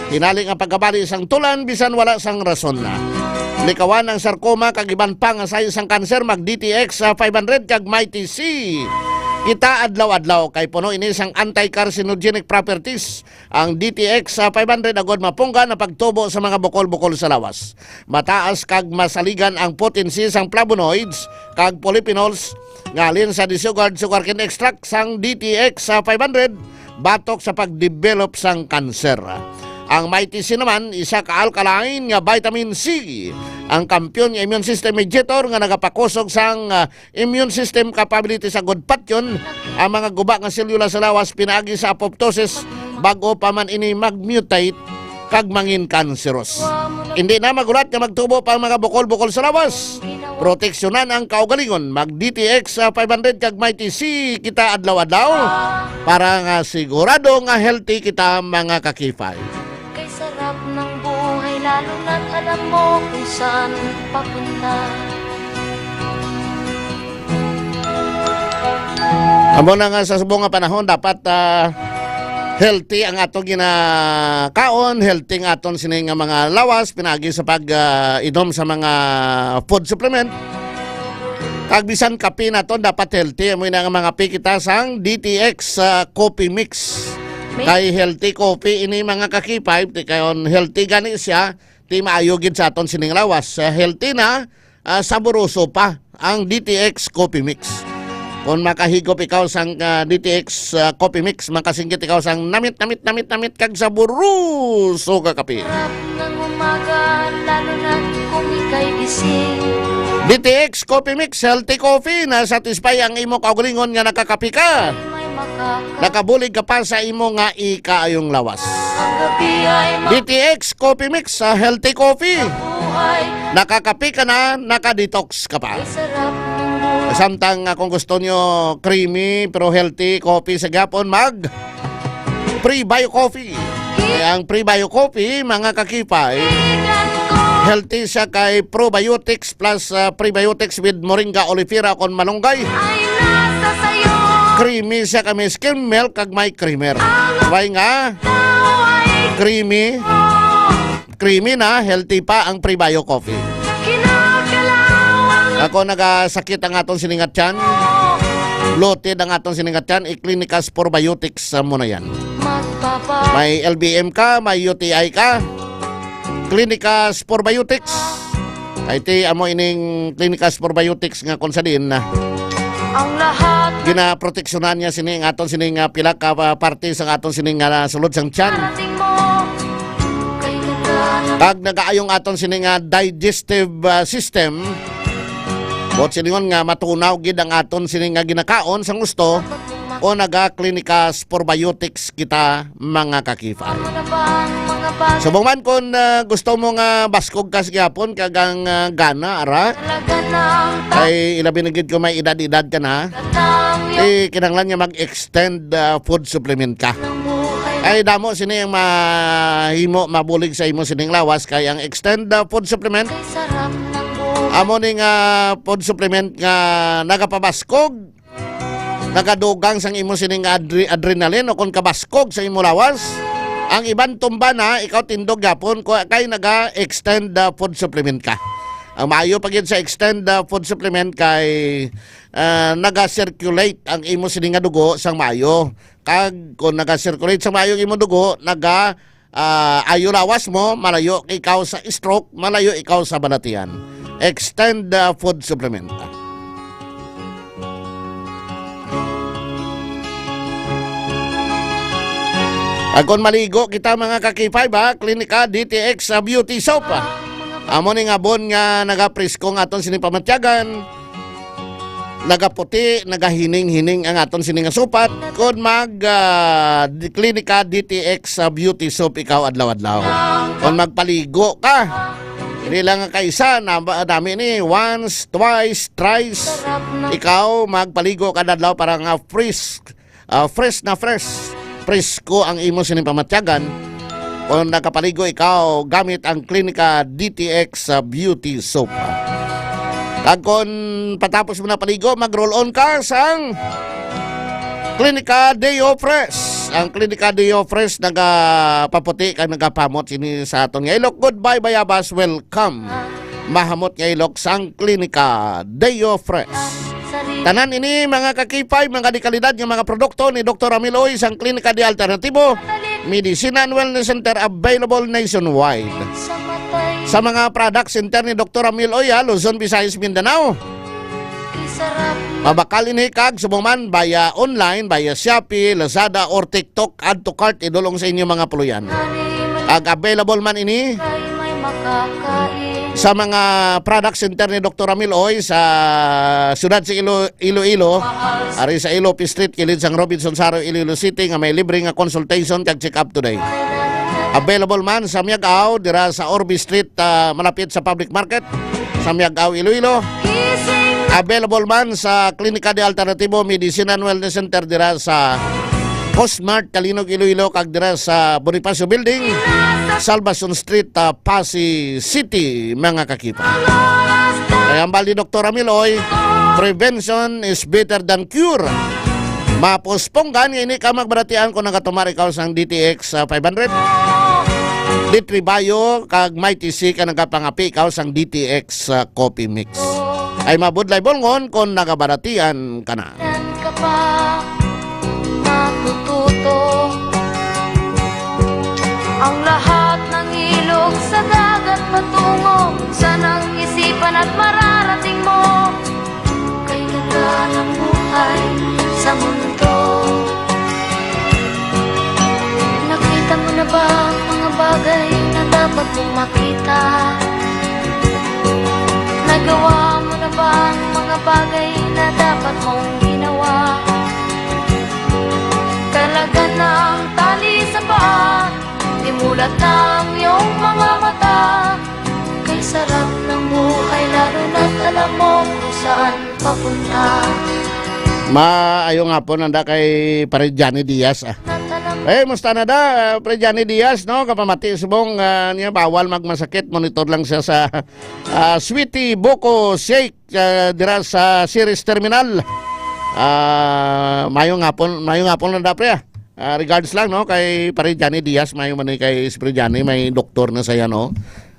hinali nga pagkabali sang tulan bisan wala sang rason na. Likawan ang sarcoma kag iban pa nga sahi sang kanser, mag D T X, ah, five hundred kag Mighty C kita adlaw-adlaw, kay puno ini sang anti-carcinogenic properties. Ang D T X, ah, five hundred agod mapunggan ang pagtubo sa mga bukol-bukol sa lawas. Mataas kag masaligan ang potency sang flavonoids kag polyphenols nga halin sa disugard sugarcane extract sang D T X, ah, five hundred batok sa pag-develop sang kanser. Ang Mighty C naman, isa ka alkaline nga vitamin C, ang kampiyon nga immune system mediator nga nagapakusog sang, ah, immune system capability sa gud patyon ang mga guba nga selula sa lawas pinaagi sa apoptosis, bag-o pa man ini mag-mutate kag mangin kanseros. Hindi na magulat nga magtubo pa ang mga bukol-bukol sa lawas. Proteksyonan ang kaugalingon. Mag D T X, ah, five hundred kag Mighty C kita adlaw-adlaw para nga sigurado nga healthy kita, mga ka-K five. Kay sarap ng buhay, lalo na't alam mo kung saan papunta. Amo na nga sa subong nga panahon, dapat, ah, healthy ang aton ginakaon, healthy ang aton sini nga mga lawas, pinaagi sa pag, ah, inom sa mga food supplement. Kag bisan kape naton, dapat healthy. Amo na nga mga kape kita sang D T X, ah, Coffee Mix. Kay healthy coffee ini, mga kakipay, ti kay on healthy gani siya, ti maayo gid sa aton sining lawas. Ah, healthy na, ah, saboroso pa ang D T X Coffee Mix. Kung makahigop ikaw sang, ah, D T X, ah, Coffee Mix, makasinggit ikaw sang namit, namit, namit, namit kag saboroso ka kape. Sarap ng umaga, lalo na kung ika'y gising. D T X Coffee Mix, healthy coffee, na-satisfy ang imo kaugalingon nga nakakape ka. May makaka- Nakabulig ka pa sa imo nga ikaayong lawas. Ang gabi ay ma- D T X Coffee Mix, sa healthy coffee. Buhay. Nakakape ka na, naka-detox ka pa. Ay sarap ng buhay. Samtang, ah, kung gusto nyo creamy pero healthy coffee sa gihapon, mag Prebio Coffee. Eh, ang Prebio Coffee, mga kakipay, healthy siya kay probiotics plus, ah, prebiotics with moringa oleifera kon malunggay. Ay nasa sayo. Creamy siya kay may skim milk kag may creamer. Ang Why nga? Tao ay Creamy. Creamy na, healthy pa ang Prebio Coffee. Kinakalawan. Ako nagasakit ang aton sining nga tiyan. Bloated ang aton sining nga tiyan, i-Clinicas Probiotics, ah, mo na yan. Magpapa- May L B M ka, may U T I ka, Clinicas Probiotics. Kay ti amo ining Clinicas Probiotics nga kung sa diin na Ang lahat ginaproteksyonan niya sini nga aton sini nga pila ka, ah, parte sa aton sini nga sulod sang tiyan. Parating mo, kay ganda na Kag nagaayong aton sini nga digestive, ah, system. Buot silingon nga matunaw gid ang aton sini nga ginakaon sang gusto o naga-Clinicas Probiotics kita, mga kakipay. Subong man kung, ah, gusto mo nga baskog ka sa gihapon kag ang, ah, gana ara, ay ilabi na gid kung may edad-edad ka na, eh, kinahanglan nga mag-extend, ah, food supplement ka. Ay damo sini ang mahimo mabulig sa imo sining lawas, kay ang extend, ah, food supplement amo ni nga food supplement nga nagapabaskog, nagadugang sang imo sining adre-, adrenaline o kon kabaskog sa imo lawas. Ang iban tumba na, ikaw tindog gapon ko kay naga-extend, ah, food supplement ka. Ang maayo pa gid sa extend, ah, food supplement kay, ah, naga-circulate ang imo sini nga dugo sang maayo. Kag kung naga-circulate sang maayo ang imo dugo, naga ah, ayo lawas mo, malayo ikaw sa stroke, malayo ikaw sa balatian. Extend the food supplement. Kag kon maligo kita, mga kakipay, ba, Clinica D T X sa Beauty Soap, ah. Amo ni nga bon nga nagaprisko ang aton sini pamatyagan. Nagaputi, nagahining-hining ang aton sini nga supat kon mag, ah, di-, Clinica D T X sa Beauty Soap ikaw adlaw-adlaw. Kon magpaligo ka, dili lang nga kaisa, na, nami ni, once, twice, thrice, ikaw magpaligo kada adlaw para nga fresh, ah, fresh na fresh. Presko ang imo sining pamatyagan. Kung nakapaligo ikaw gamit ang Clinica D T X sa Beauty Soap. Kag kung patapos mo na paligo, mag-roll on ka sang Clinica Deo Fresh. Ang Clinica Deo Fresh nagapaputi kag nagapamot sini sa aton nga ilok. Goodbye, bayabas. Welcome. Mahamot nga ilok sang Klinika Deo Fresh. Tanan ini, mga kakipay, mga dekalidad nga mga produkto ni Doktor Ramil Uy sang Klinika de Alternativo Medicine and Wellness Center, available nationwide. Sa mga product center ni Doktor Ramil Uy, ha, Luzon, Visayas, Mindanao. Mabakal ini kag subong man via online, via Shopee, Lazada, or TikTok. Add to cart, idulong sa inyo mga puluyan. Ag available man ini sa mga product center ni Doktor Ramil Oy sa siyudad sa Ilo-, Iloilo, ari sa Ilope Street, kilid sang Robinson Saro, Iloilo City, nga may libre nga consultation kag check-up today. Available man sa Miag-ao, dira sa Orbe Street, ah, malapit sa public market sa Miag-ao, Iloilo. Available man sa Klinika de Alternativo Medicine and Wellness Center dira sa Cosmart, Calinog, Iloilo, kag dira sa Bonifacio Building, Salvacion Street, ah, Passi City, mga kakipa. Kaya ang bali, Doktor Ramil Oy, prevention is better than cure. Mapusponggan nga ini ka magbaratian kung nagatumar ikaw sang D T X, ah, five hundred. D three Bio kag Mighty C ka nagapangapi ikaw sang D T X, ah, Coffee Mix. Ay mabudlay bulngon kung nagabaratian ka na. Ka pa matututo. Ang lahat ng ilog sa dagat patungo sa nang isipan at mararating mo. Kay ganda ng buhay sa mundo. Nakita mo na ba ang mga bagay na dapat mong makita? Nagawa mo na ba ang mga bagay na dapat mong ginawa? Talaga ng tali sa paa, dimulat na ang iyong mga mata. Kay sarap ng buhay, lalo na't alam mo kung saan papunta. Maayong hapon, nanda kay Pare Johnny Diaz, ah. At alam Eh, musta na da, ah, Pre Johnny Diaz, no? Kapamati subong, ah, niya, bawal magmasakit. Monitor lang siya sa, ah, Sweetie Buko Shake, ah, dira sa Ceres Terminal. Ah, mayong hapon, mayong hapon lang da, pre, ah. Ah, regards lang, no, kay Pare Johnny Diaz, mayo man ni kay si Pre Johnny, may doktor na siya, no?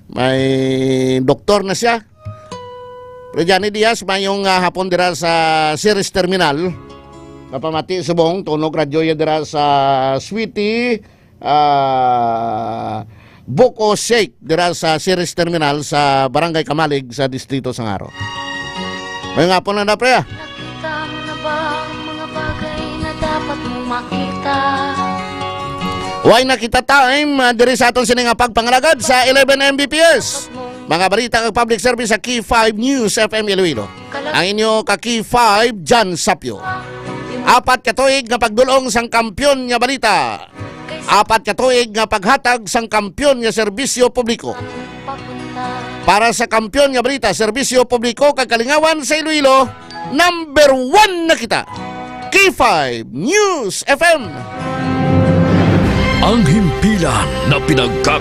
May doktor na siya. Pre Johnny Diaz, mayong, ah, hapon dira sa Ceres Terminal. Kapamati subong, tunog radyo ya dira sa Sweetie, ah, Buko Shake, dira sa Ceres Terminal sa Barangay Kamalig sa Distrito Sangaro. Mayong hapon na, pre, ah. Nakita mo na ba ang mga bagay na dapat mong makita? Way nakita time, ah, diri sa aton sini nga pagpangalagad sa eleven M B P S. Mga balita kag public service sa Key five News F M Iloilo. Ang inyo ka Key five, John Sapio. Apat ka tuig nga pagdulong sang kampiyon nga balita. Apat ka tuig nga paghatag sang kampiyon nga serbisyo publiko. Para sa kampiyon nga balita, serbisyo publiko kag kalingawan sa Iloilo, number one na kita. Key five News F M. Ang himpilan na pinagkaka-